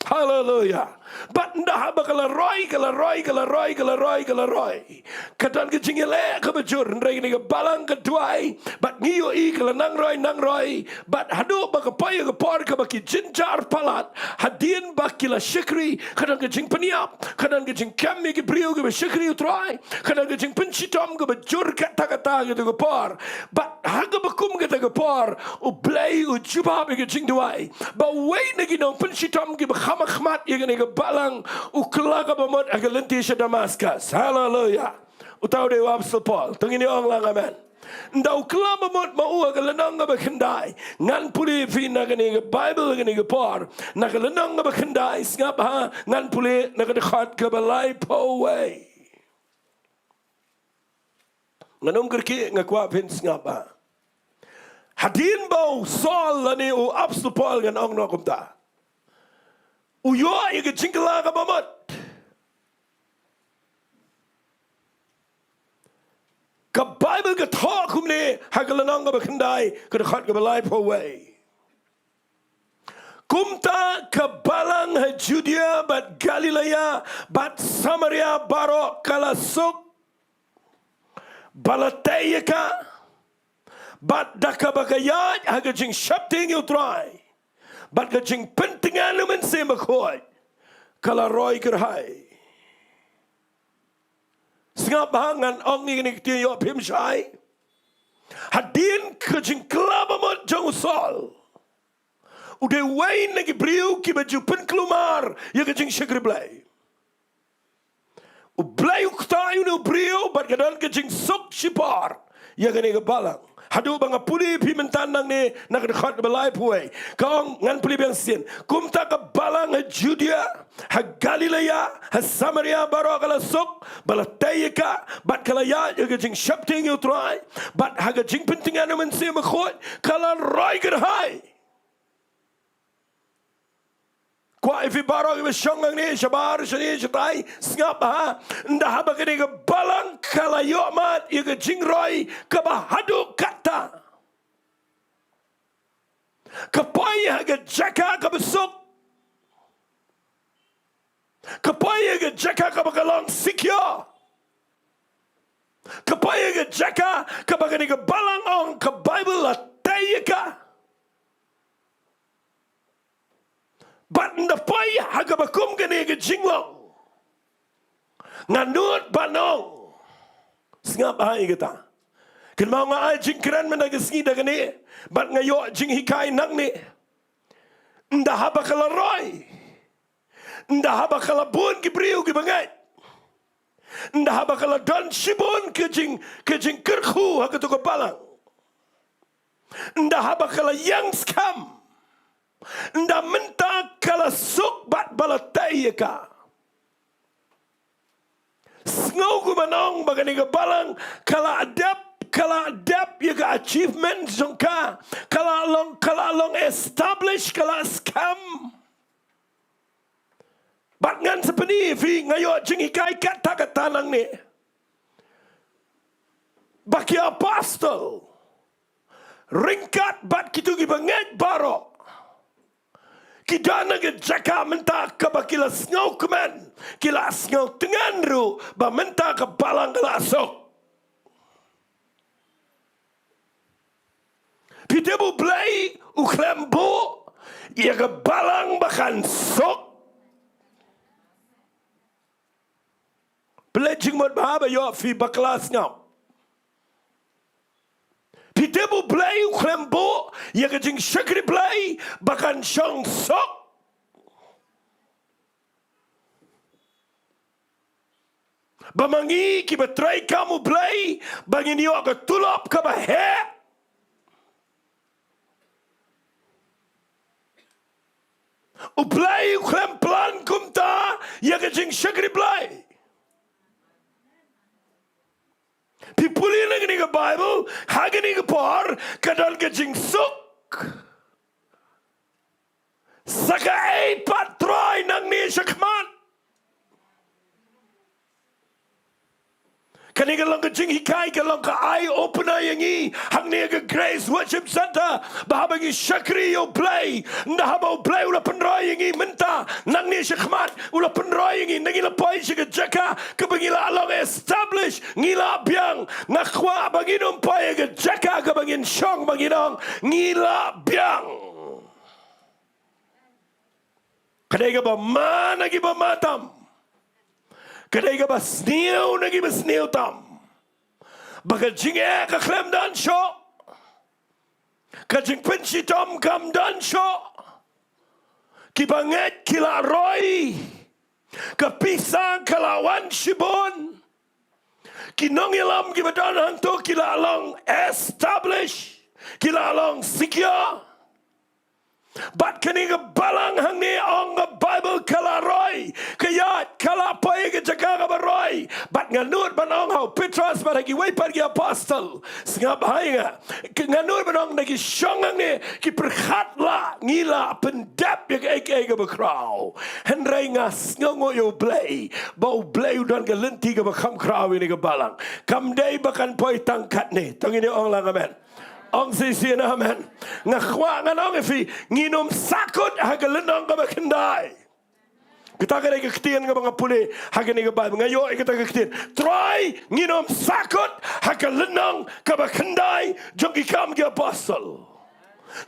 Haleluya. Bad ynda haba ka la roi, ka la roi, ka la roi, ka la roi, ka la roi, ka don ka jingïaleh kaba jur. Hynrei kane ka balang ka duwai. Bad ngi ïohi ka la nang roi, nang roi. Bad haduh ba ka poi ha ka por kaba ki jynjar palat. Hadien ba ki la shakri, ka don ka jingpynïap, ka don ka jingkem ïa ki briew kiba shakri u Trai. Ka don ka jingpynshitom kaba jur katta katta ha kato ka por. Bad ha kaba kum kata ka por, U Blei u jubab ïa ka jingduwai. Bad uwei na ki nongpynshitom kiba kham ha khmat ïa kane ka balang u kylla ka bamut ha ka lynti sha Damascus. Haleluya. Uta u dei u Apostol Paul. To ngin ong lang amen. Ynda u kylla bamut ma u ha ka lynnong kaba khyndai. Ngan pule ïa phi na kane ka Baibl ha kane ka por. Na ka lynnong kaba khyndai, sngap ha, ngan pule na ka dkhot kaba laiphew wei. Ngan ym kyrkieh, nga kwah phin sngap ha. Hadien ba u Saul lane u Apostol Paul, ngan ong noh kumta, u ïoh ïa ka jingkylla ka bamut, ka Baibl ka thoh kumne ha ka lynnong kaba khyndai, ka dkhot kaba laiphew wei. Kumta ka balang ha Judia bad Galilea bad Samaria baroh ka la suk, ba la tei ïa ka, bad da kaba ka ïaid ha ka jingsheptieng ïa u Trai bad ka jingpyntngen u Mynsiem Bakhuid, ka la roi kyrhai. Sngap ha, ngan ong ïa kine ki ktien, ïoh phim shai. Hadien ka jingkylla bamut jong u Saul, u dei uwei na ki briew kiba ju pynkulmar ïa ka jingshakri Blei. U Blei u ktah ïa une u briew bad ka don ka jingsuk shipor ïa kane ka balang. Haduh ba nga pule ïa phi mynta nangne na ka dkhot ba laiphew wei. Ka ong, ngan pule biang sien. Kumta ka balang ha Judia, ha Galilea, ha Samaria baroh ka la suk, ba la tei ïa ka, bad ka la ïaid ïa ka jingsheptieng ïa u Trai, bad ha ka jingpyntngen u Mynsiem Bakhuid, ka la roi kyrhai. Kwah ïa phi baroh kiba shong hangne, shabar, shane, shatai, sngap ha. Ynda haba kane ka balang ka la ïoh mad ïa ka jingroi kaba haduh katta, ka poi ha ka jaka kaba suk, ka poi ha ka jaka kaba ka long secure, ka poi ha ka jaka kaba kane ka balang, ong ka Baibl, la tei ïa ka. Bad ynda poi ha kaba kum kane ka jinglong, nga nud ban ong, sngap ha ïa kata. Kynmaw, nga ai jingkren mynta ka sngi da kane, bad nga ïoh jinghikai nangne. Ynda haba ka la roi, ynda haba ka la bun ki briew kiba ngeit, ynda haba ka la don shibun ka jing, ka jingkyrkhu ha kato ka balang, ynda haba ka la ïeng skhem, ynda mynta ka la suk bad ba la tei ïa ka. Sngew kumno ba kane ka balang ka la dep, ka la dep ïa ka achievement jong ka, ka la long, ka la long establish, ka la skhem. Bad ngan sa pyni ïa phi, nga ïoh jinghikai katta katta nangne, ba ki apostol ryngkat bad kito kiba ngeit baroh, ki don ha ka jaka mynta kaba ki la sngewkmen, ki la sngewtngen ruh ba mynta ka balang ka la suk. Phi tip, U Blei u khlem buh ïa ka balang ba kan suk. Pynleit jingmut bha ba ïoh phi bakla sngap. Phi tip U Blei u khlem buh ïa ka jingshakri Blei ba kan shong suk. Ba ma ngi kiba trei kam U Blei ba ngin ïoh ka tulop kaba heh. U Blei u khlem plan kumta ïa ka jingshakri Blei. Phi pule na kane ka Baibl, ha kane ka por ka don ka jingsuk. Sa kaei pat Trai nangne shakhmat? Kane ka long ka jinghikai, ka long ka eye opener ïa ngi hangne ha ka Grace Worship Centre, ba haba ngi shakri ïa U Blei, ynda haba U Blei u la pynroi ïa ngi mynta, nangne shakhmat u la pynroi ïa ngi, ynda ngi la poi sha ka jaka kaba ngi la long establish, ngi la biang. Nga kwah ba ngin ym poi ha ka jaka kaba ngin shong ba ngin ong ngi la biang. Ka dei kaba ma na kiba ma tam. Ka dei kaba sniew na kiba sniew tam. Ba ka jingeh ka khlem don shuh. Ka jingpynshitom kam don shuh. Kiba ngeit ki la roi. Ka pisa ka la wan shibun. Ki nongïalam kiba don hangto ki la long establish. Ki la long secure. Bad kane ka balang hangne ong ka Baibl ka la roi, ka ïaid, ka la poi ha ka jaka kaba roi. Bad nga nud ban ong ha u Petros bad ha kiwei pat ki apostol. Sngap ha nga. Nga nud ban ong ynda ki shong hangne ki pyrkhat lah ngi la pyndep ïa kaei kaei kaba khraw. Hynrei nga sngewnguh ïa U Blei ba U Blei u don ka lynti kaba kham khraw ïa kane ka balang. Kam dei ba kan poi tang katne. To ngin ïa ong lang amen. Ong shisien amen. Nga kwah ngan ong ïa phi, ngin ym sahkut ha ka lynnong kaba khyndai. Kata ka dei ka ktien kaba nga pule ha kane ka Baibl, nga ïoh ïa kata ka ktien. Trai, ngin ym sahkut ha ka lynnong kaba khyndai jong Ki Kam ki Apostol.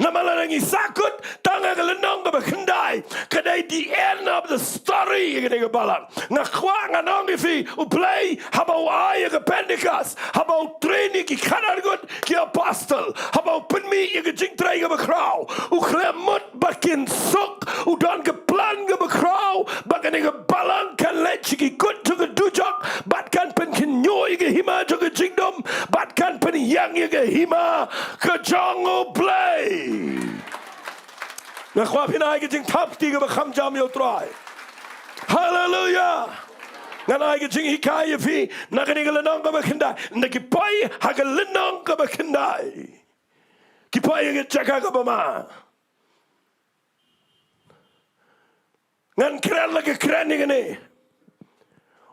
Namar lada ngi sahkut tang ha ka lynnong kaba khyndai, ka dei the end of the story ïa kane ka balang. Nga kwah ngan ong ïa phi, U Blei haba u ai ïa ka Pentecost, haba u train ïa ki khatar ngut ki apostol, haba u pynmih ïa ka jingtrei kaba khraw, u khlem mut ba kin suk, u don ka plan kaba khraw ba kane ka balang kan leit sha ki kut jong ka dujok, bad kan pynkhynñiuh ïa ka hima jong ka jingdum, bad kan pynïeng ïa ka hima ka jong U Blei. Nga kwah phin ai ka jingthap kti kaba kham jam ïa U Trai. Haleluia. Ngan ai ka jinghikai ïa phi na kane ka lynnong kaba khyndai. Ynda ki poi ha ka lynnong kaba khyndai, ki poi ha ka jaka kaba ma. Ngan kren la ka kren ïa kane.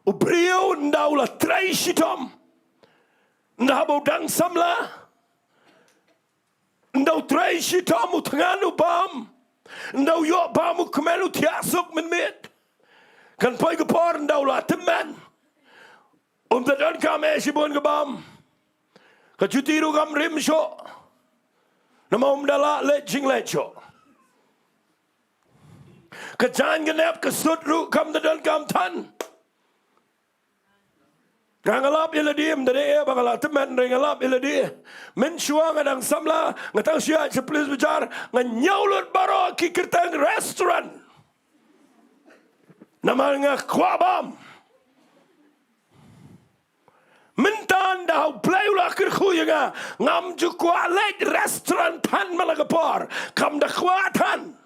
U briew ynda u la trei shitom, ynda haba u dang samla, ynda u trei shitom, u thngan u bam, ynda u ïoh bam u kmen, u thiah suk mynmiet. Kan poi ka por ynda u la tymmen, um da donkam eh shibun ka bam. Ka juti ruh kam rim shuh, namar um da lah leit jingleit shuh. Ka jaiñ ka nep ka sut ruh kam da donkam than. Nga, nga lap ïa lade, ym da dei eh ba nga la tymmen, hynrei nga lap ïa lade. Mynshuwa nga dang samla, nga tang shu ïaid sha Police Bazar, nga ñiew lut baroh ki kyrteng restaurant. Namar nga kwah bam. Mynta ynda U Blei u la kyrkhu ïa nga, ngam ju kwah leit restaurant than man la ka por. Kam da kwah than.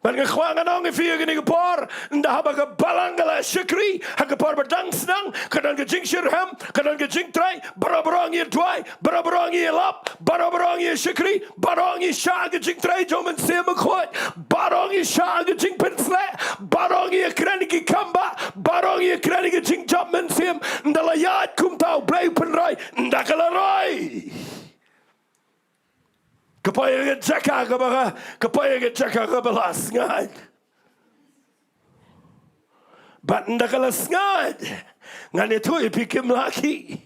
Bad nga kwah ngan ong ïa phi ha kane ka por, ynda haba ka balang ka la shakri, ha ka por ba dang sdang, ka don ka jingshitrhem, ka don ka jingtrei, baroh baroh ngi ïa duwai, baroh baroh ngi ïa lap, baroh baroh ngi ïa shakri, baroh ngi ïa shah ka jingtrei jong U Mynsiem Bakhuid, baroh ngi ïa shah ka jingpynshlur, baroh ngi ïa kren ki kam bah, baroh ngi ïa kren ki jingjop mynsiem, ynda la ïaid kumta U Blei u pynroi, ynda ka la roi. Ka poi ha ka jaka kaba, ka poi ha ka jaka kaba la sngaid. Bad ynda ka la sngaid, ngan ïathuh ïa phi kim lah khih.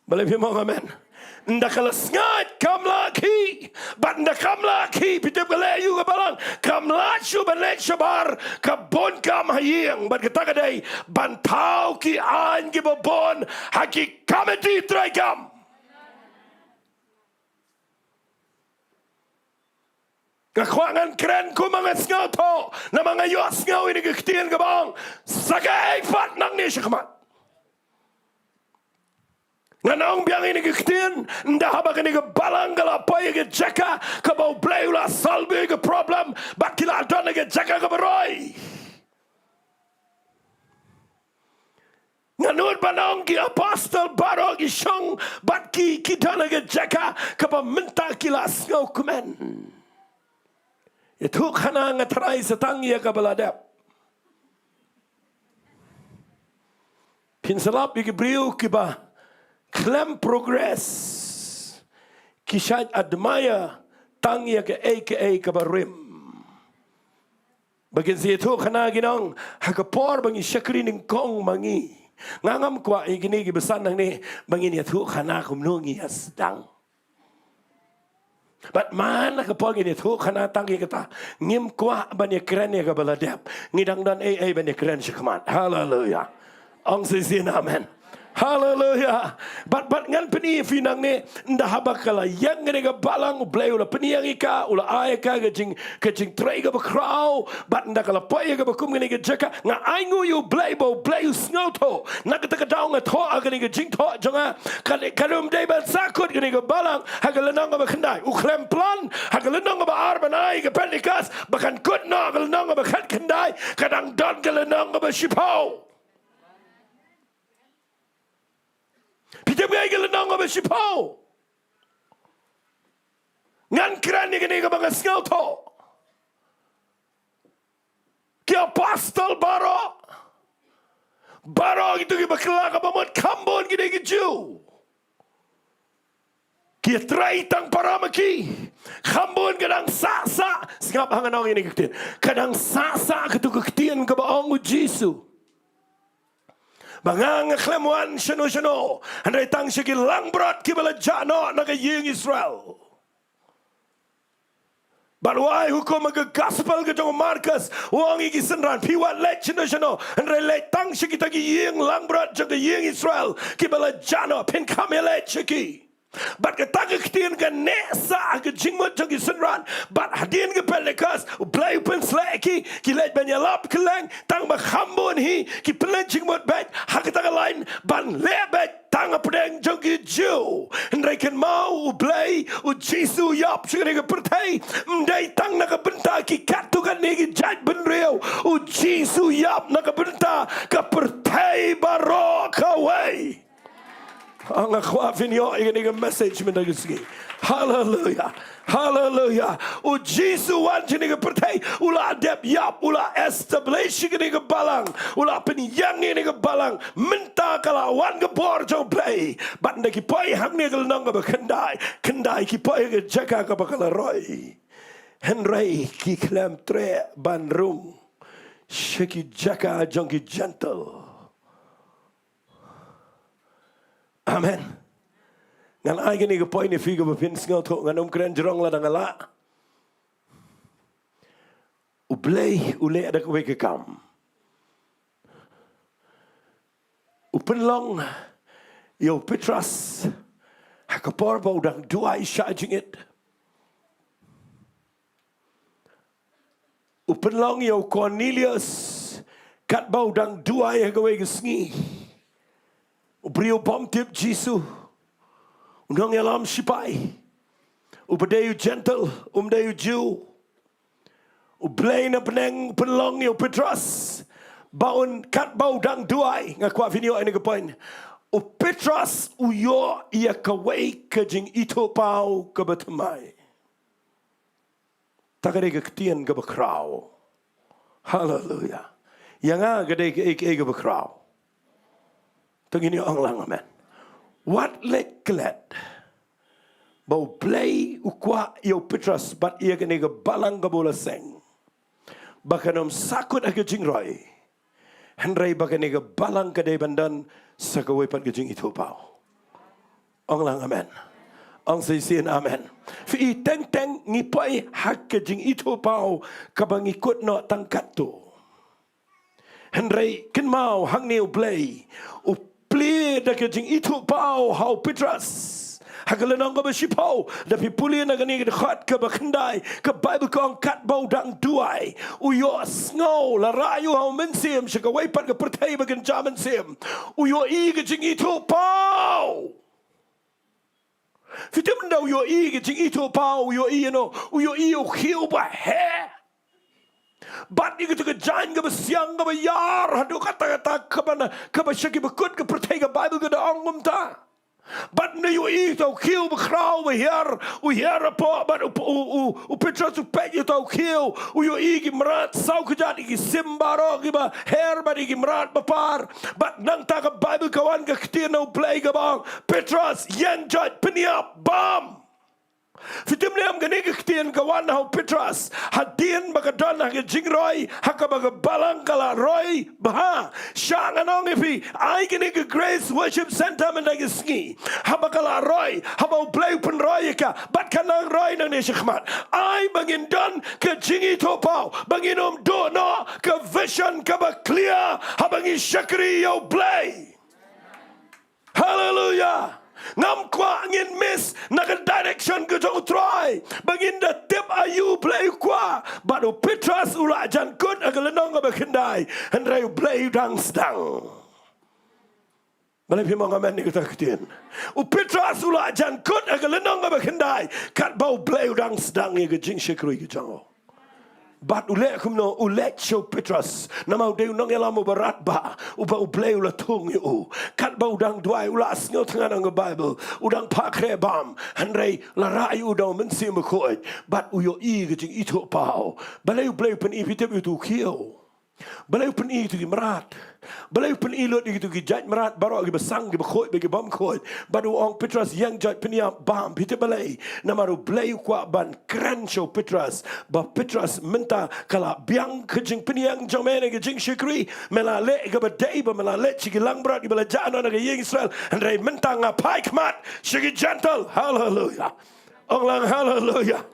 Balei phim ong amen? Ynda ka la sngaid kam lah khih, bad ynda kam lah khih, phi tip ka leh aïu ka balang? Kam lah shuh ban leit shabar ka bun kam ha ïing, bad kata ka dei ban thaw ki aiñ kiba bun ha ki komiti treikam. Nga kwah ngan kren kumba nga sngewthuh, namar nga ïohsngew ïa kane ka ktien kaba ong, sa kaei pat nangne shakhmat. Ngan ong biang ïa kane ka ktien, ynda haba kane ka balang ka la poi ha ka jaka kaba U Blei u la solve ïa ka problem, bad ki la don ha ka jaka kaba roi. Nga nud ban ong ki apostol baroh ki shong bad ki, ki don ha ka jaka kaba mynta ki la sngewkmen. Ïathuhkhana nga tharai sa tang ïa kaba la dep. Phin sa lap ïa ki briew kiba khlem progress. Ki shait admire tang ïa kaei kaei kaba rim. Ba kin sa ïathuhkhana kin ong, ha ka por ba ngi shakri nyngkong ma ngi, nga ngam kwah ïa kine kiba san hangne ba ngin ïathuhkhana kumno ngi ïa sdang. Bad man ha ka por ngin ïathuhkhana tang ïa kata, ngim kwah ban ïakren ïa kaba la dep. Ngi dang don ei ei ban ïakren shakhmat. Haleluia. Ong shisien amen. Haleluia. Bad, bad ngan pyni ïa phi nangne, ynda haba ka la ïeng kane ka balang, U Blei u la pynïeng ïa ka, u la ai ïa ka ka jing, ka jingtrei kaba khraw, bad ynda ka la poi ïa kaba kum kane ka jaka, nga ainguh ïa U Blei ba U Blei u sngewthuh. Na kata ka daw nga thoh ha kane ka jingthoh jong nga, ka, ka dum dei ban sahkut kane ka balang ha ka lynnong kaba khyndai. U khlem plan ha ka lynnong kaba ar ban ai ka Pentecost ba kan kut noh ha ka lynnong kaba khat khyndai, ka dang don ka lynnong kaba shiphew. Phi tip kaei ka lynnong kaba shiphew? Ngan kren ïa kane kaba nga sngewthuh. Ki apostol baroh, baroh kito kiba kylla kaba mut kham bun ki dei ki Jiw. Ki trei tang para ma ki. Kham bun ka dang sah sah. Sngap ha nga ong ïa kane ka ktien. Ka dang sah sah kato ka ktien kaba ong U Jisu ba nga nga khlem wan shano shano, hynrei tang sha ki langbrot kiba la jah noh na ka ïing Israel. Bad u ai hukum ha ka gospel ka jong u Markos, u ong ïa ki synran, phi wat leit shano shano, hynrei leit tang sha kita ki ïing langbrot jong ka ïing Israel kiba la jah noh, phin kham ïaleit sha ki. Bad kata ka ktien ka neh sah ha ka jingmut jong ki synran. Bad hadien ka Pentecost, U Blei u pynsleh ïa ki, ki leit ban ïalap kylleng, tang ba kham bun hi ki pynleit jingmut beit ha kata ka lain ban leh beit tang hapdeng jong ki Jiw. Hynrei kynmaw, U Blei, U Jisu u ïap sha kane ka pyrthei ym dei tang na ka bynta ki katto katne ki jaitbynriew. U Jisu u ïap na ka bynta ka pyrthei baroh kawei. Ah, nga kwah phin ïoh ïa kane ka message mynta ka sngi. Haleluia. Haleluia. U Jisu u wan sha kane ka pyrthei, u la dep ïap, u la establish ïa kane ka balang, u la pynïeng ïa kane ka balang. Mynta ka la wan ka bor jong U Blei. Bad ynda ki poi hangne ka lynnong kaba khyndai, khyndai ki poi ha ka jaka kaba ka la roi. Hynrei ki khlem treh ban rung sha ki jaka jong ki Gentile. Amen. Ngan ai kane ka point ïa phi kaba phin sngewthuh, ngan ym kren jrong lada nga lah. U Blei u leh da kawei ka kam. U pynlong ïa u Petros ha ka por ba u dang duwai shah jingit. U pynlong ïa u Cornelius katba u dang duwai ha kawei ka sngi. U briew bym tip Jisu. U nongïalam shipai. Uba dei u Gentile, um dei u Jiw. U Blei na bneng u pynlong ïa u Petros ba un, katba u dang duwai, nga kwah phin ïoh ïa kane ka point. U Petros u ïoh ïa kawei ka jingithuhpaw kaba thymmai. Ta ka dei ka ktien kaba khraw. Haleluia. Ïa nga ka dei kaei kaei kaba khraw. To ngin ïa ong lang amen. Wat leit klet ba U Blei u kwah ïa u Petros bad ïa kane ka balang kaba u la seng ba kan ym sahkut ha ka jingroi. Hynrei ba kane ka balang ka dei ban don sa kawei pat ka jingithuhpaw. Ong lang amen. Ong sa shisien amen. Phi i, teng teng ngi poi ha ka jingithuhpaw kaba ngi kut noh tang katto. Hynrei kynmaw, hangne U Blei u plie da ka jingithuhpaw ha u Petros. Ha ka lynnong kaba shiphew, da phi pule na kane ka dkhot kaba khyndai, ka Baibl ka ong, katba u dang duwai, u ïohsngew, la rah ïa u ha u mynsiem sha kawei pat ka pyrthei ba kynja mynsiem. U ïohi ka jingithuhpaw. Phi tip, ynda u ïohi ka jingithuhpaw, u ïohi, you know, u ïohi u khiew ba heh. Bad ïa kata ka jaiñ kaba siang kaba ïar haduh katta katta, kaba na, kaba sha kiba kut ka pyrthei, ka Baibl ka da ong kumta. Bad ynda u ïohi uta u khiew bakhraw ba hiar, u hiar hapoh, bad u, u, u, u Petros u peit ïa uta u khiew, u ïohi ki mrad saw kjat, ïa ki sim baroh kiba her, bad ïa ki mrad ba par. Bad nangta ka Baibl ka wan ka ktien na U Blei kaba ong, Petros, ïeng joit, pynïap, bam. Phi tip ne em, kane ka ktien ka wan ha u Petros hadien ba ka don ha ka jingroi ha kaba ka balang ka la roi bha. Sha ngan ong ïa phi, ai kane ka Grace Worship Centre mynta ka sngi, haba ka la roi, haba U Blei u pynroi ïa ka, bad ka nang roi nangne shakhmat, ai ba ngin don ka jingithuhpaw, ba ngin ym duh noh ka vision kaba clear haba ngi shakri ïa U Blei. Haleluia. Ngam kwah ngin miss na ka direction ka jong U Trai, ba ngin da tip aïu U Blei u kwah. Bad u Petros u la jan kut ha ka lynnong kaba khyndai, hynrei U Blei u dang sdang. Balei phim ong amen ïa kata ka ktien? U Petros u la jan kut ha ka lynnong kaba khyndai, katba U Blei u dang sdang ïa ka jingshakri ka jong u. Bad u leh kumno? U leit sha u Petros, namar u dei u nongïalam uba radbah, uba U Blei u la thung ïa u. Katba u dang duwai, u la sngewthngan, ong ka Baibl, u dang phah khreh bam, hynrei la rah ïa u da u Mynsiem Bakhuid. Bad u ïohi ka jingithuhpaw. Balei U Blei u pyni? Phi tip, ïa uto u khiew. Balei u pyni ïa kito ki mrad? Balei u pyni lut ïa kito ki jait mrad baroh, kiba sang, kiba khuid bad ki bym khuid? Bad u ong, Petros, ïeng joit, pynïap, bam. Phi tip balei? Namar U Blei u kwah ban kren sha u Petros, ba Petros, mynta ka la biang ka jingpynïeng jong me na ka jingshakri. Me la leh kaba dei, ba me la leit sha ki langbrot kiba la jah noh na ka ïing Israel, hynrei mynta nga phai khmat sha ki Jentil. Haleluia. Ong lang haleluia.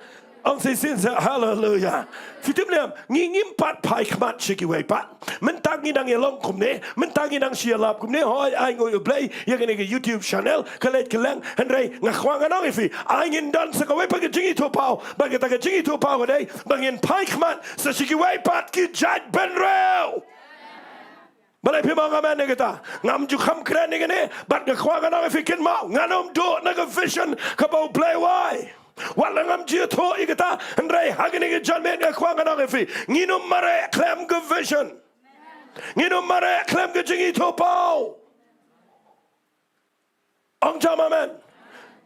Ong shisien sa haleluia. Phi tip ne em, ngi ngim pat phai khmat sha kiwei pat. Mynta ngi dang ïalong kumne, mynta ngi dang shu ïalap kumne, hooid, ai nguh ïa U Blei ïa kane ka YouTube channel, ka leit ka leng, hynrei nga kwah ngan ong ïa phi, ai ngin don sa kawei pat ka jingithuhpaw, ba kata ka jingithuhpaw ka dei ba ngin phai khmat sa sha kiwei pat ki jaitbynriew. Balei phim ong amen ïa kata? Ngam ju kham kren ïa kane, bad nga kwah ngan ong ïa phi, kynmaw, ngan ym duh na ka vision kaba U Blei u ai. Wat la ngam ju ïathuh ïa kata, hynrei ha kane ka janmiet nga kwah ngan ong ïa phi, ngin ym mareh khlem ka vision. Ngin ym mareh khlem ka jingithuhpaw. Ong jam amen.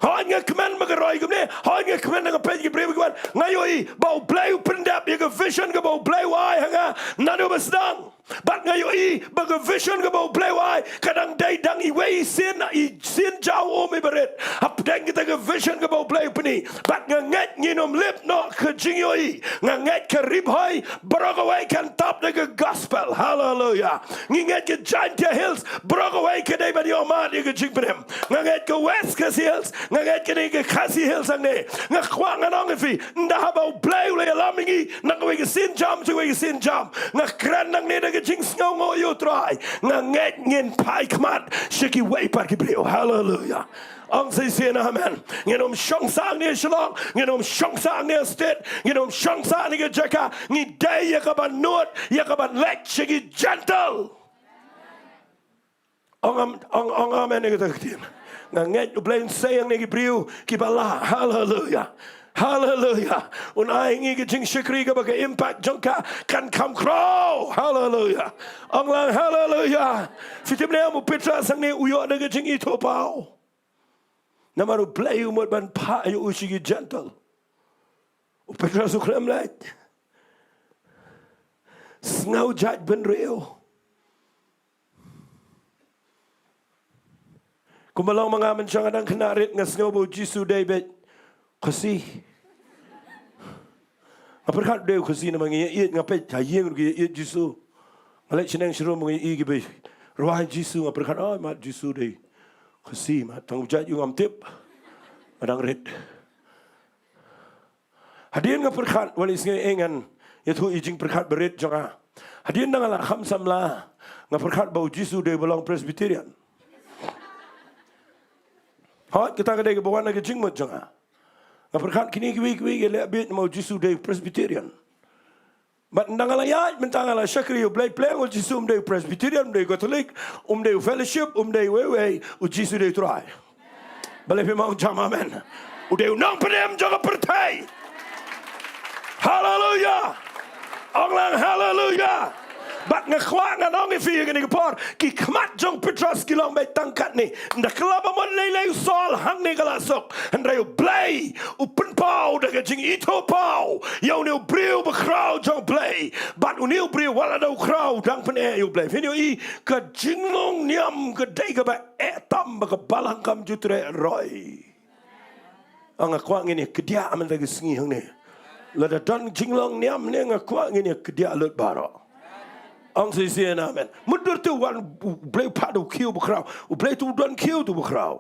Hooid, nga kmen ba ka roi kumne, hooid, nga kmen ba nga peit ki briew ki wan. Nga ïohi ba U Blei u pyndep ïa ka vision kaba U Blei u ai ha nga naduh ba sdang. Bad nga ïohi ba ka vision kaba U Blei u ai ka dang dei dang iwei i sien, i sienjaw um iba rit. Hapdeng kata ka vision kaba U Blei u pyni. Bad nga ngeit ngin ym lip noh ka jingïohi. Nga ngeit ka Ri Bhoi baroh kawei kan tap da ka gospel. Haleluia. Ngi ngeit ka Jaintia Hills baroh kawei ka dei ban ïohmad ïa ka jingpynim. Nga ngeit ka West Khasi Hills, nga ngeit kane ka Khasi Hills hangne. Nga kwah ngan ong ïa phi, ynda haba U Blei u la ïalam ïa ngi na kawei ka sienjam sha kawei ka sienjam, nga kren nangne da ka jingsngewnguh ïa U Trai, nga ngeit ngin phai khmat sha kiwei pat ki briew. Haleluia. Ong shisien amen. Ngin ym shong sah hangne ha Shillong, ngin ym shong sah hangne ha state, ngin ym shong sah hangne ha ka jaka. Ngi dei ïa ka ban nud, ïa ka ban leit sha ki Jentil. Ong am-, ong, ong amen ïa kata ka ktien. Nga ngeit U Blei un sei hangne ki briew kiba lah. Haleluia. Haleluia. Un ai ngi ka jingshakri kaba ka impact jong ka kan kham khraw. Haleluia. Ong lang haleluia. Phi tip ne em, u Petros hangne u ïoh da ka jingithuhpaw. Namar U Blei u mut ban phah ïa u sha ki Jentil. U Petros u khlem leit. Sngew jaitbynriew. Kumba long ma nga, mynshwa nga dang khynnah rit nga sngew ba U Jisu dei beit Khasi. Nga pyrkhat u dei u Khasi namar ngi ïaieit, nga peit ha ïing ruh ki ïaieit Jisu. Nga leit shaneng sharum ngi ïohi kiba rwai Jisu, nga pyrkhat, oh, mat Jisu dei Khasi, mat, tang u jait u ngam tip. Ba dang rit. Hadien nga pyrkhat, wat isngi ïa ngan ïathuh ïa i jingpyrkhat ba rit jong nga. Hadien da nga la kham samla, nga pyrkhat ba u Jisu u dei ba long Presbyterian. Hooid, kata ka dei kaba wan na ka jingmut jong nga. Nga pyrkhat kine kiwei kiwei ki leh beit namar u Jisu u dei Presbyterian. Bad ynda nga la ïaid mynta nga la shakri ïa u Blei, pleng, u Jisu um dei u Presbyterian, um dei u Katholik, um dei u Fellowship, um dei uwei uwei, u Jisu u dei u Trai. Balei phim ong jam amen? U dei u nongpynim jong ka pyrthei. Haleluia. Ong lang haleluia. Bad nga kwah ngan ong ïa phi ïa kane ka por, ki khmat jong u Petros ki long beit tang katne. Ynda kylla ba mon lei lei u Saul hangne ka la suk. Hynrei u Blei u pynpaw da ka jingithuhpaw ïa une u briew bakhraw jong u Blei. Bad une u briew wat la da u khraw u dang pyneh ïa u Blei. Phin ïohi ka jinglong niam ka dei kaba eh tam ba ka balang kam ju treh roi. Nga kwah ngin ïa kdiah mynta ka sngi hangne. Lada don jinglong niam ne nga kwah ngin ïa kdiah lut baroh. Ong shisien amen. Mutdur te u wan u Blei u phah da u khiew bakhraw. U Blei te u don khiew te bakhraw.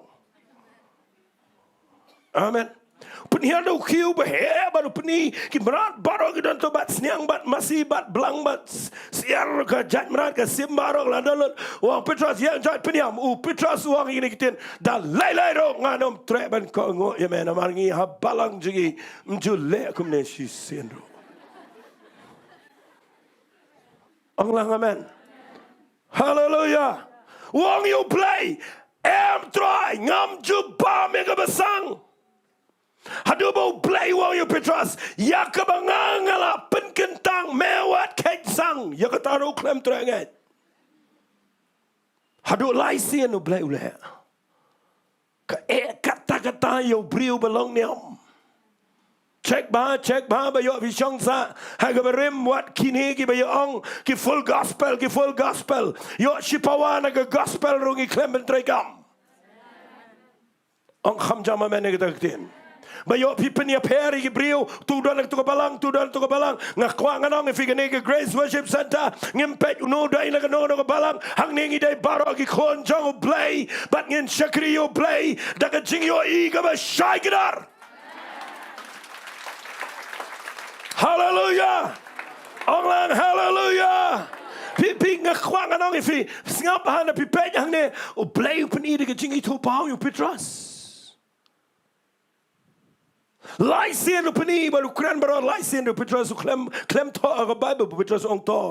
Amen. Pynhiar da u khiew ba heh bad u pyni ki mrad baroh ki don to bad sniang bad masi bad blang bad s-, syiar ka jait mrad ka sim baroh la don lut. U ong Petros ïeng jait pynïam. U Petros u ong ïa kine ki ktien, da lei lei ruh ngan ym treh ban kohnguh ïa me namar ngi ha balang jong ngi ym ju leh kumne shisien ruh. Ong lang amen. Haleluia. U ong ïa u Blei, em Trai, ngam ju bam ïa kaba sang. Haduh ba u Blei u ong ïa u Petros, ïa kaba nga nga la pynkyntang me wat kheit sang, ïa kata ruh khlem treh ngeit. Haduh lai sien u Blei u leh. Kaei kata kata ïa u briew ba long niam. Check bha, check bha, ba ïoh phi shong sah ha kaba rim wat kine kiba ïa ong ki full gospel, ki full gospel. Ïoh shipawa na ka gospel ruh ngi khlem ban treikam. Ong kham jam amen ïa kata ka ktien. Ba ïoh phi pynïapher ïa ki briew, tu don ha tu ka balang, tu don ha tu ka balang. Nga kwah ngan ong ïa phi kane ka Grace Worship Centre, ngim peit uno u dei na kano kano ka balang. Hangne ngi dei baroh ki khun jong u Blei bad ngin shakri ïa u Blei da ka jingïohi kaba shai kdar. Haleluia. Ong lang haleluia. Phi, phi, nga kwah ngan ong ïa phi, sngap bha, ynda phi peit hangne, u Blei u pyni da ka jingithuhpaw ïa u Petros. Lai sien u pyni, bad u kren baroh lai sien u Petros u khlem, khlem thoh ha ka Baibl, u Petros u ong to.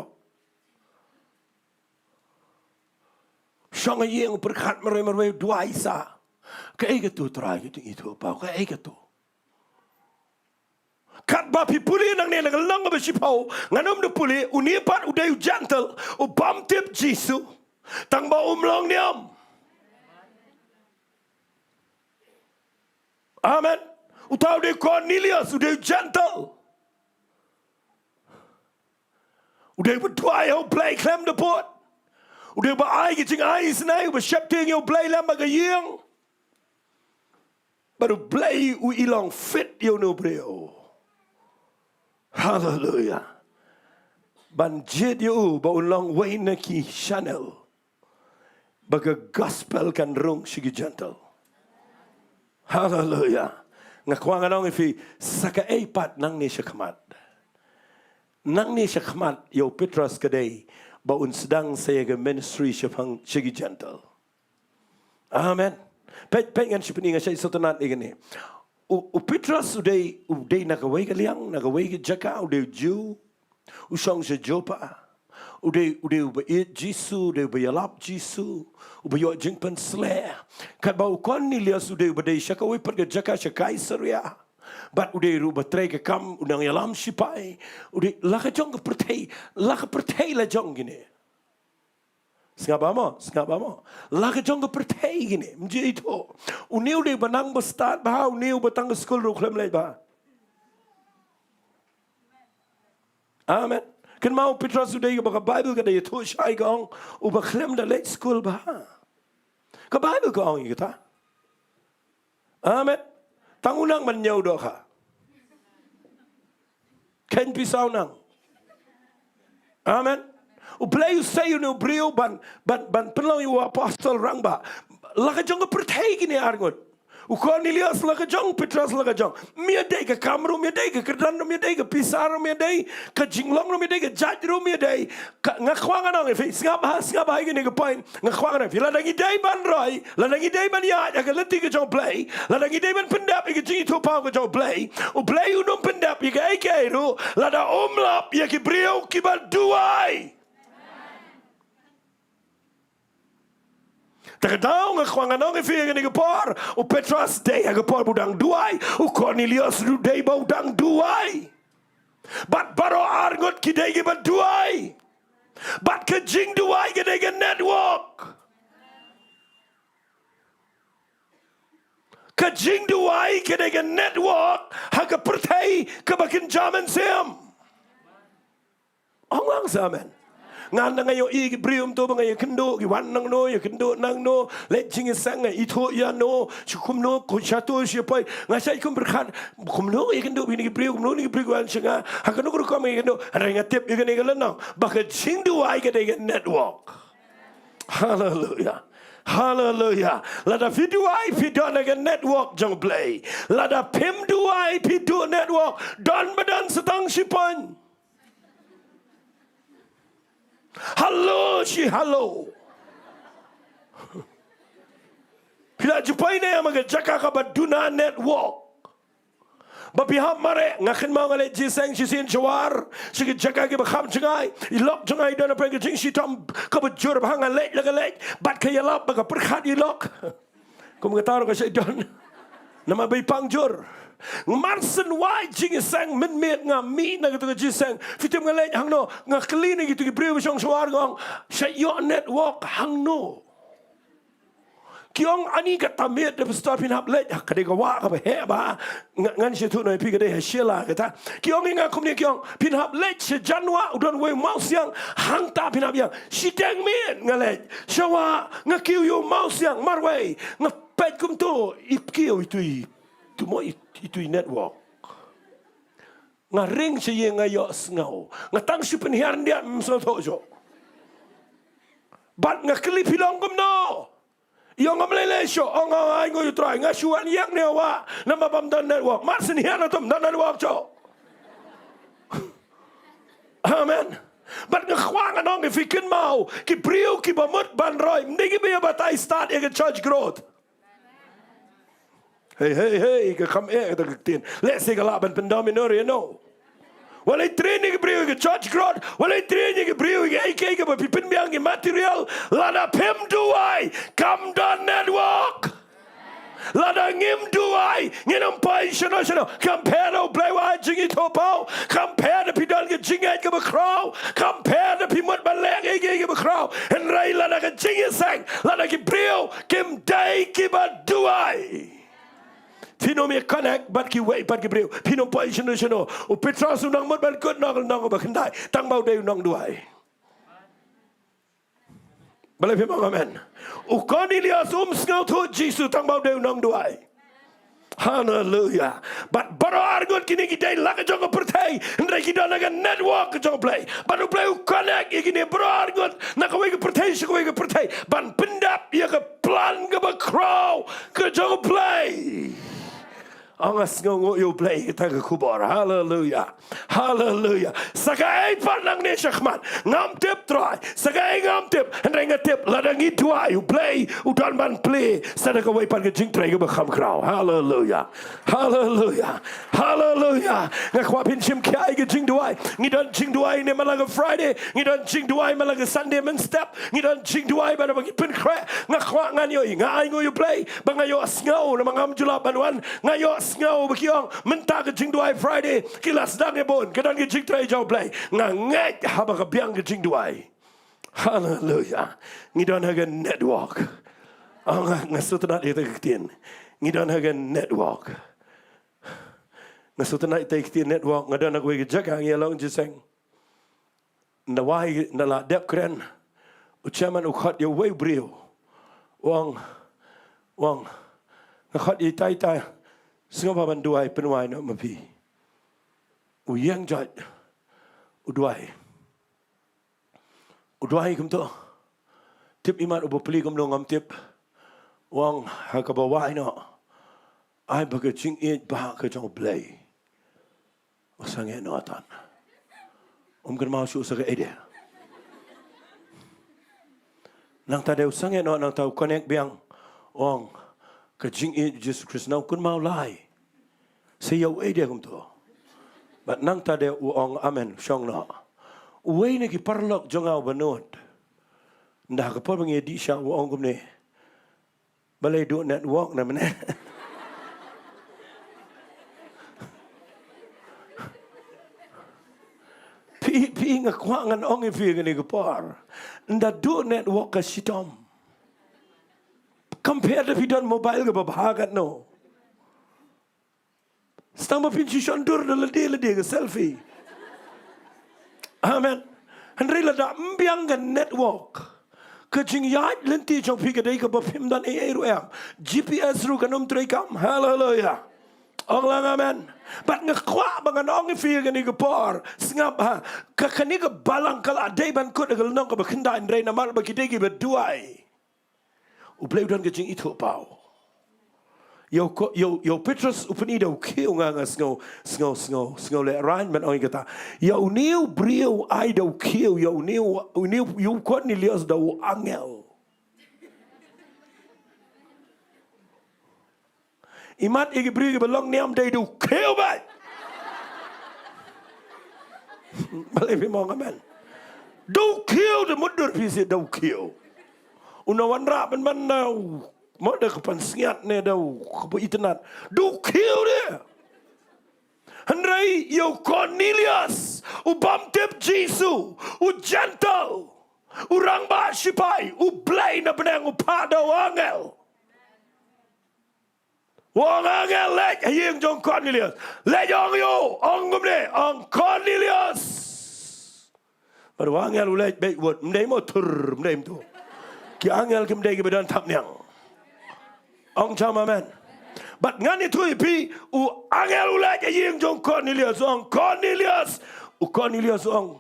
Shong ha ïing u pyrkhat marwei marwei u duwai sah. Kaei katu Trai ka jingithuhpaw, kaei katu. Katba phi pule nangne na ka lynnong kaba shiphew, ngan ym da pule, une pat u dei u Gentile, u bym tip Jisu, tangba um long niam. Amen. Uta u dei u Cornelius, u dei u Gentile. U dei uba duwai ha u Blei khlem da pud. U dei uba ai ki jingai isynei, uba sheptieng ïa u Blei lem bad ka ïing. Bad u Blei u i long fit ïa une u briew. Haleluia. Ban jied ïa u ba un long uwei na ki channel ba ka gospel kan rung sha ki Gentile. Haleluia. Nga kwah ngan ong ïa phi, sa kaei pat nangne shakhmat. Nangne shakhmat ïa u Petros ka dei ba un sdang sa ïa ka ministry shaphang sha ki Gentile. Amen. Peit, peit ngan shu pyni, nga shait sngewtynnat ïa kane. U, u Petros u dei, u dei na kawei ka liang, na kawei ka jaka, u dei u Jiw. U shong sha Joppa. U dei, u dei uba ïeit Jisu, u dei uba ïalap Jisu, uba ïoh jingpynsleh. Katba u Cornelius u dei uba dei sha kawei pat ka jaka sha Kaisaria. Bad u dei ruh uba trei ka kam u nongïalam shipai. U dei la ka jong ka pyrthei, la ka pyrthei la jong kine. Sngap bha mo, sngap bha mo. La ka jong ka pyrthei kine, ym ju ithuh. Une u dei ba nang ba stad bha, une uba tang ka skul ruh khlem leit bha. Amen. Kynmaw u Petros u dei ba ka Baibl ka da ïathuh shai ka ong, uba khlem da leit skul bha. Ka Baibl ka ong ïa kata. Amen. Tang u nang ban ñiew dohkha. Kheiñ pisa u nang. Amen. U Blei u sei une u briew ban, ban, ban pynlong ïa u apostol rangbah. La ka jong ka pyrthei kine arngut. U Cornelius la ka jong, Petros la ka jong. Me dei ka kam ruh me dei, ka kyrdan ruh me dei, ka pisa ruh me dei, ka jinglong ruh me dei, ka jait ruh me dei. Ka, nga kwah ngan ong ïa phi, sngap bha, sngap bha ïa kane ka point. Nga kwah ngan ong ïa phi, lada ngi dei ban roi, lada ngi dei ban ïaid ha ka lynti ka jong U Blei, lada ngi dei ban pyndep ïa ka jingithuhpaw ka jong U Blei, U Blei un ym pyndep ïa kaei kaei ruh lada um lap ïa ki briew kiba duwai. Te ka daw nga kwah ngan ong ïa phi ha kane ka por, u Petros dei ha ka por ba u dang duwai, u Cornelius ruh dei ba u dang duwai. Bad baroh arngut ki dei kiba duwai. Bad ka jingduwai ka dei ka network. Ka jingduwai ka dei ka network ha ka pyrthei kaba kynja mynsiem. Ong lang sa amen. Ngan da nga ïohi ki briew kumto ba nga ïakynduh, ki wan nangno, ïakynduh nangno, leit jingïaseng, nga ithuh ïano, shu kumno, ko shato shi poi, nga shait kum pyrkhat, kumno ïakynduh bad kine ki briew, kumno kine ki briew ki wan sha nga, ha kano ka rukom ïakynduh, hynrei nga tip ïa kane ka lynnong ba ka jingduwai ka dei ka network. Haleluya. Haleluya. Lada phi duwai phi don ha ka network jong U Blei. Lada phim duwai phi duh network, don ba don sa tang shi point. Hello shi hello. Phi la ju poi ne em ha ka jaka kaba duna network? Ba phi hap mareh, nga kynmaw nga leit jingïaseng shisien sha War, sha ki jaka kiba kham jngai, i lok jong nga i don hapdeng ka jingshitom kaba jur bha, nga leit la ka leit bad ka ïalap ba ka pyrkhat ïa i lok. Kum kata ruh ka shait don. Namar ba i pang jur. Mar shen wai jingïaseng mynmiet nga mih na kata ka jingïaseng. Phi tip nga leit hangno, nga kylli na kitu ki briew ba shong sha War, nga ong, shait ïoh network hangno? Ki ong, ani kata miet de pastor phin hap leit, ka dei ka wah kaba heh bha. Nga, ngan shu ïathuh noh ïa phi, ka dei ha Shella kata. Ki ong ïa nga kumne, ki ong phin hap leit sha Janwah, u don uwei u mawsiang, hangta phin hap ïeng. Shiteng miet nga leit sha wah, nga kiew ïa u mawsiang marwei, nga peit kumto, i kiew itu i, tu mo i, itu i network. Nga ring sha ïing nga ïohsngew. Nga tang shu pynhiar khyndiat, ym sngewthuh shuh. Bad nga kylli, phi long kumno? Ïa, ngam lei lei shuh. Ong, ong, ainguh ïa u Trai, nga shu wan ïeng ne wah namar bym don network. Mar shen hiar na tum don network shuh. Amen. Bad nga kwah ngan ong ïa phi, kynmaw, ki briew kiba mut ban roi ym dei kiba ïa batai stad ïa ka church growth. Hei, hei, hei, ka kham eh kata ka ktien. Lehse ka lah ban pyndom ïa no re no. Wat leit train ïa ki briew ïa ka church growth, wat leit train ïa ki briew ïa kiei kiei kiba phi pynbiang, ki material, lada phim duwai kam don network. Lada ngim duwai ngin ym poi shano shano. Kam pher da U Blei wad jingithuhpaw, kam pher da phi don ka jingngeit kaba khraw, kam pher da phi mut ban leh kiei kiei kiba khraw. Hynrei lada ka jingïaseng, lada ki briew kim dei kiba duwai, phin ym ïa connect bad kiwei pat ki briew, phin ym poi shano shano. U Petros u nang mut ban kut noh, nang ba khyndai, tang ba u dei u nongduwai. Balei phim ong amen? U Cornelius um sngewthuh Jisu tang ba u dei u nongduwai. Haleluya. Bad baroh arngut kine ki dei la ka jong ka pyrthei, hynrei ki don ha ka network ka jong U Blei. Bad U Blei u connect ïa kine baroh arngut na kawei ka pyrthei sha kawei ka pyrthei ban pyndap ïa ka plan kaba khraw ka jong U Blei. Ong, nga sngewnguh ïa U Blei kata ka khubor. Haleluya. Haleluya. Sa kaei pat nangne shakhmat ngam tip, Trai. Sa kaei ngam tip. Hynrei nga tip lada ngi duwai, U Blei u don ban plie sa da kawei pat ka jingtrei kaba kham khraw. Haleluya. Haleluya. Haleluya. Nga kwah phin shim khia ïa ka jingduwai. Ngi don jingduwai ne man la ka Friday, ngi don jingduwai man la ka Sunday mynstep, ngi don jingduwai ba da ba ngi pynkhreh. Nga kwah ngan ïohi, nga ainguh ïa U Blei ba nga ïohsngew namar ngam ju lah ban wan. Nga ïohsngew ba ki ong mynta ka jingduwai Friday ki la sdang ïa bun, ka don ka jingtrei jong U Blei. Nga ngeit haba ka biang ka jingduwai. Haleluya. Ngi don ha ka network. Oh, nga, nga sngewtynnat ïa kata ka ktien. Ngi don ha ka network. Nga sngewtynnat ïa kata ka ktien network. Nga don ha kawei ka jaka, ngi ïa long jingïaseng. Nda wai, nda la dep kren, u chairman u khot ïa uwei u briew. U ong, u ong, nga khot ïa ita ita, sngewbha ban duwai, pynwai noh ma phi. U ïeng joit, u duwai. U duwai kumto. Tip imat u bapli kumno ngam tip. U ong, ha kaba wai noh, Ai ba ka jingïeit ba ka jong U Blei u sangeh noh atan. Um kynmaw shuh sa kaei de. Nangta de u sangeh noh, nangta u connect biang. Ong, ka jingïeit Jisu Khrist, nang kynmaw lai. Sa ïa uei de kumto. Bad nangta de u ong amen, shong noh. Uwei na ki paralok jong nga uba nud. Nda ka por ba ngi dih sha u ong kumne. Balei duh network na mynne. Phi, phi nga kwah ngan ong ïa phi kane ka por. Nda duh network ka shitom. Compare da phi don mobile kaba bha katno. Sdang ba phin shu shon dur da lade lade ka selfie. Amen. Hynrei lada ym biang ka network, ka jingïaid lynti jong phi ka dei kaba phim don ei ei ruh em. G P S ruh kan ym treikam. Haleluya. Ong lang amen. Bad nga kwah ba ngan ong ïa phi kane ka por. Sngap ha. Ka kane ka balang ka la dei ban kut ha ka lynnong kaba khyndai, hynrei namar ba ki dei kiba duwai, U Blei u don ka jingithuhpaw. Ïa u ko-, ïa u, ïa u Petros u pyni da u khiew, nga, nga sngew, sngew, sngew, sngew lehraiñ ban ong ïa kata. Ïa une u briew ai da u khiew, ïa une u, une u, ïa u Kornelios da u angel. Imat ïa ki briew kiba long niam dei da u khiew beit. Balei phim ong amen? Da u khiew, da mutdur phi seh da u khiew. Una wanrah ban ban da u, mo da ka pansngiat ne da u kaba itynnad. Da u khiew de. Hynrei ïa u Kornelios, u bym tip Jisu, u Gentile, u rangbah shipai, U Blei na bneng u phah da u angel. U ong angel leit ha ïing jong Kornelios. Leit ong ïa u, ong kumne, ong Kornelios. Bad u angel u leit beit wut, ym dei mo thur, ym dei mo thur. Ki angel kim dei kiba don thapniang. Ong jam amen. Bad ngan ïathuh ïa phi, u angel u leit ha ïing jong Kornelios, u ong Kornelios. U Kornelios u ong,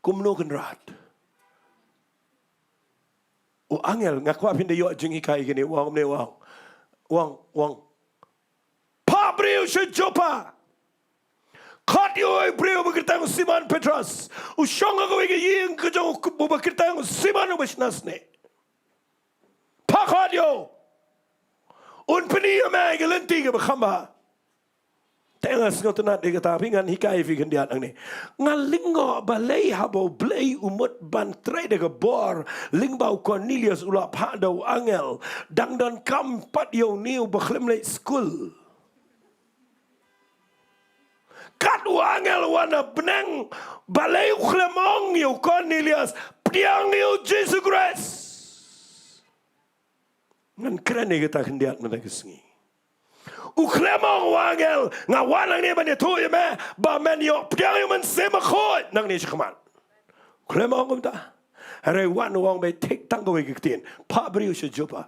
kumno Kynrad? U angel, nga kwah phin da ïoh jinghikai kine, u ong kumne, u ong. U ong, u ong. Phah briew sha Joppa. Khot ïa u briew uba kyrteng u Simon Petros. U shong ha kawei ka ïing ka jong uba kyrteng u Simon uba shna snieh. Phah khot ïa u. Un pyni ïa me ïa ka lynti kaba kham bha. Te nga sngewtynnad ïa kata, phi, ngan hikai ïa phi khyndiat hangne. Nga lyngngoh balei haba U Blei u mut ban trei da ka bor lyngba u Kornelios u la phah da u angel, dang donkam pat ïa une uba khlem leit skul. Kat u angel u wan na bneng, balei u khlem ong ïa u Kornelios, pdiang ïa u Jisu Khrist. Ngan kren ïa kata khyndiat mynta ka sngi. U khlem ong u angel, nga wan hangne ban ïathuh ïa me ba men ïoh pdiang ïa u Mynsiem Bakhuid nangne shakhmat. U khlem ong kumta. Hynrei wan u ong, beit thik tang kawei ka ktien. Phah briew sha Joppa.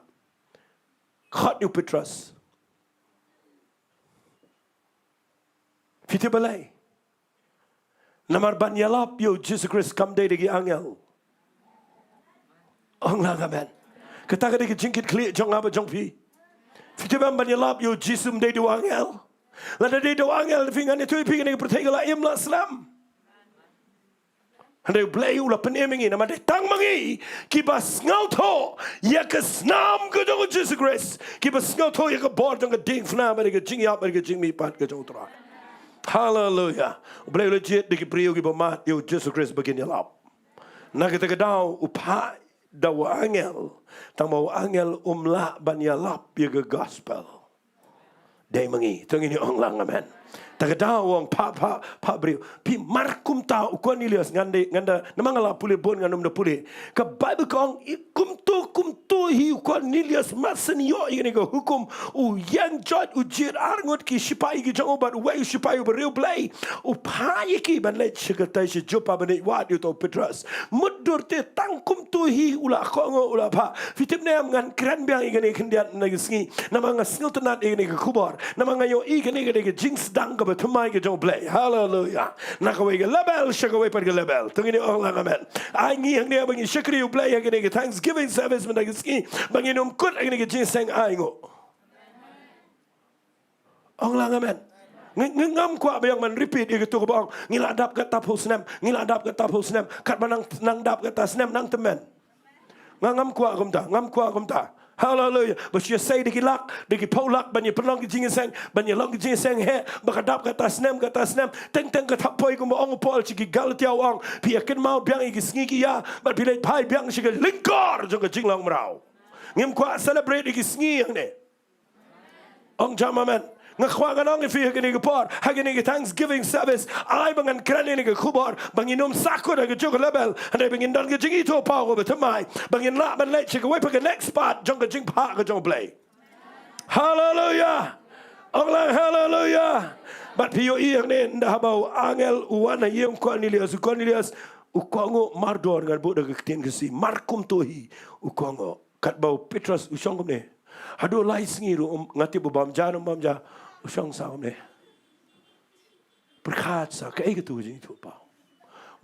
Khot ïa u Petros. Phi tip balei? Namar ban ïalap ïa u Jisu Khrist kam dei da ki angel. Ong lang amen. Kata ka dei ka jingkitkhlieh jong nga bad jong phi. Phi tip em, ban ïalap ïa u Jisu ym dei da u angel. Lada dei da u angel, phi, ngan ïathuh ïa phi, kane ka pyrthei ka la im la slem. Hynrei U Blei u la pynim ïa ngi namar dei tang ma ngi kiba sngewthuh ïa ka snam ka jong u Jisu Khrist, kiba sngewthuh ïa ka bor jong ka diengphna bad ïa ka jingïap bad ïa ka jingmihpat ka jong U Trai. Haleluya. U Blei u la jied da ki briew kiba mad ïa u Jisu Khrist ba kin ïalap. Na kata ka daw u phah da u angel, tangba u angel um lah ban ïalap ïa ka gospel. Dei ma ngi, to ngin ong lang amen. Ta ka daw u ong phah, phah, phah briew. Phi, mar kumta u Kornelios, ngan dei, ngan da, namar nga la pule bun, ngan ym da pule. Ka Baibl ka ong, i kumto, kumto hi u Kornelios, mar shen ïoh ïa kane ka hukum, u ïeng joit, u jied arngut ki shipai ki jong u bad uwei u shipai uba riewblei. U phah ïa ki ban leit sha katei sha Joppa ban leit wad ïa uta u Petros. Mutdur te tang kumto hi u la kohnguh, u la phah. Phi tip ne em, ngan kren biang ïa kane khyndiat na ka sngi. Namar nga sngewtynnad ïa kane ka khubor. Namar nga ïohi kane ka dei ka jingsdang kaba thymmai ka jong U Blei. Haleluya. Na kawei ka level sha kawei pat ka level. To ngin ong lang amen. Ai ngi hangne ba ngin shakri U Blei ha kane ka Thanksgiving service mynta ka sngi. Ba ngin ym kut ha kane ka jingïaseng ainguh. Ong lang amen. Ngi, ngi ngam kwah biang ban repeat ïa kito kiba ong, ngi la dap kata phew snem, ngi la dap kata phew snem, katba nang, nang dap kata snem nang tymmen. Nga ngam kwah kumta, ngam kwah kumta. Haleluia. Ba shu ïa sei da ki lak, da ki phew lak, ban ïa pynlong ki jingïaseng, ban ïa long ki jingïaseng heh, ba ka dap kata snem, kata snem, teng teng ka thap poi kumba ong u Paul sha ki Galatia u ong, phi ïa kynmaw biang ïa ki sngi ki ïa, bad phi leit phai biang sha ka lyngkor jong ka jinglong mraw. Ngim kwah celebrate ïa ki sngi hangne. Ong jam amen. Nga kwah ngan ong ïa phi ha kane ka por, ha kane ka Thanksgiving service, ai ba ngan kren ïa kane ka khubor, ba ngin ym sahkut ha kajuh ka level, hynrei ba ngin don ka jingithuhpaw kaba thymmai, ba ngin lah ban leit sha kawei pat ka next part jong ka jingphah ka jong U Blei. Haleluia. Ong lang haleluia. Bad phi ïohi hangne, ynda haba u angel u wan ha ïing u Kornelius, u Kornelius u kohnguh mardor, ngan buh da ka ktien Khasi, mar kumto hi u kohnguh. Katba u Petros u shong kumne, haduh lai sngi ruh, um, nga tip u bam ja, um bam ja, u shong sa kumne. Pyrkhat sa, kaei katu ka jingithuhpaw?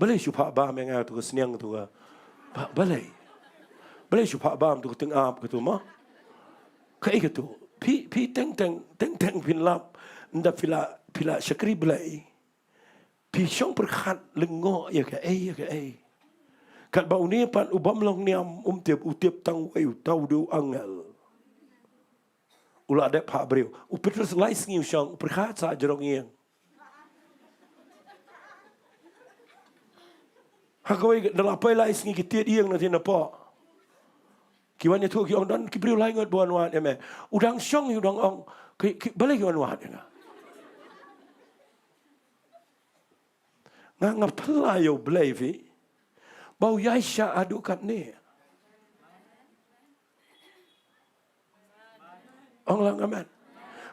Balei shu phah bam ïa nga katu ka sniang katu ka? Ba-, balei? Balei shu phah bam tu ka tyngab katu mo? Kaei katu? Phi, phi teng teng, teng teng phin lap, ynda phi la, phi la shakri Blei, phi shong pyrkhat lyngngoh ïa kaei, ïa kaei. Katba une pat u bym long niam um tip, u tip tang uwei uta u dei u angel. U la dep phah briew. U Petros lai sngi u shong, u pyrkhat sa jrong ïing. Ha kawei da la poi lai sngi ki tied ïing na tien na poh. Ki wan ïathuh ki ong don ki briew lai ngut ba wan wad ïa me. U dang shong u dang ong, ki, ki, balei ki wan wad ïa nga? Nga, nga phylla ïa U Blei phi, ba u ïaishah haduh katne. Ong lang amen.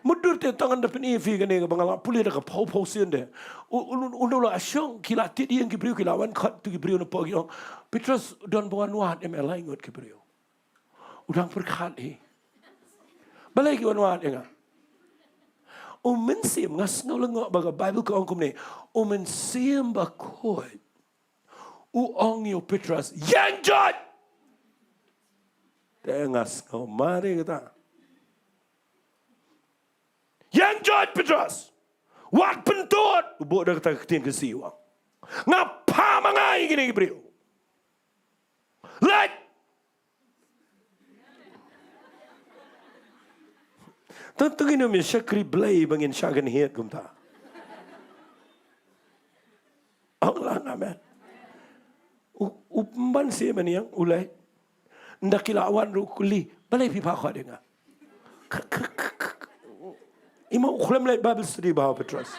Mutdur te tang ngan da pyni phi kane kaba nga la pule da ka phew phew sien de. U, u, u, u la shong, ki la tied ïing ki briew, ki la wan khot tu ki briew na poh, ki ong, Petros, don ba wan wad ïa me lai ngut ki briew. U dang pyrkhat hi. Balei ki wan wad ïa nga? U Mynsiem, nga sngew lyngngoh ba ka Baibl ka ong kumne, U Mynsiem Bakhuid u ong ïa u Petros, ïeng joit. Te nga sngew mar ïa kata. Ïeng joit Petros. Wat pyntud. U buh da kata ka ktien Khasi u ong, nga phah ma nga ïa kine ki briew. Leit. Tang, tang ngin ym ïa shakri Blei ba ngin shah kynhied kumta. Ong lang amen. U, u pynban seh mynne ïa u leit. Ynda ki la wan ruh u kylli, balei phi phah khot ïa nga? I ma u khlem leit Bible study bha u Petros.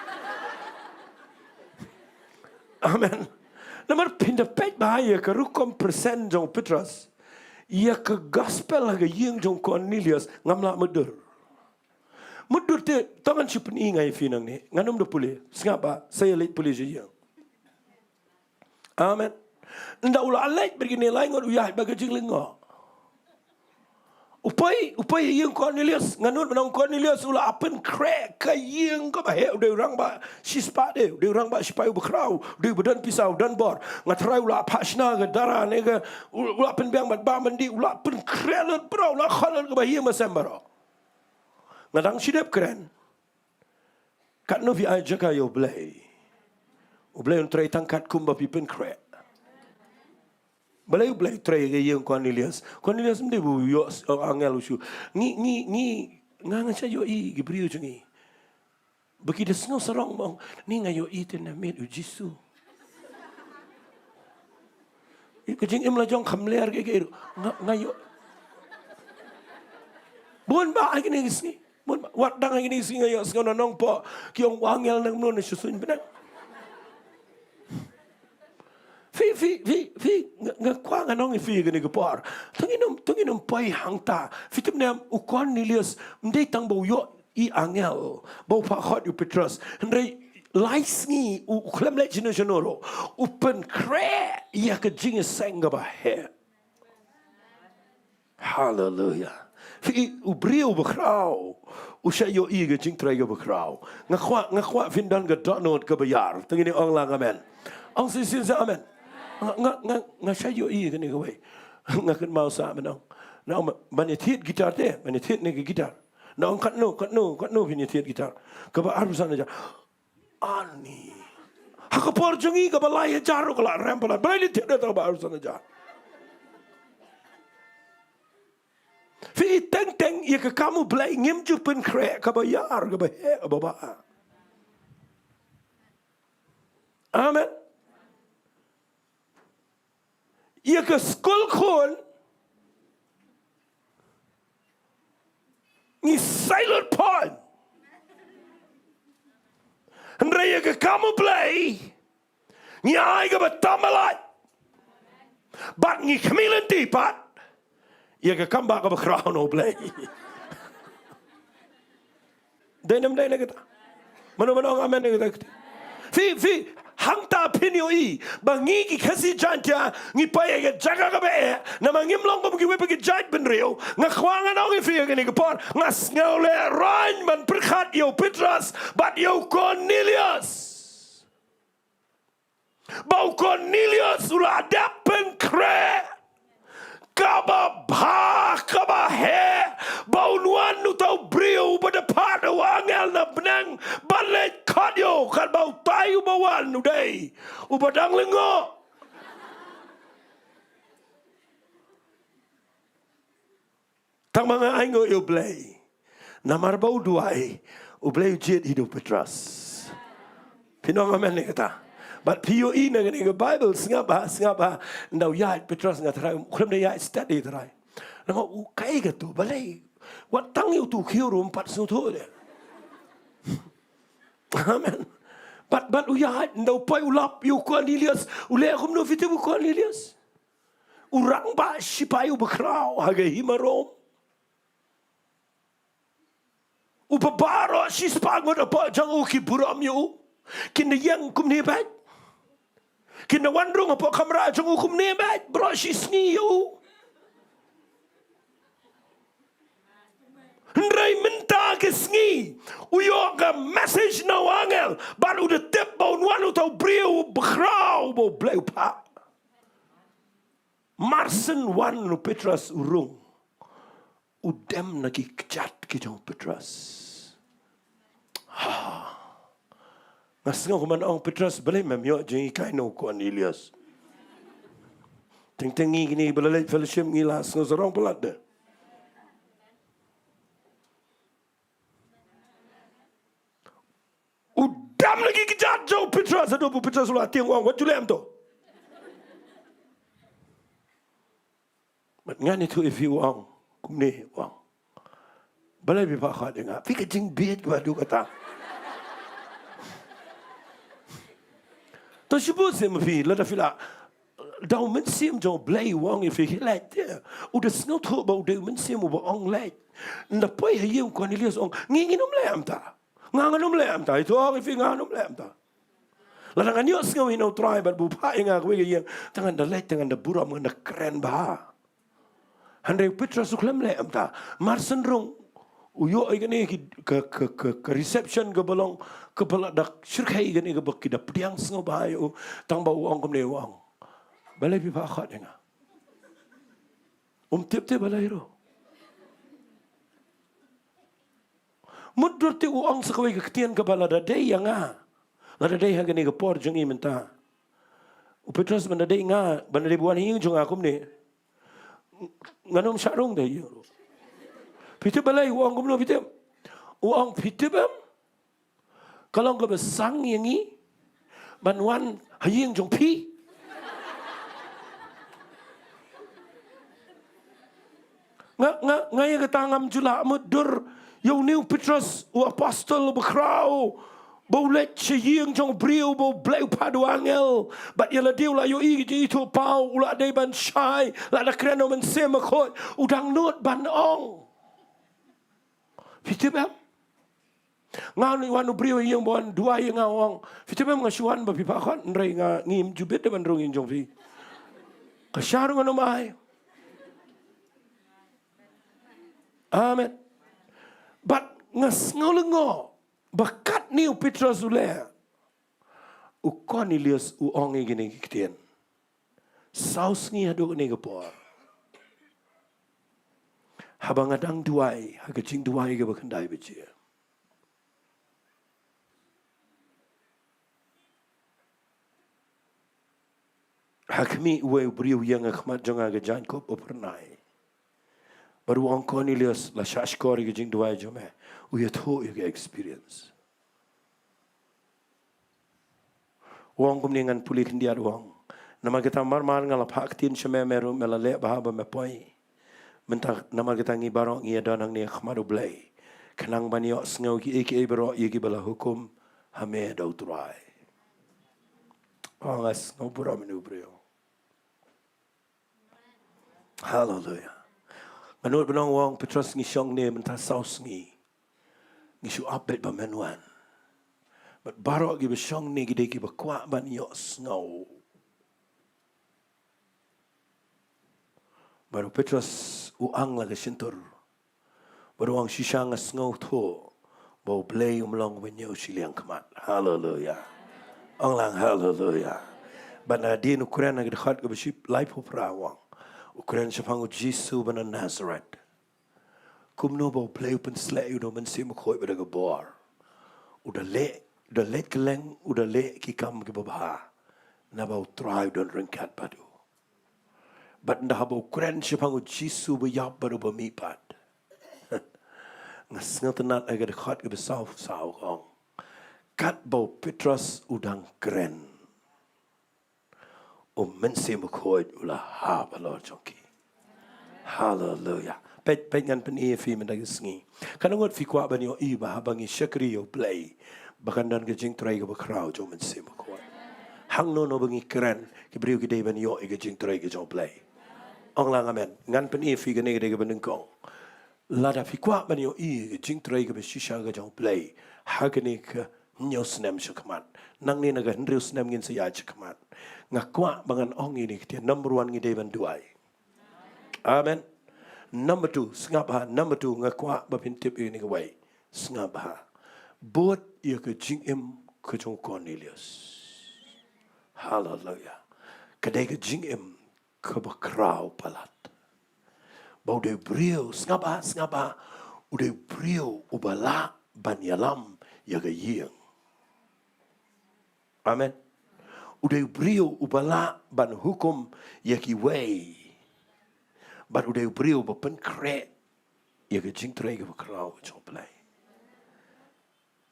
Amen. Namar phin da peit bha ïa ka rukom present jong u Petros ïa ka gospel ha ka ïing jong u Kornelius, ngam lah mutdur. Mutdur te, to ngan shu pyni nga ïa phi nangne. Ngan ym da pule, sngap ba sa ïa leit pule sha ïing. Amen. Ynda u la leit bad kine lai ngut u ïaid bad ka jinglyngngoh. U poi, u poi ïa ïing u Kornelius, nga nud ban ong u Kornelius u la pynkhreh ka ïing kaba heh, u dei u rangbah shispah de, u dei u rangbah shipai uba khraw, u dei uba don pisa, u don bor. Nga tharai u la phah shna ka dara ne ka, u, u la pynbiang bad bam ban dih, u la pynkhreh lut baroh, u la khot lut kaba ïing ba sem baroh. Nga dang shu dep kren. Katno phi ai jaka ïa U Blei? U Blei un trei tang katkum ba phi pynkhreh. Balei U Blei u trei ïa ka ïing u Kornelius? Kornelius ym dei ba u ïoh s-, angel u shu. Ngi, ngi, ngi, nga, nga shait ïohi ki briew jong ngi. Ba ki da sngew sarong ba ong, ni nga ïohi te na miet u Jisu. Ka jingim la jong kham ler kiei kiei ruh. Nga, nga ïoh. Bun bah ha kine ki sngi. Bun bah. Wat dang ha kine ki sngi nga ïohsngew na Nongpoh ki ong u angel nang mlien na sha suiñ bneng. Phi, phi, phi, phi, nga, nga kwah ngan ong ïa phi kane ka por. To ngin ym, to ngin ym poi hangta. Phi tip ne em, u Kornelius ym dei tang ba u ïoh i angel ba u phah khot ïa u Petros. Hynrei lai sngi u, u khlem leit shano shano ruh, u pynkhreh ïa ka jingïaseng kaba heh. Haleluia. Phi, u briew bakhraw u shait ïohi ka jingtrei kaba khraw. Nga kwah, nga kwah phin don ka dohnud kaba ïar. To ngin ong lang amen. Ong shisien sa amen. Nga, nga, nga, nga shait ïohi kane kawei. Nga kynmaw sa ban ong. Nga ong ban ïa thied guitar te, ban ïa thied ne ka guitar. Na ong katno, katno, katno phin ïa thied kita kaba arphew san hajar? Ani. Ha ka por jong ngi kaba lai hajar ruh ka la rem palat. Balei leit thied da kaba arphew san hajar? Phi teng teng ïa ka kam U Blei ngim ju pynkhreh kaba ïar, kaba heh, kaba bah. Amen. Ïa ka skul khun ngi sailor point. Hynrei ïa ka kam U Blei ngi ai kaba tam ba lait. Bad ngi khmih lynti pat ïa ka kam ba kaba khraw na U Blei. Dei ne ym dei na kata? Mano mano ong amen na kata? Phi, phi, hangta phin ïohi ba ngi ki Khasi Jaiñtia ngi poi ïa ka jaka kaba eh, namar ngim long kum kiwei pat ki jait bynriew. Nga kwah ngan ong ïa phi ïa kane ka por, nga sngew lehraiñ ban pyrkhat ïa u Petros bad ïa u Kornelios. Ba u Kornelios u la dep pynkhreh kaba bha, kaba heh, ba un wan uta u briew uba da phah da u angel na bneng ban leit khot ïa u, katba utai uba wan u dei uba dang lyngngoh. Tang ba nga ainguh ïa U Blei. Namar ba u duwai, U Blei u jied hi da u Petros. Phin ong amen ne kata? Bad phi ïohi na kane ka Baibl, sngap bha, sngap bha. Ynda u ïaid Petros, nga tharai u khlem da ïaid stet de tharai. Namar u kai kato, balei? Wat tang ïa uto u khiew ruh ym pat sngewthuh de. Amen. Bad, bad u ïaid, ynda u poi u lap ïa u Kornelios, u leh kumno phi tip u Kornelios? U rangbah shipai uba khraw ha ka hima Rom. Uba baroh shispah ngut hapoh jong u ki burom ïa u. Kin da ïeng kumne beit. Kin da wan rung hapoh kamra jong u kumne beit baroh shi sngi ïa u. Hynrei mynta ka sngi u ïoh ka message na u angel bad u da tip ba un wan uta u briew uba khraw uba U Blei u phah. Mar shen wan u Petros u rung, u dem na ki kjat ki jong u Petros. Ha. Nga sngew kumno ong Petros, balei mem ïoh jinghikai na u Kornelios? Teng teng ngi kine ba la leit fellowship ngi la sngew sarong palat de. U dem na ki kjat jong u Petros, haduh ba u Petros u la tieng u ong, wat ju leh kumto. Bad ngan ïathuh ïa phi u ong kumne u ong. Balei phi phah khot ïa nga? Phi ka jingbit ba dei kata. To shu buh sien ma phi, lada phi la, da u mynsiem jong u Blei u ong ïa phi leit te. U da sngewthuh ba u dei u mynsiem uba ong leit. Ynda poi ha ïing u Kornelios u ong, ngi ngin ym leh kumta. Nga ngan ym leh kumta, ito ong ïa phi nga ngan ym leh kumta. Lada ngan ïohsngew ïa u Trai bad ba u phah ïa nga kawei ka ïing, te ngan da leit, te ngan da burom, ngan da kren bha. Hynrei u Petros u khlem leh kumta. Mar shen rung u ïoh ïa kane ki, ka, ka, ka, ka reception kaba long, kaba la da shyrkhei ïa kane kaba ki da pdiang sngewbha ïa u, tang ba u ong kumne u ong. Balei phi phah khot ïa nga? Um tip te balei ruh. Mutdur te u ong sa kawei ka ktien kaba lada dei ïa nga, lada dei ha kane ka por jong ngi mynta, u Petros ban da dei nga, ban da dei ba wan ha ïing jong nga kumne, ngan ym shah rung da ïa u. Phi tip balei u ong kumno, phi tip? U ong, phi tip em? Ka long kaba sang ïa ngi ban wan ha ïing jong phi. Nga, nga, nga ïa kata ngam ju lah mutdur ïa une u Petros, u apostol uba khraw, ba u leit sha ïing jong u briew ba U Blei u phah da u angel. Bad ïa lade u la ïohi ïa ka jingithuhpaw, u la dei ban shai, la da kren na u Mynsiem Bakhuid, u dang nud ban ong. Phi tip em? Nga wan u briew ïa nga, ba wan duwai ïa nga, u ong, phi tip em, nga shu wan ba phi phah khot, hynrei nga ngim ju bit de ban rung ïing jong phi. Ka sha ruh ngan ym ai. Amen. Bad nga sngew lyngngoh ba katne u Petros u leh, u Kornelios u ong ïa kine ki ktien. Saw sngi haduh kane ka por, Haba nga dang duwai ha ka jingduwai kaba khyndai baje, ha khmih uwei u briew u ïeng ha khmat jong nga, ka jaiñkup u phyrnai. Bad u ong, Cornelius, la shahshkor ïa ka jingduwai jong me. U ïathuh ïa ka experience. U ong kumne, ngan pule khyndiat, u ong, namar kata marmar nga la phah ktien sha me, me ruh me la leh bha ba me poi. Mynta namar kata ngi baroh ngi ïadon hangne ha khmat U Blei, khnang ban ïohsngew kiei kiei baroh ïa kiba la hukum ha me da U Trai. Oh, nga sngew burom ïa une u briew. Haleluia. Nga nud ban ong, u ong Petros, ngi shong ne mynta saw sngi. Ngi shu ap beit ba men wan. Bad baroh kiba shong ne ki dei kiba kwah ban ïohsngew. Bad u Petros u ang la ka shyntur. Bad u ong, shisha nga sngewthuh ba U Blei um long uba ñiew shiliang khmat. Haleluia. Ong lang haleluia. Bad hadien u kren ha ka dkhot kaba shi laiphew phra, u ong, u kren shaphang U Jisu uba na Nasareth. Kumno ba U Blei u pynsleh ïa u da U Mynsiem Bakhuid bad da ka bor. U da leh, u da leh kylleng, u da leh ki kam kiba bha. Naba U Trai u don ryngkat bad u. Bad ynda haba u kren shaphang U Jisu uba ïap bad uba mihpat, nga sngewtynnat ha ka dkhot kaba saw saw, u ong, katba u Petros u dang kren, U Mynsiem Bakhuid u la hap halor jong ki. Haleluia. Peit, peit, ngan pyni ïa phi mynta ka sngi. Katno ngut phi kwah ban ïohi ba haba ngi shakri ïa U Blei ba kan don ka jingtrei kaba khraw jong U Mynsiem Bakhuid? Hangno hangno ba ngi kren, ki briew ki dei ban ïohi ka jingtrei ka jong U Blei. Ong lang amen. Ngan pyni ïa phi kane ka dei kaba nyngkong. Lada phi kwah ban ïohi ka jingtrei kaba shisha ka jong U Blei ha kane ka hynñiew snem sha khmat, nangne na ka hynriew snem ngin sa ïaid sha khmat, nga kwah ba ngan ong ïa kine ki ktien. Number one, ngi dei ban duwai. Amen. Number two, sngap bha. Number two, nga kwah ba phin tip ïa kane kawei. Sngap bha. Bud ïa ka jingim ka jong u Cornelius. Haleluia. Ka dei ka jingim kaba khraw palat. Ba u dei u briew, sngap bha, sngap bha, u dei u briew uba lah ban ïalam ïa ka ïing. Amen. U dei u briew uba lah ban hukum ïa kiwei. Bad u dei u briew ba pynkhreh ïa ka jingtrei kaba khraw jong U Blei.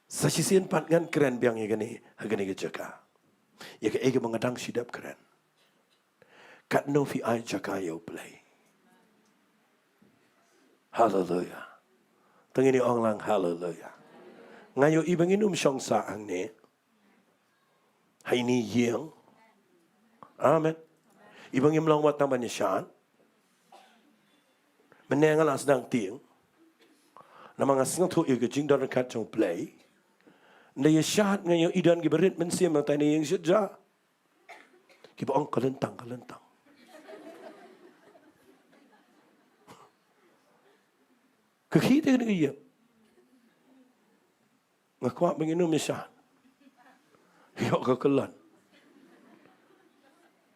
Sa shisien pat ngan kren biang ïa kane ha kane ka jaka. Ïa kaei kaba nga dang shu dep kren. Katno phi ai jaka ïa U Blei? Haleluia. To ngin ong lang haleluia. Nga ïohi ba ngin ym shong sah hangne ha ine i ïing. Amen. Iba ngim long wat tang ban ïashad. Mynne nga la sdang tieng. Namar nga sngewthuh ïa ka jingdon ryngkat jong U Blei. Ynda ïashad nga ïohi don kiba rit mynsiem hangtai na ïing shet ja. Kiba ong ka lyntang, ka lyntang. Ka khih te kane ka ïing. Nga kwah ba ngin ym ïashad. Ïoh ka kyllon.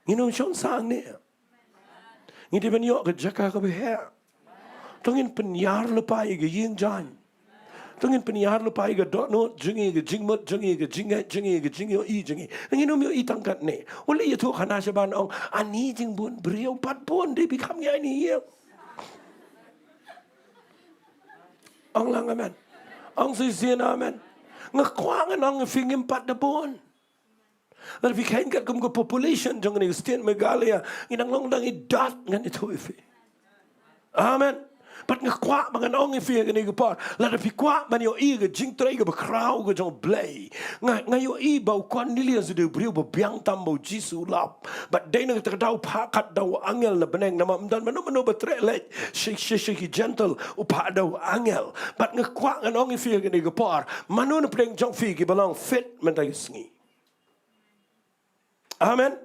Ngin ym shong sah hangne. Ngi dei ban ïoh ka jaka kaba heh. To ngin pynïar lypa ïa ka ïing jaiñ. To ngin pynïar lypa ïa ka dohnud jong ngi, ka jingmut jong ngi, ka jingngeit jong ngi, ka jingïohi jong ngi. Ngin ym ïohi tang katne. U leh ïathuh khana shaban, ong ani jingbun briew pat bun, dei phi kham ngi ai ni ïa. Ong lang amen. Ong shisien amen. Nga kwah ngan ong ïa phi, ngim pat da bun. Lada phi kheiñ katkum ka population jong kane ka state Meghalaya, ngi dang long dang i dad, ngan ïathuh ïa phi. Amen. Bad nga kwah ba ngan ong ïa phi ha kane ka por, lada phi kwah ban ïohi ka jingtrei kaba khraw ka jong U Blei, nga, nga ïohi ba u Cornelius u dei u briew ba biang tam ba U Jisu u lap. Bad dei na kata ka daw u phah kat da u angel na bneng, namar ym don mano mano ba treh leit sha, sha, sha ki Gentile, u phah da u angel. Bad nga kwah ngan ong ïa phi ha kane ka por, mano na pdeng jong phi kiba long fit mynta ka sngi? Amen.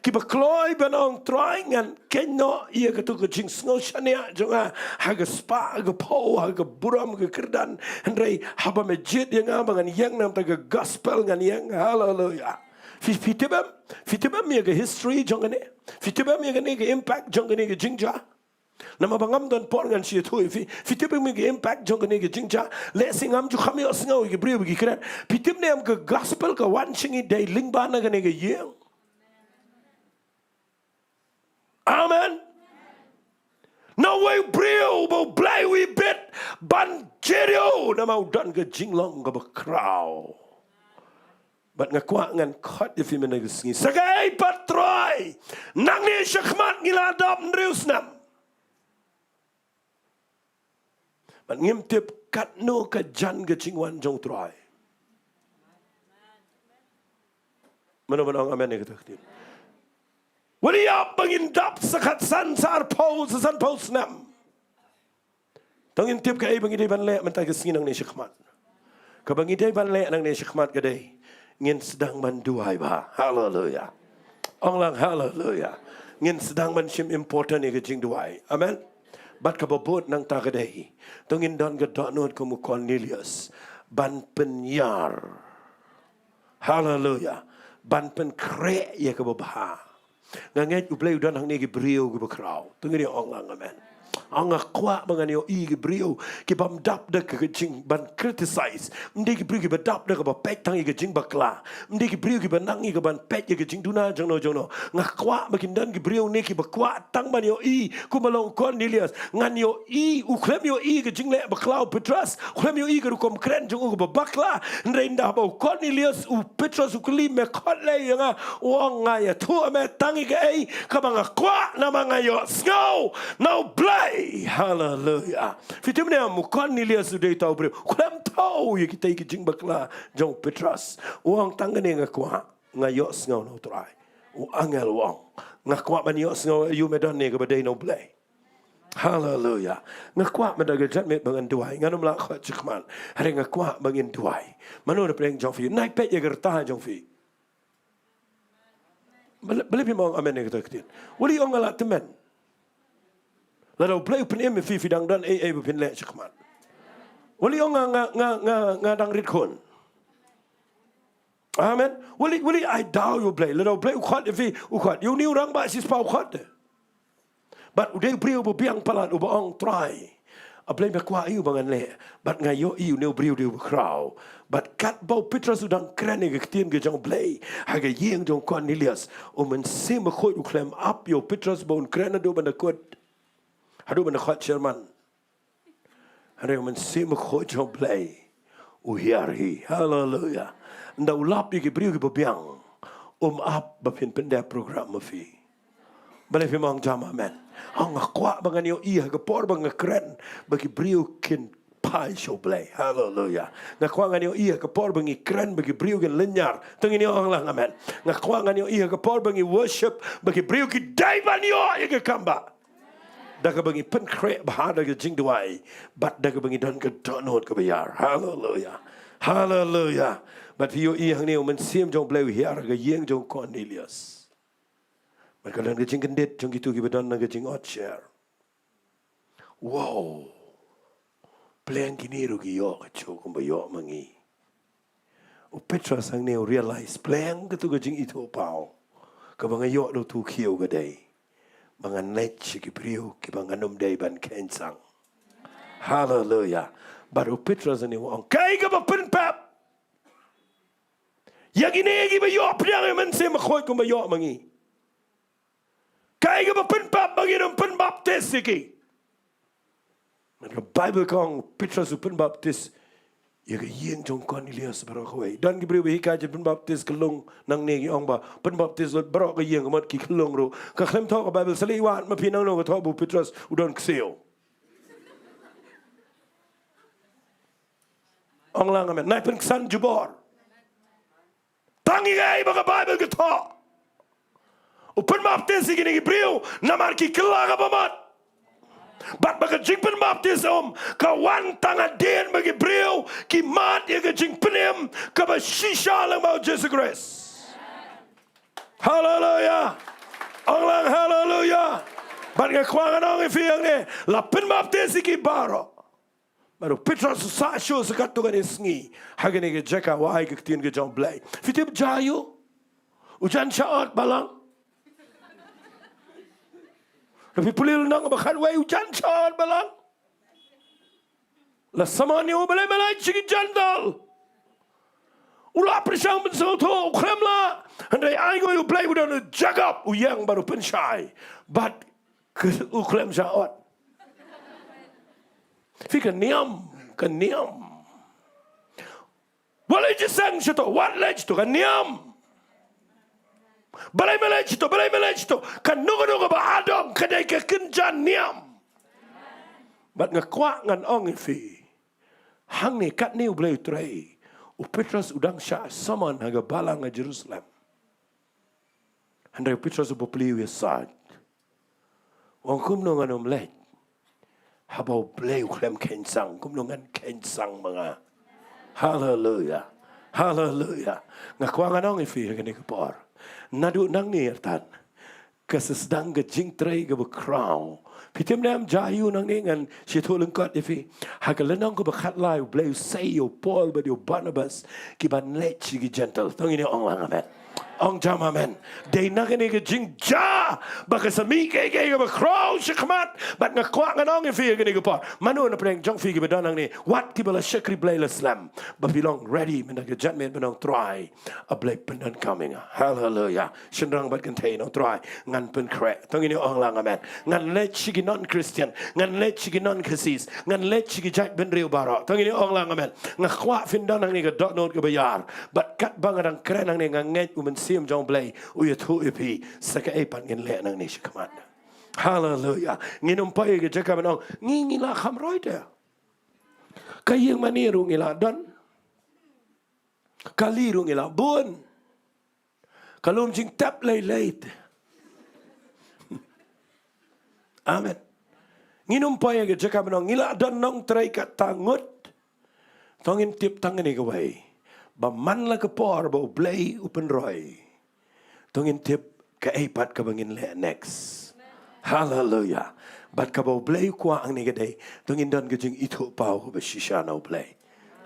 Kiba kloi ban ong, Trai, ngan kynnoh ïa kato ka jingsngew shaniah jong nga ha ka spah, ha ka phew, ha ka burom, ha ka kyrdan. Hynrei haba me jied ïa nga ba ngan ïeng na ka bynta ka gospel, ngan ïeng. Haleluia. Phi, phi tip em? Phi tip em ïa ka history jong kane? Phi tip em ïa kane ka impact jong kane ka jingjia? Namar ba ngam don por ngan shu ïathuh ïa phi. Phi tip ïa ka impact jong kane ka jingjia. Lehse ngam ju kham ïohsngew ïa ki briew ba ki kren. Phi tip ne em, ka gospel ka wan sha ngi dei lyngba na kane ka ïing. Amen. Na uwei u briew ba u Blei u bit ban jia ïa u namar u don ka jinglong kaba khraw. Bad nga kwah ngan khot ïa phi mynta ka sngi. Sa kaei pat Trai, nangne shakhmat ngi la dap hynriew snem. Bad ngim tip katno ka jan ka jingwan jong u Trai. Mano mano ong amen ïa kata ka ktien. Wat ïa ba ngin dap sa khatsan, sa arphew, sa sanphew snem. To ngin tip kaei ba ngi dei ban leh mynta ka sngi nangne shakhmat. Kaba ngi dei ban leh nangne shakhmat ka dei, ngin sdang ban duwai bha. Haleluia. Ong lang haleluia. Ngin sdang ban shim important ïa ka jingduwai. Amen. Bad kaba bud nangta ka dei, to ngin don ka dohnud kum u Cornelius ban pynïar. Haleluia. Ban pynkhreh ïa kaba bha. Nga ngeit u Blei u don hangne ki briew kiba khraw. To ngin ïa ong lang amen. Ong, nga kwah ba ngan ïohi ki briew ki bym dap da ka jing ban criticize. Ym dei ki briew kiba dap da kaba peit tang ïa ka jingbakla. Ym dei ki briew kiba nang ïa ka ban peit ïa ka jingduna jongno jongno. Nga kwah ba kin don ki briew ne kiba kwah tang ban ïohi kumba long u Cornelius. Ngan ïohi, u khlem ïohi ka jingleh bakla u Petros. U khlem ïohi ka rukom kren jong u kaba bakla. Hynrei ynda ba u Cornelius, u Petros u kylli, me khot lei ïa nga? U ong, nga ïathuh ïa me tang ïa kaei kaba nga kwah namar nga ïohsngew na u Blei. Haleluia. Phi tip ne em, u Cornelius u dei uta u briew u khlem thaw ïa kita ki jingbakla jong u Petros. U ong tang kane nga kwah, nga ïohsngew na u Trai. U angel u ong, nga kwah ban ïohsngew ïa u, me don ne kaba dei na u Blei. Haleluia. Nga kwah mynta ka janmiet ba ngan duwai. Ngan ym lah khot shakhmat. Hynrei nga kwah ba ngin duwai. Mano na pdeng jong phi? Nai peit ïa ka rta jong phi. Balei, balei phim ong amen ïa kata ka ktien? Wat ïa ong nga la tymmen. Lada u Blei u pynim ïa phi, phi dang don ei ei ba phin leh shakhmat. Wat ïa ong nga, nga, nga, nga, nga dang rit khun. Amen. Wat ïa, wat ïa ai daw ïa u Blei. Lada u Blei u khot ïa phi, u khot. Ïa une u rangbah shispah u khot de. Bad u dei u briew uba biang palat, uba ong, Trai, A Blei, me kwah ïa u ba ngan leh. Bad nga ïohi une u briew u dei uba khraw. Bad katba u Petros u dang kren ïa ka ktien ka jong u Blei ha ka ïing jong u Cornelius, u Mynsiem Bakhuid u khlem ap ïa u Petros ba un kren haduh ban da kut, haduh ban da khot sherman. Hynrei u Mynsiem Bakhuid jong u Blei u hiar hi. Haleluia. Ynda u lap ïa ki briew kiba biang, um ap ba phin pyndep program ma phi. Balei phim ong jam amen? Ong, nga kwah ba ngan ïohi ha ka por ba nga kren ba ki briew kin phai sha u Blei. Haleluia. Nga kwah ngan ïohi ha ka por ba ngi kren ba ki briew kin lynñiar. To ngin ïa ong lang amen. Nga kwah ngan ïohi ha ka por ba ngi worship ba ki briew ki dei ban ïoh ïa ka kam ba da kaba ngi pynkhreh bha da ka jingduwai, bad da kaba ngi don ka dohnud kaba hiar. Haleluia. Haleluia. Bad phi ïohi hangne u Mynsiem jong u Blei u hiar ha ka ïing jong u Cornelius. Bad ka don ka jingkyndit jong kito kiba don na ka jingot sher. Wow. Pleng kine ruh ki ïoh ka jong kumba ïoh ma ngi. U Petros hangne u realize, pleng kato ka jingithuhpaw kaba nga ïoh da uto u khiew ka dei ba ngan leit sha ki briew kiba ngan ym dei ban kheiñ sang. Haleluia. Bad u Petros hangne u ong, kaei kaba pynpep ïa kine kiba ïoh pdiang ïa u Mynsiem Bakhuid kumba ïoh ma ngi? Kaei kaba pynpep ba ngin ym pynbaptis ïa ki? Ka Baibl ka ong u Petros u pynbaptis ïa ka ïing jong u Cornelius baroh kawei. Don ki briew ba hikai jin pynbaptis kyllung, nangne ki ong ba pynbaptis lut baroh ka ïing, ka mut ki kyllung ruh. Ka khlem thoh ka Baibl, sa leit wad ma phi nangno ka thoh ba u Petros u don ksiew. Ong lang amen. Nai pynksan jubor. Tang ïa kaei ba ka Baibl ka thoh. U pynbaptis ïa kine ki briew namar ki kylla ka bamut. Bad ba ka jingpynbaptis um ka wan tang hadien ba ki briew ki mad ïa ka jingpynim kaba shisha lyngba u Jisu Khrist. Haleluia. Ong lang haleluia. Bad nga kwah ngan ong ïa phi hangne, la pynbaptis ïa ki baroh. Bad u Petros u sah shuh sa katto katne sngi ha kane ka jaka, u ai ka ktien ka jong u Blei. Phi tip jia aïu? U jan shah ot balang. Lada phi pule lynnong ba khatwei, u jan shad ba lang. La samon ïa u balei me leit sha ki Gentile. U la pyrshang ban sngewthuh, u khlem lah. Hynrei ainguh ïa U Blei, u don u Jakob, u ïeng bad u pynshai. Bad ka, u khlem shah ot. Phi, ka niam, ka niam. Wat leit sha seng shato, wat leit shato, ka niam. Balei me leit shato, balei me leit shato. Kano kano kaba adong, ka dei ka kynja niam. Bad nga kwah ngan ong ïa phi, hangne katne U Blei u trei. U Petros u dang shah samon ha ka balang ha Jerusalem. Hynrei u Petros u bapli u ïasaid. U ong, kumno ngan ym leit haba U Blei u khlem kheiñ sang, kumno ngan kheiñ sang ma nga. Haleluya. Haleluya. Nga kwah ngan ong ïa phi ha kane ka por, naduh nangne artat, ka sa sdang ka jingtrei kaba khraw. Phi tip ne em, jia ïa u, nangne ngan shu ïathuh lyngkot ïa phi. Ha ka lynnong kaba khatlai U Blei u sei ïa u Paul bad ïa u Barnabas ki ban leit sha ki Gentile. To ngin ïa ong lang amen. Ong jam amen. Dei na kane ka jingjia ba ka sa mih kaei kaei kaba khraw shakhmat. Bad nga kwah ngan ong ïa phi ha kane ka por, mano na pdeng jong phi kiba don hangne, wat kiba la shakri Blei la slem, ba phi long ready mynta ka janmiet ban ong, Trai, A Blei, pyndonkam ïa nga. Haleluya. Shynrang bad kynthei, nong Trai, ngan pynkhreh. To ngin ïa ong lang amen. Ngan leit sha ki non-Christian, ngan leit sha ki non-Khasi, ngan leit sha ki jaitbynriew baroh. To ngin ïa ong lang amen. Nga kwah phin don hangne ka dohnud kaba ïar. Bad katba nga dang kren hangne, nga ngeit U Mynsiem jong U Blei u ïathuh ïa phi sa kaei pat ngin leh nangne shakhmat. Haleluya. Ngin ym poi ha ka jaka ban ong, ngi, ngi la kham roi te. Ka ïing mane ruh ngi la don. Kali ruh ngi la bun. Ka lum jingtep lei lei te. Amen. Ngin ym poi ha ka jaka ban ong, ngi la don nongtrei katto ngut. To ngin tip tang kane kawei, ba man la ka por ba U Blei u pynroi, to ngin tip kaei pat kaba ngin leh next. Haleluya. Bad kaba U Blei u kwah hangne ka dei, to ngin don ka jingithuhpaw kaba shisha na U Blei.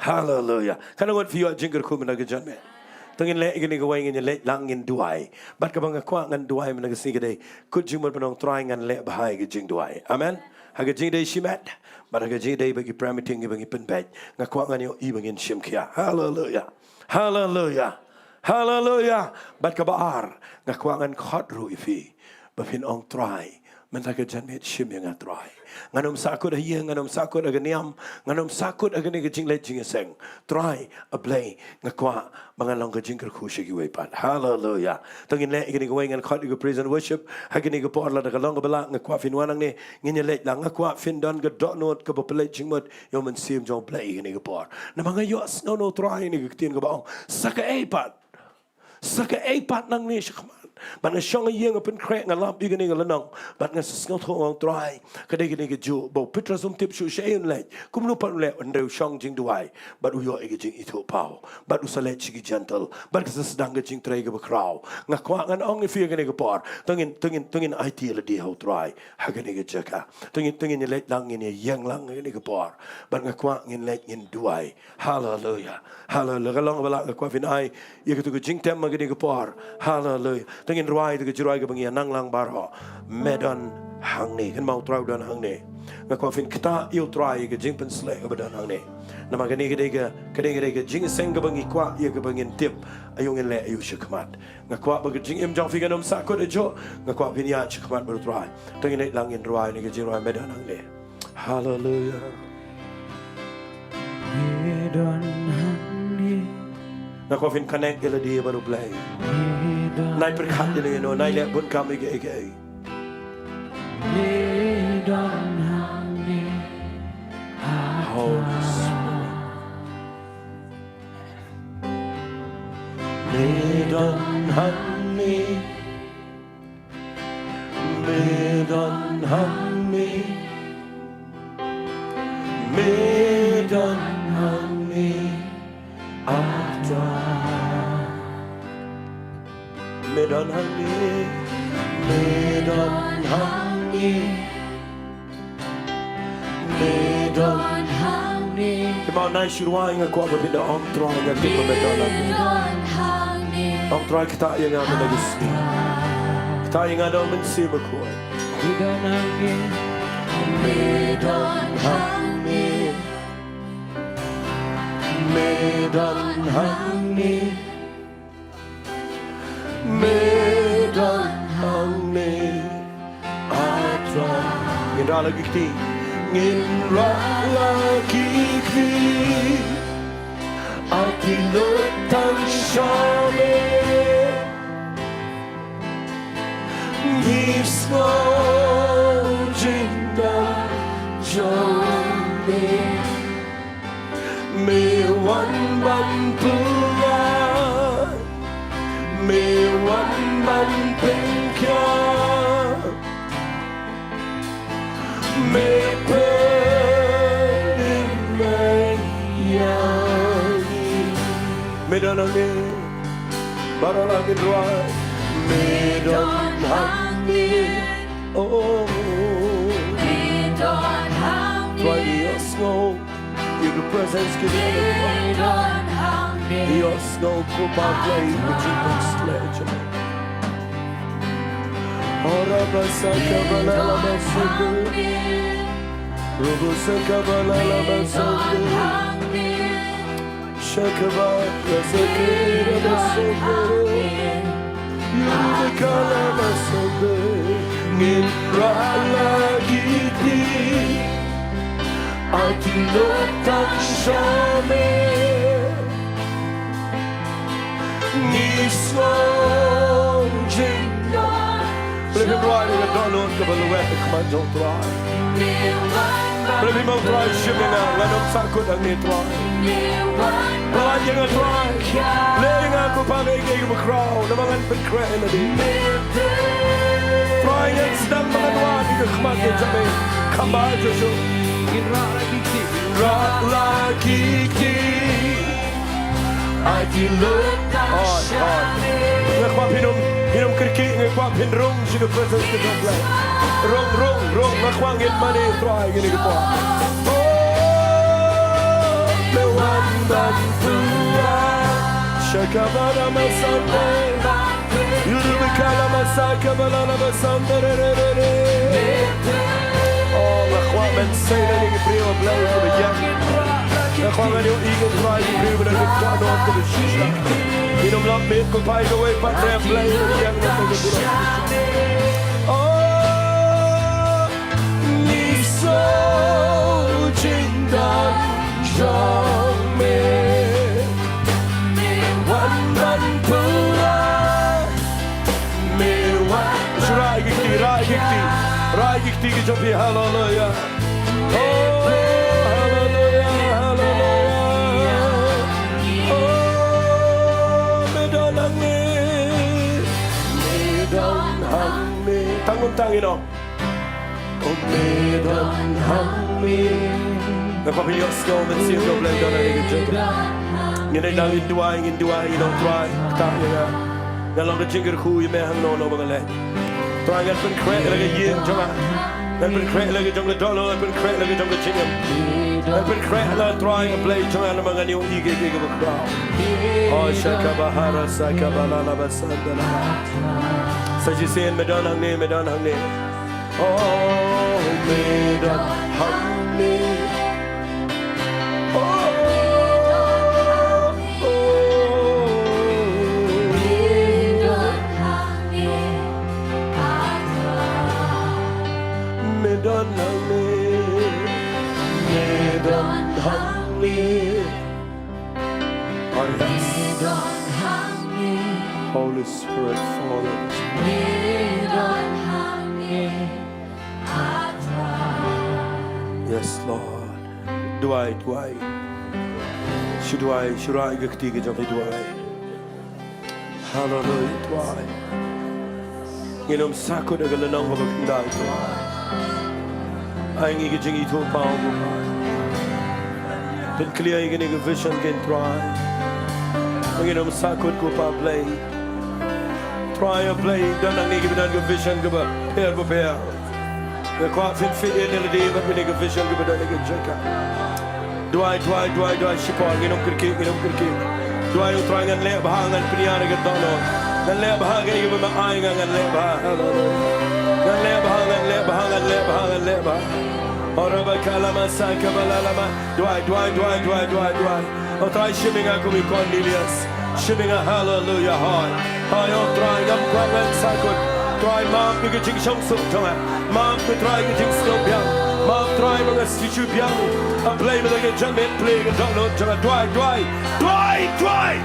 Haleluya. Katno ngut phi ïoh jingkyrkhu mynta ka janmiet? To ngin leh ïa kane kawei, ngin ïa leit lang, ngin duwai. Bad kaba nga kwah ngan duwai mynta ka sngi ka dei, kut jingmut ban ong, Trai, ngan leh bha ïa ka jingduwai. Amen. Ha ka jingïadei shimet bad ha ka jingïadei bad ki prayer meeting kiba ngi pynbeit, nga kwah ngan ïohi ba ngin shim khia. Haleluya. Haleluya. Haleluya. Bad kaba ar, nga kwah ngan khot ruh ïa phi ba phin ong, Trai, mynta ka janmiet shim ïa nga, Trai. Ngan ym sahkut ha ïing, ngan ym sahkut ha ka niam, ngan ym sahkut ha kane ka jingleit jingïaseng. Trai, A Blei, nga kwah ba ngan long ka jingkyrkhu sha kiwei pat. Haleluya. To ngin leh ïa kane kawei, ngan khot ïa ka praise and worship ha kane ka por. Lada ka long kaba lah, nga kwah phin wan hangne, ngin ïa leit lang. Nga kwah phin don ka dohnud kaba pynleit jingmut ïa U Mynsiem jong U Blei ha kane ka por. Namar nga ïohsngew na U Trai ha kane ka ktien kaba ong, sa kaei pat, sa kaei pat nangne shakhmat. Bad nga shong ha ïing, nga pynkhreh, nga lap ïa kane ka lynnong, bad nga sa sngewthuh, nga ong, Trai, ka dei kane kajuh ba u Petros um tip shuh shaei un leit, kumno pat un leh, hynrei u shong jingduwai bad u ïoh ïa ka jingithuhpaw, bad u sa leit sha ki Gentile, bad ka sa sdang ka jingtrei kaba khraw. Nga kwah ngan ong ïa phi ha kane ka por, to ngin, to ngin, to ngin aiti ïa lade ha U Trai ha kane ka jaka. To ngin, to ngin ïa leit lang, ngin ïa ïeng lang ha kane ka por. Bad nga kwah ngin leit, ngin duwai. Haleluya. Haleluya. Ka long ba lah, nga kwah phin ai ïa katu ka jingtem ha kane ka por. Haleluya. To ngin rwai katu ka jingrwai kaba ngi ïa nang lang baroh. Me don hangne. Kynmaw, U Trai u don hangne. Nga kwah phin ktah ïa U Trai ïa ka jingpynshlur kaba don hangne. Namar kane ka dei ka, kane ka dei ka jingïaseng kaba ngi kwah ïa kaba ngin tip aïu ngin leh aïu shakhmat. Nga kwah ba ka jingim jong phi kan ym sahkut ajuh. Nga kwah phin ïaid shakhmat bad U Trai. To ngin leit lang, ngin rwai ïa ka jingrwai Me don hangne. Haleluya. Me don hangne. Nga kwah phin connect ïa lade bad U Blei. Me don. Nai pyrkhat ïa no ïa no, nai leh bun kam ïa kiei kiei. Me don hangne. Holy Spirit. Me don hangne. Me don hangne. Me don hangne. Ah Trai. Me don hangne. Me don hangne. Me don hangne. Kynmaw, nai shu rwai, nga kwah ba phin da ong, Trai, nga tip ba Me don hangne. Me don hangne. Ong, Trai, ktah ïa nga mynta ka sngi. Ktah ïa nga da U Mynsiem Bakhuid. Me don hangne. Me don hangne. Me don hangne. Me don hangne. Ah Trai. Ngin rah la ki kti. Ngin rah la ki kti. Ai ki lut tang sha me. Ngi sngew jingdon jong me. Me wan ban pynlait, me wan ban pynkhia, me pynlait ïa ngi. Me don hangne, baroh la ngin rwai. Me don hangne. Oh, oh, oh. Me don hangne. Trai ïohsngew ïa ka presence ka jong me. Ïohsngew ko Pa Blei ka jingpynshlur jong me. Ora ba sa ka ba la la ba sa ka. Robo sa ka ba la la ba sa ka. Shakaba, Shakira, Shakira. Yurikala, Shakira. Ngin rah la ki kti. Ai ki lut tang sha me. Ngi sngew jingdon. Balei phim rwai ïa ka dohnud kaba lwet ha khmat jong U Trai? Balei phim ong, Trai, shim ïa nga, ngan ym sahkut hangne, Trai. Pynlait ïa nga, Trai. Leh ïa nga, ko Pa, kaei kaei kaba khraw, namar ngan pynkhreh ïa lade. Trai, ngan sdang ba ngan wad ïa ka khmat ka jong me. Kham bha, Jisu. Rah la ki kti. Ai ki lut. Oi, oi. Nga kwah phin ym, phin ym kyrkieh, nga kwah phin rung sha ka presence ka jong U Blei. Rung, rung, rung, nga kwah ngin mane, Trai, ngin ïa ka por. Oh, me wan ban pynlait. Shakabada masande. Yurubikala masaka balala masande re re re re. Oh, nga kwah ban sei ïa ki briew, Blei, kiba ïeng. Nga kwah ngan ïohi, Trai, ki briew ba don ka dohnud kaba shisha. Ngin ym lap miet, ko Pa, ïa kawei pat ruh, Blei, kiba ïeng na ka dohnud. Oh, ngi sngew jingdon jong me. Me wan ban pura. Me wan. Shu rah ïa ki kti, rah ïa ki kti. Rah ïa ki kti ki jong phi, haleluya. Oh, haleluya, haleluya. Oh, me don hangne. Me don hangne. Tang kumta ngin ong. Oh, me don hangne. Nga kwah phin ïohsngew mynsiem jong U Blei don ha kane ka jaka. Ngin ïa dang ngin duwai, ngin duwai, ngin ong, Trai, ktah ïa nga. Nga long ka jingkyrkhu ïa me hangno hangno ba nga leit. Trai, ngan pynkhreh ïa la ka ïing jong nga. Ngan pynkhreh ïa la ka jong ka dohnud, ngan pynkhreh ïa la ka jong ka jingim. Ngan pynkhreh ïa la, Trai, ka Blei jong nga, namar ngan ïohi ïa kaei kaei kaba khraw. Oh, shaka bahara, saka balala basandala. Sa shisien, me don hangne, me don hangne. Oh, me don hangne. Oh, oh, oh. Me don hangne. Me don hangne. Oh, yes. Holy Spirit, fall on us. Yes, Lord. Duwai, duwai. Shu duwai, shu rah ïa ka kti ka jong phi, duwai. Hallelujah, Trai. Ngin ym sahkut ha ka lynnong kaba khyndai, Trai. Ai ngi ka jingithuhpaw, ko Pa. Pynkhlaiñ ïa kane ka vision kein, Trai. Ngin ym sahkut, ko Pa Blei. Trai, A Blei, don hangne kiba don ka vision kaba pher bapher. Nga kwah phin fit in ïa lade bad kane ka vision kaba don ha kane ka jaka. Duwai, duwai, duwai, duwai shipor, ngin ym kyrkieh, ngin ym kyrkieh. Duwai, U Trai, ngan leh bha, ngan pynïar ïa ka dohnud. Ngan leh bha kaei kaba me ai nga, ngan leh bha. Haleluya. Ngan leh bha, ngan leh bha, ngan leh bha, ngan leh bha. Ora ba ka la ma sa ka ba la la ma. Duwai, duwai, duwai, duwai, duwai, duwai. O Trai, shim ïa nga kum i Cornelius. Shim ïa nga, haleluya, hoi. Hoi, O Trai, ngam kwah ngan sakut. Trai, map ïa ka jingshongsuk jong nga. Map, Trai, ka jingsngew biang. Map, Trai, ma nga shisha biang. A Blei, ma nga ka jamin, Blei, ka dohnud jong nga. Duwai, duwai. Duwai, duwai.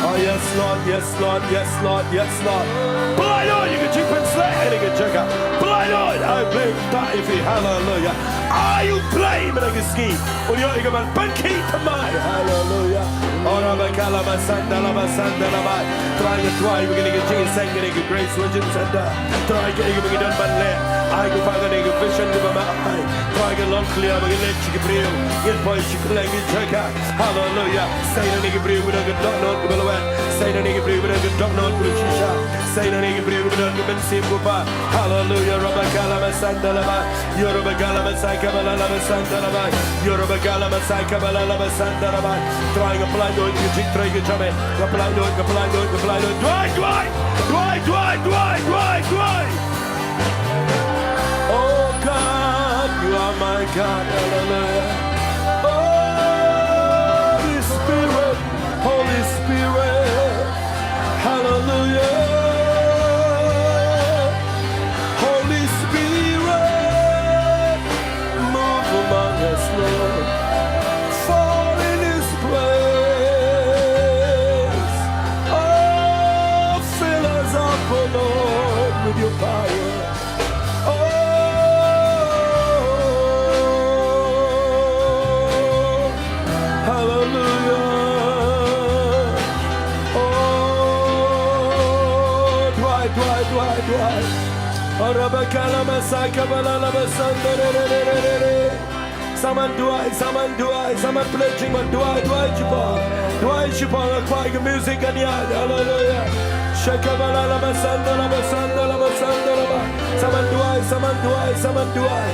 Oh, yes, Lord, yes, Lord, yes, Lord, yes, Lord. Pynlait ïa ka jingpynsleh ha kane ka jaka. Pynlait ïa, ai Blei, ta ifi, haleluya. Ai U Blei, mynta ka sngi un ïoh ïa ka ban pynkhih thymmai, haleluya. Ora ba ka la ba santa la ba santa la ba. Trai, nga duwai ba kane ka jingïaseng kane ka Grace Worship Centre, Trai, kaei kaba ngi don ban leh, ai ko Pa, kane ka vision kaba ma ai, Trai, kan long clear ba ngin leit sha ki briew, ngin poi sha kylleng ki jaka. Haleluya. Sei na ngi ki briew ba don ka dohnud kaba lwet. Sei na ngi ki briew ba don ka dohnud kaba shisha. Sei na ngi ki briew ba don ka mynsiem, ko Pa. Haleluya. Rabba kala masanda laba. Yo rabba kala masai kabala laba sanda laba. Yo rabba kala masai kabala laba sanda laba. Trai, nga pynlait ïa ka jingtrei ka jingmen. Nga pynlait ïa, nga pynlait ïa, nga pynlait ïa. Duwai, duwai. Duwai, duwai, duwai, duwai, duwai. Oh God, you are my God. Hallelujah. Holy Spirit, Holy Spirit. Hallelujah. Holy Spirit, move among us, Lord. Fall in this place. Oh, fill us up, oh Lord, with your power. Oh, hallelujah. Oh, duwai, duwai, duwai, duwai. Ora ba ka la ma sa ka ba la la ba san da re re re re re re. Sa man duwai, sa man duwai, sa man pledging man duwai, duwai shipor. Duwai shipor, nga kwah ïa ka music kan ïaid. Hallelujah. Shaka ba la la ba san da la ba san da la ba san da la ba. Sa man duwai, sa man duwai, sa man duwai.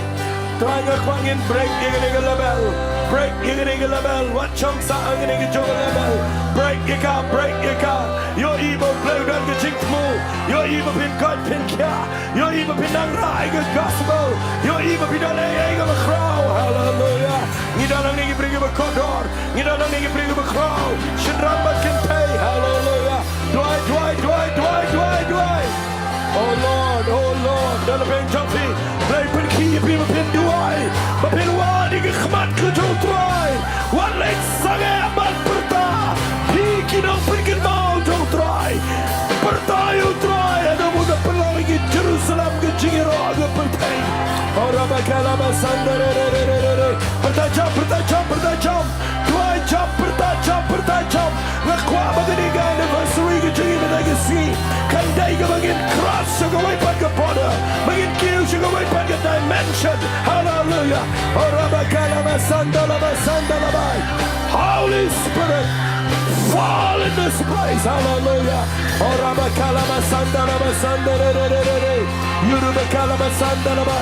Trai, nga kwah ngin break ïa kane ka level. Break ïa kane ka level. Wat shong sah ha kane ka jong ka level. Break ïa ka, break ïa ka. Ïohi ba U Blei u don ka jingthmu. Ïohi ba phin koit phin khiah. Ïohi ba phin nang rah ïa ka gospel. Ïohi ba phin don ei ei kaba khraw. Haleluya. Ngi don hangne ki briew kiba kordor. Ngi don hangne ki briew kiba khraw. Shynrang bad kynthei. Haleluya. Duwai, duwai, duwai, duwai, duwai, duwai. Oh Lord, oh Lord, da la pynjop phi. Blei pynkhih ïa phi ba phin duwai, ba phin wad ïa ka khmat ka jong U Trai. Wat leit sangeh ban pyrta. Phi ki nongpynkynmaw jong U Trai. Pyrta ïa U Trai, haduh ba u da pynlong ïa ki Jerusalem ka jingïaroh ka pyrthei. Ora ba ka la ba san da re re re re re re. Pyrta jam, pyrta jam, pyrta jam. Duwai jam, pyrta jam, pyrta jam. Nga kwah ba kane ka anniversary ka jong ngi mynta ka sngi kan dei kaba ngin cross sha kawei pat ka border, ba ngin kiew sha kawei pat ka dimension. Hallelujah. Ora ba ka la ba san da la ba san da la ba. Holy Spirit, fall in this place. Hallelujah. Ora ba ka la ba san da la ba san da re re re re re. Yuru ba ka la ba san da la ba.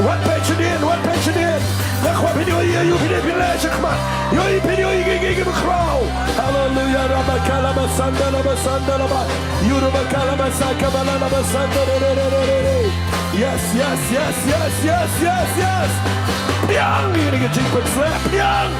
Wat peit shadien, wat peit shadien. Nga kwah phin ïohi ïa u, phin ïohi, phin leh shakhmat. Ïohi, phin ïohi ïa kiei kiei kiba khraw. Haleluya, rabba ka la ba san da la ba san da la ba. Yuru ba ka la ba sa ka ba la la ba san da re re re re re re. Yes, yes, yes, yes, yes, yes, yes. Pdiang ïa kane ka jingpynsleh, pdiang.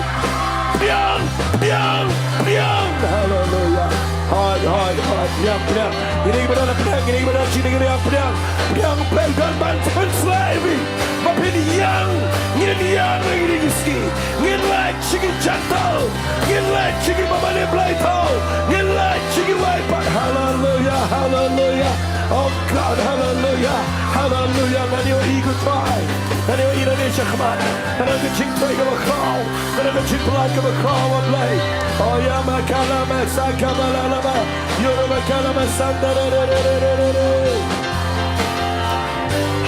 Pdiang, pdiang, pdiang. Haleluya. Hoi, hoi, hoi, pdiang, pdiang. Ïa kine kiba don pdiang, ïa kine kiba don shi, ïa kine kiba pdiang. Pdiang, pdiang, don ban pynsleh ïa phi. Ba phin ïeng, ngin ïeng ha kine ki sngi. Ngin leit sha ki Gentile. Ngin leit sha kiba mane blei thaw. Ngin leit sha kiwei pat. Haleluya, haleluya. Oh God, haleluya. Haleluya. Ngan ïohi ko Trai. Ngan ïohi lane shakhmat. Ngan ïohi ka jingtrei kaba khraw. Ngan ïohi ka jingpynlait kaba khraw, A Blei. Oh ya ma ka la ma sa ka ba la la ba. Yo ro ma ka la ma san da re re re re re re.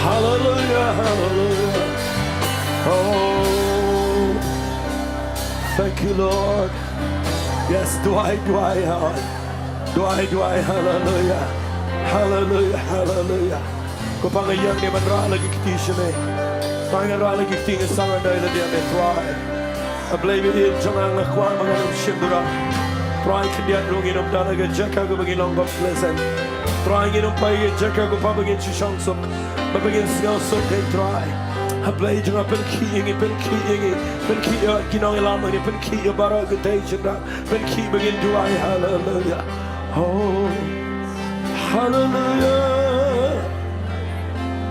Haleluya, haleluya. Oh, thank you, Lord. Yes, duwai, duwai, hoi. Duwai, duwai, haleluya. Haleluya, haleluya. Ko Pa, nga ïeng ne ban rah la ki kti sha me. Pa, nga rah la ki kti, nga surrender ïa lade ha me, Trai. A Blei ba ïeit jong nga, nga kwah ba ngan ym shim burom. Trai, khyndiat ruh ngin ym don ha ka jaka kaba ngin long complacent. Trai, ngin ym poi ha ka jaka kaba ngin shu shong suk, ba ngin sngew suk, eh Trai. A Blei jong nga, pynkhih ïa ngi, pynkhih ïa ngi, pynkhih ïa ki nongïalam ngi, pynkhih ïa baroh ka tei jong nga, pynkhih ba ngin duwai. Haleluya. Oh, haleluya.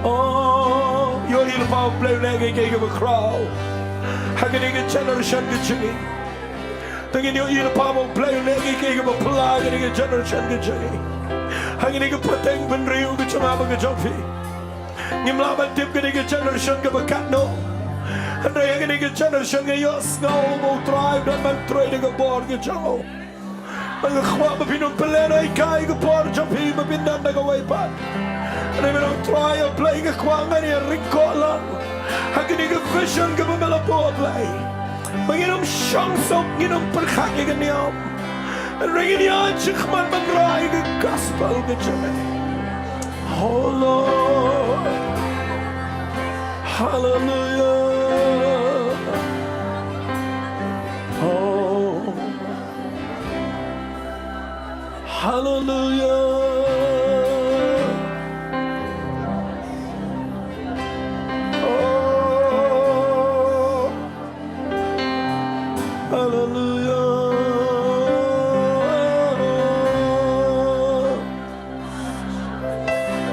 Oh, ïohi lypa ba U Blei u leh kaei kaei kaba khraw ha kane ka generation ka jong ngi. Te ngin ïohi lypa ba U Blei u leh kaei kaei kaba phylla ha kane ka generation ka jong ngi. Ha kane ka pateng bynriew ka jong nga bad ka jong phi, ngim lah ban tip kane ka generation kaba katno. Hynrei ha kane ka generation nga ïohsngew ba U Trai u don ban trei da ka bor ka jong u. Nga kwah ba phin ym pynlehnohei ïa ka por jong phi ba phin don da kawei pat. Hynrei mynta U Trai, a Blei, nga kwah ngan ïa ryngkoh lang ha kane ka vision kaba me la buh, a Blei, ba ngin ym shong suk, ngin ym pyrkhat ïa ka niam. Hynrei ngin ïaid shakhmat ban rai ka gospel ka jong me. Oh Lord. Hallelujah. Oh. Hallelujah. Oh. Hallelujah.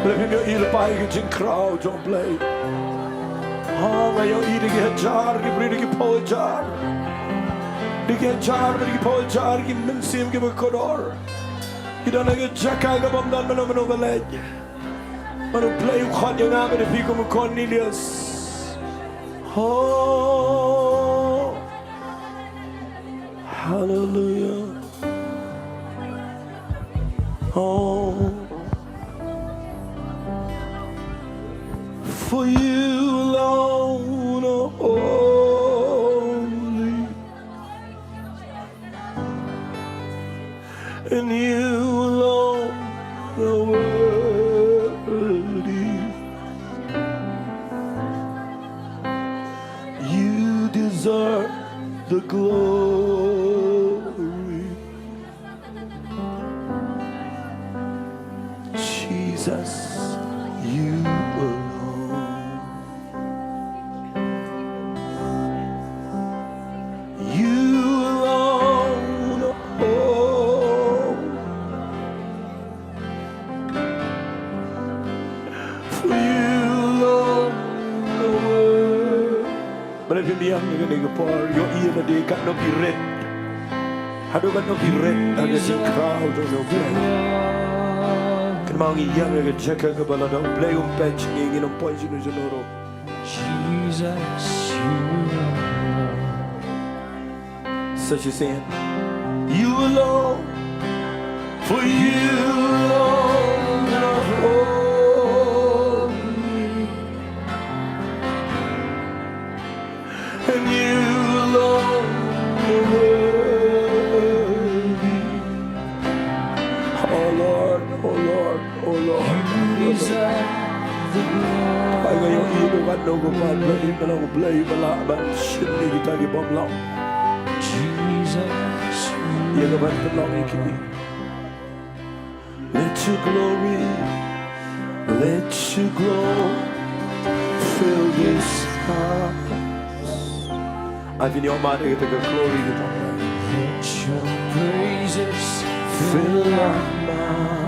Lada phim ïohi lypa ïa ka jingkhraw jong U Blei, ha, nga ïohi da ki hajar ki briew, da ki phew hajar, da ki hajar, da ki phew hajar ki mynsiem kiba kordor ki don ha ka jaka kaba ym don mano mano ba leit. Bad U Blei u khot ïa nga bad ïa phi kum u Cornelius. Oh, hallelujah. Oh, for you alone are holy, and you alone are worthy. You deserve the glory. Jesus, you alone. You alone are holy. For you alone are worthy. Balei phim ïeng ha kane ka por? Ïohi lade katno ki rit. Haduh katno ki rit ha ka jingkhraw jong U Blei. Kynmaw, ngi ïeng ha ka jaka kaba lada U Blei um peit sha ngi, ngin ym poi shano shano ruh. Jesus, you are Lord. Such a sin. You alone, for you alone are holy, and you alone are worthy. Oh Lord, oh Lord, oh Lord. You deserve the glory. Ai, nga ïohi haduh katno ka por, Blei, nga long Blei ba lah ban shim ïa kita ki bym long. Jesus, ïa ka ban pynlong ïa ki. Let your glory, let your glory fill this house. Ai, phin ïoh mad ïa kata ka glory ka jong U Blei. Let your praises fill our mouth.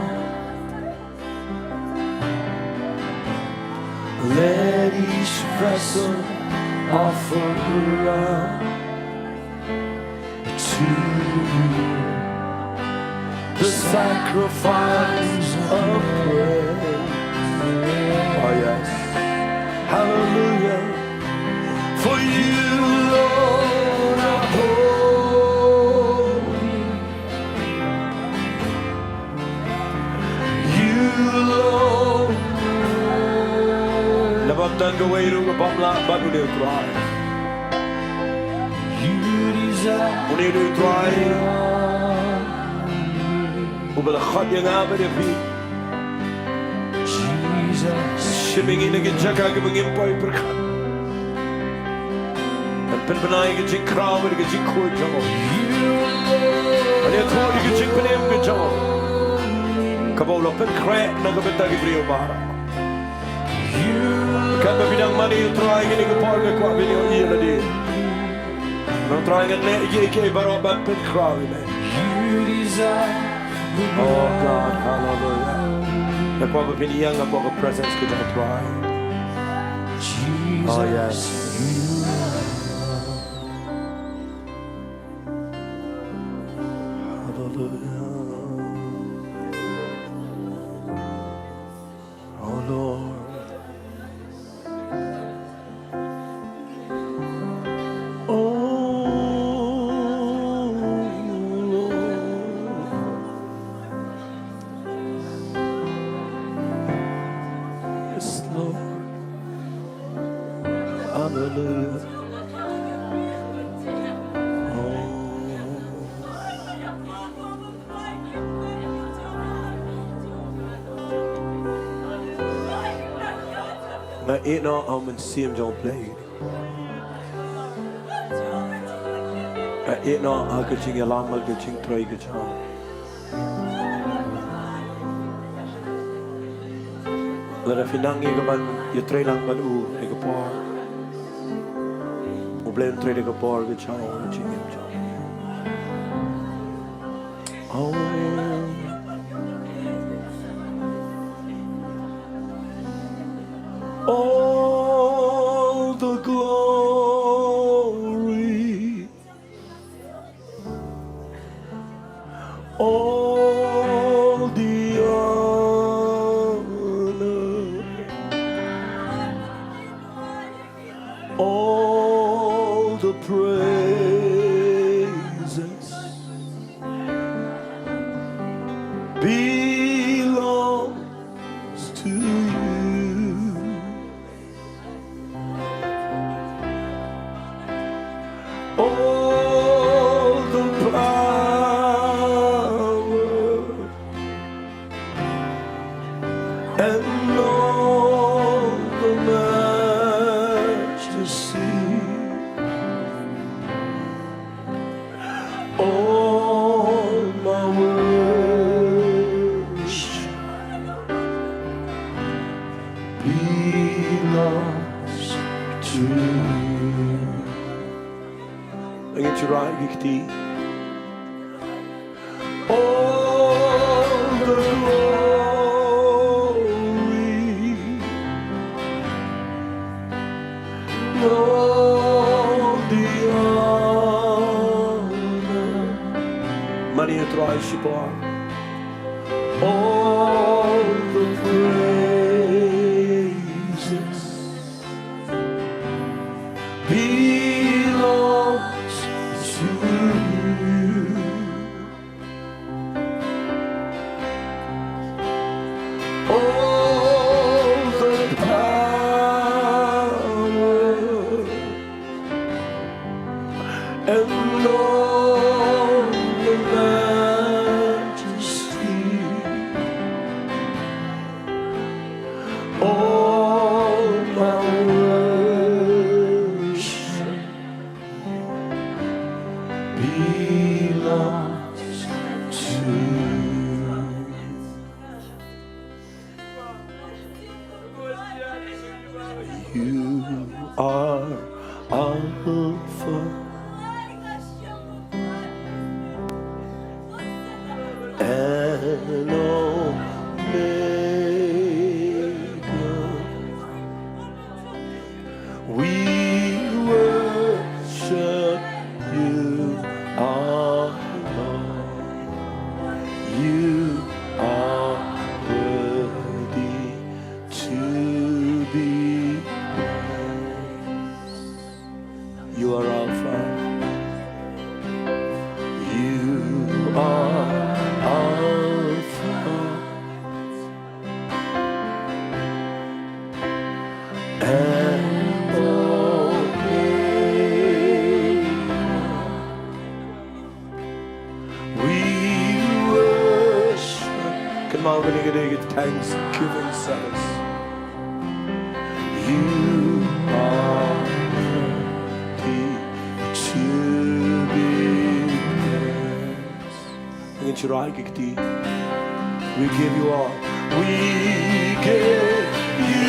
Let each vessel offer up to you the sacrifice of praise. Oh yes. Hallelujah. For you, Lord, are holy. You, Lord. Lada bym don kawei ruh ka bym lah bad une U Trai. You deserve. Une, une U Trai uba la khot ïa nga bad ïa phi. Jesus. Shim ïa ngi na ki jaka kiba ngim poi pyrkhat. Ban pynbna ïa ka jingkhraw bad ka jingkhuid jong u. Ngi ïathuh ïa ka jingpynim ka jong U, kaba U la pynkhreh na ka bynta ki briew baroh. Katba phi dang mane ïa U Trai kane ka por, nga kwah phin ïohi ïa lade. Ngan, Trai, ngan leh ïa kiei kiei baroh ban pynkhraw ïa me. Oh God, hallelujah. Nga kwah ba phin ïeng hapoh ka presence ka jong U Trai. Oh yes. Hallelujah. Oh Lord. Oh Lord. Yes, Lord. Hallelujah. Oh. Nga ïeh noh ha U Mynsiem jong U Blei. Nga ïeh noh ha ka jingïalam bad ka jingtrei ka jong U. Lada phi nang ïa kaban ïatrei lang bad U ha ka por, U Blei un trei da ka por ka jong U, ka jingim jong U. Oh. All the glory, all the honor, all the praises belongs to You. All the power and all the majesty, all my worship belongs to You. Ngin shu rah ïa ki kti. All the glory, all the honor. Mane ïa U Trai shipor. All the praises belongs to You. All the power and all the majesty, all my worship belongs to You. You are Alpha and Omega. We worship You, our Lord. You are worthy to be praised. You are Alpha. You are Alpha and Omega. We worship. Kynmaw kane ka dei ka thanksgiving service. You are worthy to be Shyrkhei ki kti. We give you all. We give you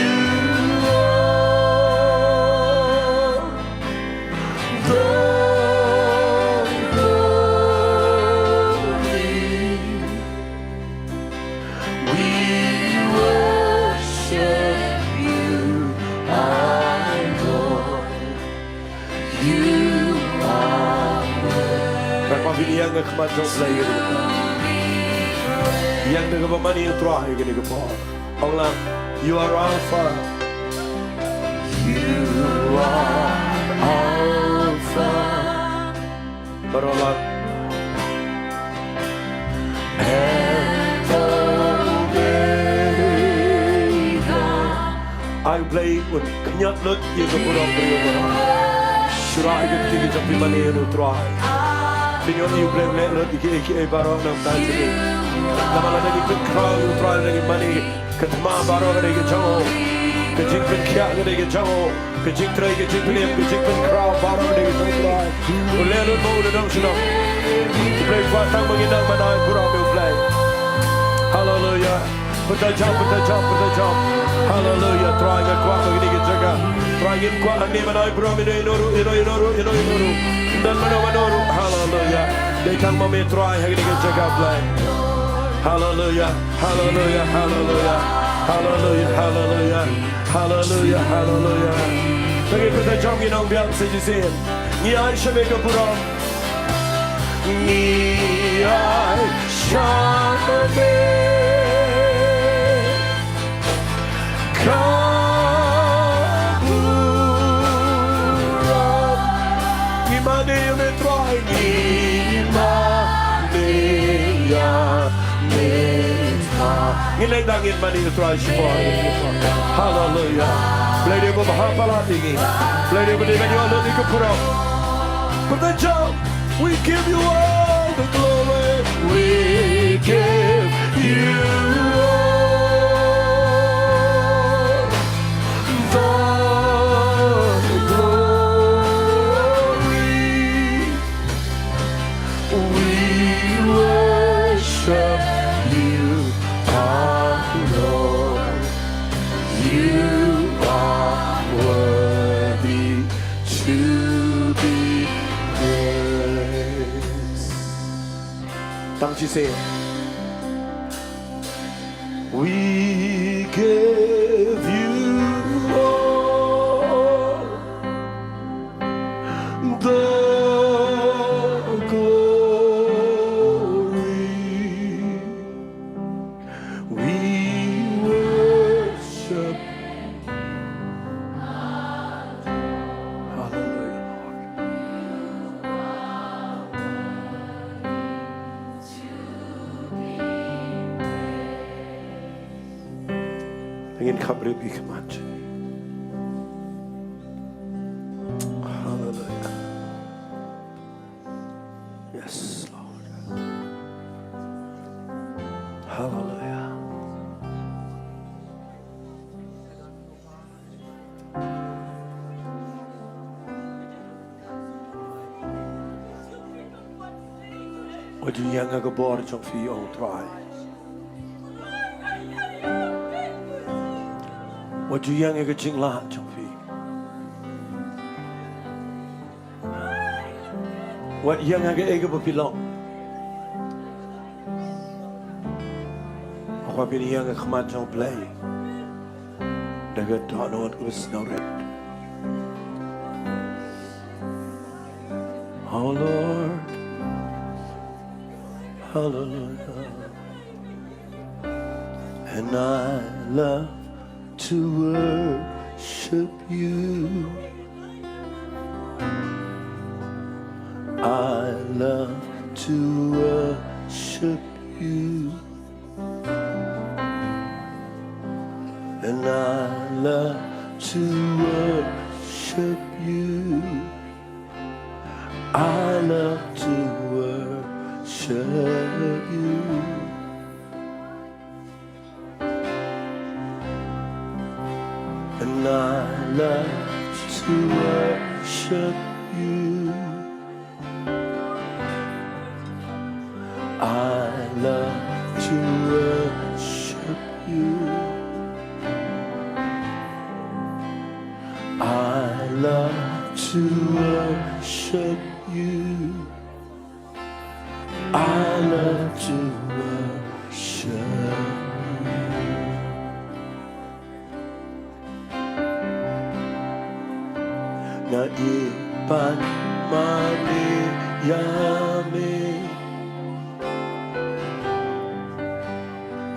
all the glory. We worship you, our Lord. You are worthy. Ngam kwah phin ïeng ha khmat jong U Blei. Ïeng da kaba mane ïa U Trai ha kane ka por. Ong lang, you are Alpha. You are Alpha. Baroh lang. And Omega. Ai U Blei un kynjat lut ïa ka burom briew baroh. Shyrkhei ki kti ki jong phi, mane ïa U Trai. Phin ïohi U Blei un leh lut ïa kiei kiei baroh na ka bynta jong ngi. Namar lada ngi pynkhraw ïa U Trai, lada ngi mane, ka thma baroh ka dei ka jong U. Ka jingpynkhiah ka dei ka jong U. Ka jingtrei, ka jingpynim, ka jingpynkhraw baroh ka dei ka jong U Trai. U leh lut mo, u leh dong shnong. U Blei kwah tang ba ngin nang ban ai burom ïa U Blei. Haleluya. Pynta jam, pynta jam, pynta jam. Haleluya. Trai, nga kwah ba kane ka jaka, Trai, ngin kwah hangne ban ai burom ïa no, ïa no ruh, ïa no, ïa no ruh, ïa no, ïa no ruh. Ym don mano mano ruh. Haleluya. Dei tang ma me Trai ha kane ka jaka, Blei. Haleluya. Haleluya, haleluya, haleluya, haleluya, haleluya, haleluya. Ngi pynta jam, ngi nang biang sa shisien. Ngi ai sha me ka burom. Ngi ai sha me ka burom. Ngi mane ïa me Trai, ngi mane ïa me Trai. Ngin leit da ngin mane ïa U Trai shipor. Haleluya. Blei dei ba bha palat ïa ngi. Blei dei ba dei ban ïoh lut ïa ka burom. Pynta jam, we give you all the glory. We give you all the glory. We worship you, our Lord. You are worthy to be praised. Tang shisien. We give you all the glory. We worship. Hallelujah, Lord. Ngin kham rit ïa ka khmat. Hallelujah. Yes, Lord. Hallelujah. Wat ju ïeng ha ka bor jong phi, O Trai. Wat ju ïeng ha ka jinglong jong phi. Wat ïeng ha kaei kaba phi long. Haba phin ïeng ha khmat jong U Blei da ka dohnud kaba sngewrit. Oh Lord, hallelujah. And I love to worship you. I love to worship you. And I love to worship you. I love to worship you. And I love to worship you. I to worship you. I love to worship you. I love to worship you. Nga ïeit ban mane ïa me.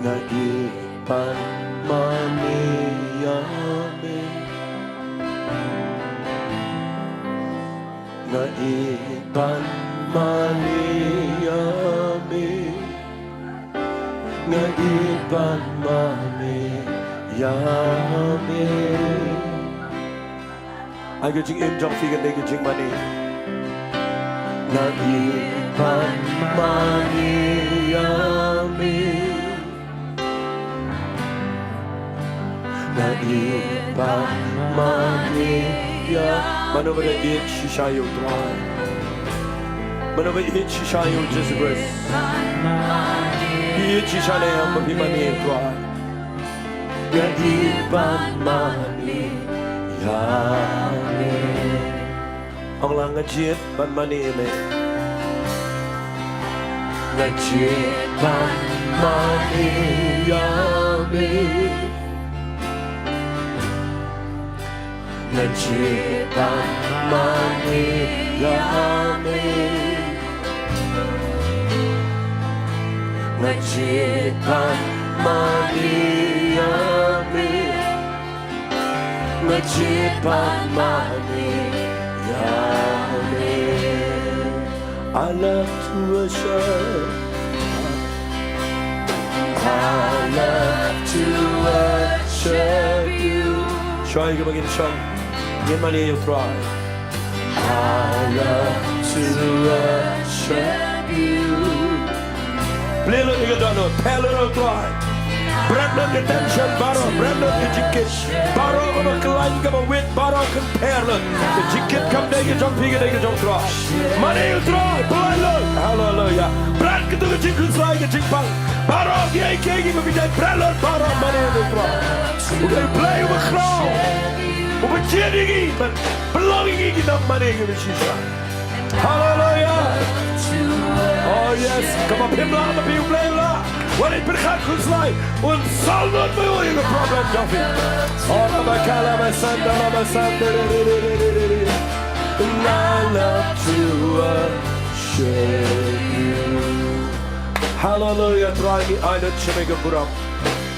Nga ïeit ban mane ïa me. Nga ïeit ban mane ïa me. Nga ïeit ban mane ïa me. Ai ka jingim jong phi kane ka jingmane. Nga ïeit ban mane ïa me. Nga ïeit ban mane ïa. Mano ba ïeit shisha ïa u Trai? Mano ba ïeit shisha ïa u Jisu Khrist? Ïeit shisha ne em ba phi mane ïa u Trai? Nga ïeit ban mane ïa me. Ong lang, nga jied ban mane ïa me. Nga jied ban mane ïa me. Nga jied ban mane ïa me. Nga jied ban mane ïa me. Nga jied ban mane ïa me. I love to worship. I love to worship you. Shuwa ïa kaba ngin shong, ngin mane ïa u Trai. I love to worship you. Plie lut ïa ka dohnud, plie lut ïa u Trai. Bret lut ïa ka tension baroh, bret lut ïa ka jingkit baroh, kaba khlaiñ, kaba wit, baroh kan plie lut. Ka jingkit kam dei ka jong phi, ka dei ka jong u Trai. Mane ïa u Trai, plie lut. Haleluya. Bret kito ki jingkhuslai, ki jingpang baroh, kiei kiei kiba phi dei, bret lut baroh, mane ïa u Trai. U dei U Blei uba khraw, uba jied ïa ngi, ban pynlong ïa ngi ki nongmane kiba shisha. Haleluya. Oh yes, kaba phim lah ma phi, U Blei u lah. Wat leit pyrkhat khuslai, un solve lut ma u ïa ka problem jong phi. Oh, la ba ka la ba san da la ba san da re re re re re re. And I love to worship you. Haleluya, Trai, ngi ai lut sha me ka burom.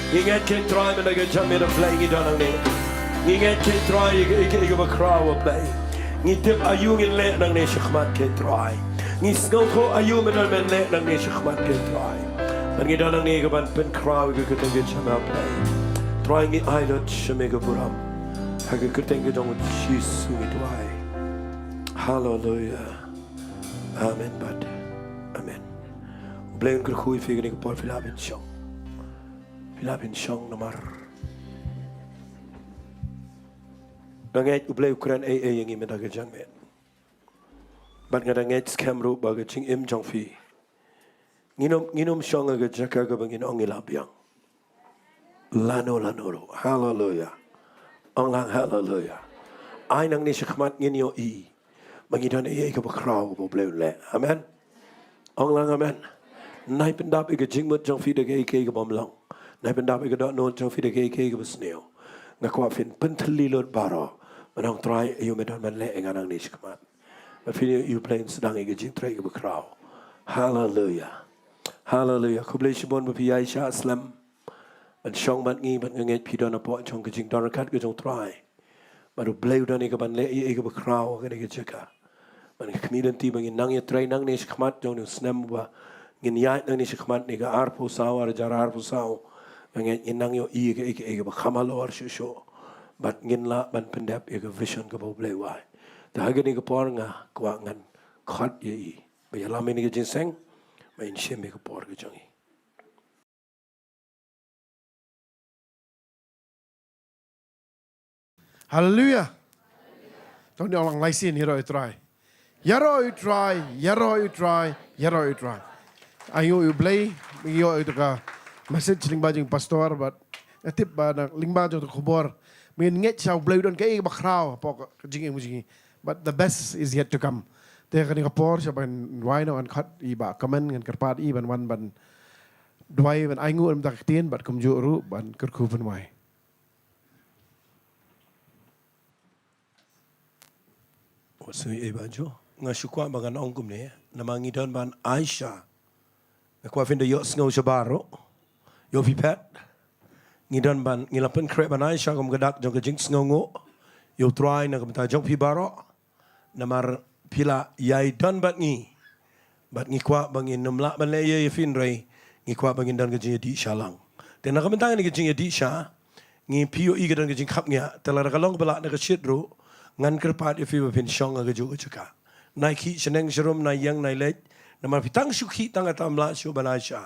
Ngi ngeit, ko Trai, mynta ka janmiet, A Blei, ngi don hangne. Ngi ngeit, ko Trai, ïa ka, ïa ka, ïa kaba khraw, A Blei. Ngi tip aïu ngin leh nangne shakhmat, ko Trai. Ngi sngewthuh aïu me don men leh nangne shakhmat, ko Trai. Bad ngi don hangne ïa kaban pynkhraw ïa ka kyrteng ka jong me, A Blei. Trai, ngi ai lut sha me ka burom. Ha ka kyrteng ka jong U Jisu ngi duwai. Haleluya. Amen bad amen. U Blei un kyrkhu ïa phi kane ka por, phi lah ban shong. Phi lah ban shong namar nga ngeit U Blei u kren ei ei ïa ngi mynta ka janmiet. Bad nga da ngeit skhem ruh ba ka jingim jong phi, ngin ym, ngin ym shong ha ka jaka kaba ngin ong ngi la biang lano lano ruh. Haleluya. Ong lang haleluya. Ai nangne shakhmat ngin ïohi ba ngi don ei ei kaba khraw kaba U Blei u leh. Amen. Ong lang amen. Nai pyndap ïa ka jingmut jong phi da kaei kaei kaba ym long. Nai pyndap ïa ka dohnud jong phi da kaei kaei kaba sniew. Nga kwah phin pynthylli lut baroh. Ban ong, Trai, aïu me don ban leh ïa nga nangne shakhmat. Ba phin ïohi U Blei un sdang ïa ka jingtrei kaba khraw. Haleluya. Haleluya. Khublei shibun ba phi ïaishah slem ban shong bad ngi, bad nga ngeit phi don hapoh jong ka jingdon ryngkat ka jong U Trai. Bad U Blei u don ïa kaban leh ïa, ïa kaba khraw ha kane ka jaka. Bad nga khmih lynti ba ngin nang ïatrei nangne shakhmat jong une u snem uba ngin ïaid nangne shakhmat, ne ka arphew saw, ar hajar arphew saw. Nga ngeit ngin nang ïohi ïa ka, ïa ka, ïa kaba kham halor shuh shuh. Bad ngin lah ban pyndep ïa ka vision kaba U Blei u ai. Te ha kane ka por nga kwah ngan khot ïa i ba ïalam ïa kane ka jingïaseng, ba in shim ïa ka por ka jong i. Haleluya. To ngin ong lang lai sien, ïaroh ïa u Trai. Ïaroh ïa u Trai, ïaroh ïa u Trai, ïaroh ïa u Trai. Ai nguh ïa u Blei. Ïoh ïa ka message lyngba jong pastor, bad nga tip ba na lyngba jong ka khubor, mynta ngeit sha U Blei u don kaei ba khraw hapoh ka jingim jong ngi. But the best is yet to come. Te kane ka por sha ban duwai noh, ngan khot i Bah Kmen, ngan kyrpad i ban wan ban duwai, ban ainguh na bynta ka ktien, bad kumjuh ruh ban kyrkhu pynduwai. Wat sngew ei Bah Jo. Nga shu kwah ba ngan ong kumne, namar ngi don ban ai sha. Nga kwah phin da ïohsngew sha baroh. Ïoh phi phet. Ngi don ban, ngi la pynkhreh ban ai sha kum ka dak jong ka jingsngewnguh ïa U Trai na ka bynta jong phi baroh. Namar phi la ïai don bad ngi. Bad ngi kwah ba ngin ym lah ban leh ei ei ïa phi, hynrei ngi kwah ba ngin don ka jingïadih sha lang. Te na ka bynta kane ka jingïadih sha, ngi, phi ïohi ka don ka jingkhapngiah, te lada ka long ba lah na ka shit ruh, ngan kyrpad ïa phi ba phin shong ha kajuh ka jaka. Nai khih shaneng sharum, nai ïeng nai leit, namar phi tang shu khih tang katta, ym lah shuh ban ai sha.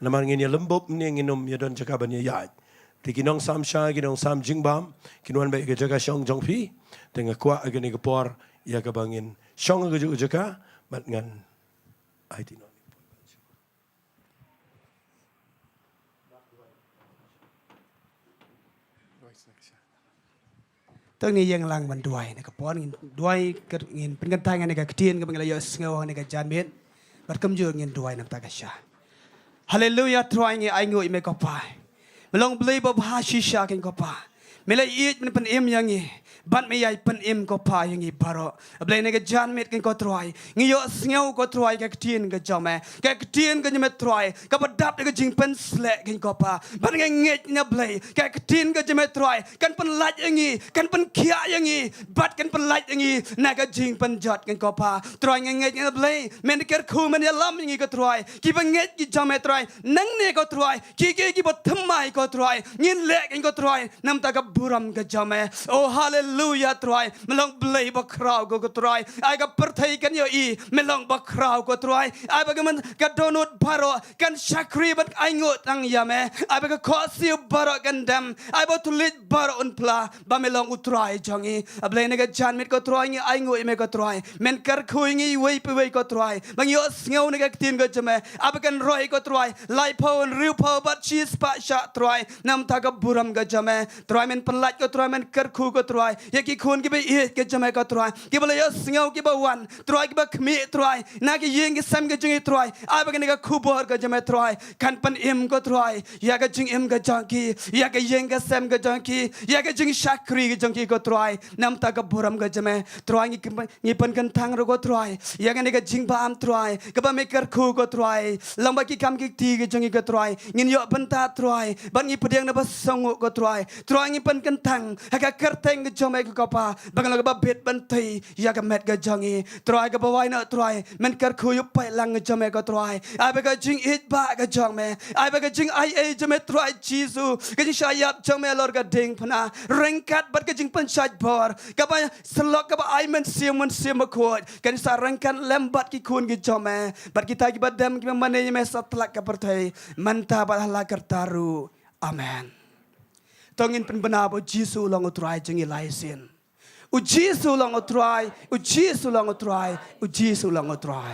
Namar ngin ïalum bup ne ngin ym ïadon jaka ban ïaid. Te ki nongsam sha, ki nongsam jingbam, kin wan beit ha ka jaka shong jong phi. Te nga kwah ha kane ka por ïa kaba ngin shong ha kajuh ka jaka, bad ngan aiti noh. To ngin ïeng lang ban duwai, na ka por ngin duwai, ngin pynkyntang ïa kane ka ktien kaba ngi la ïohsngew ha kane ka janmiet. Bad kumjuh ngin duwai na ka bynta ka sha. Haleluya, Trai ngi ainguh ïa me ko Pa. Me long Blei ba bha shisha kein ko Pa. Me la ïeit ban pynim ïa ngi. Bad me ïai pynim ko Pa ïa ngi baroh. A Blei, na ka janmiet kein ko Trai, ngi ïohsngew ko Trai ka ktien ka jong me. Ka ktien ka jong me Trai, kaba dap da ka jingpynsleh kein ko Pa. Bad nga ngeit na Blei, ka ktien ka jong me Trai kan pynlait ïa ngi, kan pynkhiah ïa ngi, bad kan pynlait ïa ngi na ka jingpynjot kein ko Pa. Trai nga ngeit na Blei, men kyrkhu, men ïalam ïa ngi ko Trai. Kiba ngeit ki jong me Trai, nangne ko Trai, ki ki kiba thymmai ko Trai, ngin leh kein ko Trai, na bynta ka burom ka jong me. Oh haleluya Trai, me long Blei ba khraw ko, ko Trai. Ai ka pyrthei kan ïohi me long ba khraw ko Trai. Ai ba ka, men ka dohnud baroh kan shakri bad ainguh tang ïa me. Ai ba ka khohsiew baroh kan dem. Ai ba u thylliej baroh un phla ba me long U Trai jong ngi. A Blei, na ka janmiet ko Trai ngi ainguh ïa me ko Trai. Men kyrkhu ïa ngi iwei pa iwei ko Trai. Ba ngi ïohsngew na ka ktien ka jong me. Ai ba kan roi ko Trai laiphew, hynriewphew bad shispah shah Trai, na bynta ka burom ka jong me. Trai men pynlait ko Trai, men kyrkhu ko Trai ïa ki khun kiba ïeit ka jong me ko Trai, kiba la ïohsngew, kiba wan Trai, kiba khmih Trai na ka ïing ka sem ka jong ngi Trai. Ai ba kane ka khubor ka jong me Trai kan pynim ko Trai ïa ka jingim ka jong ki, ïa ka ïing ka sem ka jong ki, ïa ka jingshakri ka jong ki ko Trai, na bynta ka burom ka jong me. Trai ngi, ngi pynkyntang ruh ko Trai ïa kane ka jingbam Trai, kaba me kyrkhu ko Trai, lyngba ki kam ki kti ki jong ngi ko Trai. Ngin ïoh bynta Trai, bad ngi pdiang na ba sngewnguh ko Trai. Trai ngi pynkyntang ha ka kyrteng ka jong me ko Pa, ba kan long kaba bit ban tei ïa ka met ka jong ngi. Trai kaba wai noh Trai, men kyrkhu ïa u paidlang ka jong me ko Trai. Ai ba ka jingïeit ba ka jong me, ai ba ka jingai ei jong me Trai Jisu, ka jingshah ïap jong me halor ka diengphna, ryngkat bad ka jingpynshait bor kaba syllok kaba ai Mynsiem, Mynsiem Bakhuid, kan sa ryngkat lem bad ki khun ki jong me, bad kita kiba dem kiba mane ïa me satlak ka pyrthei, mynta bad ha la karta ruh. Amen. To ngin pynbna ba U Jisu u long U Trai jong ngi lai sien. U Jisu u long U Trai, U Jisu u long U Trai, U Jisu u long U Trai.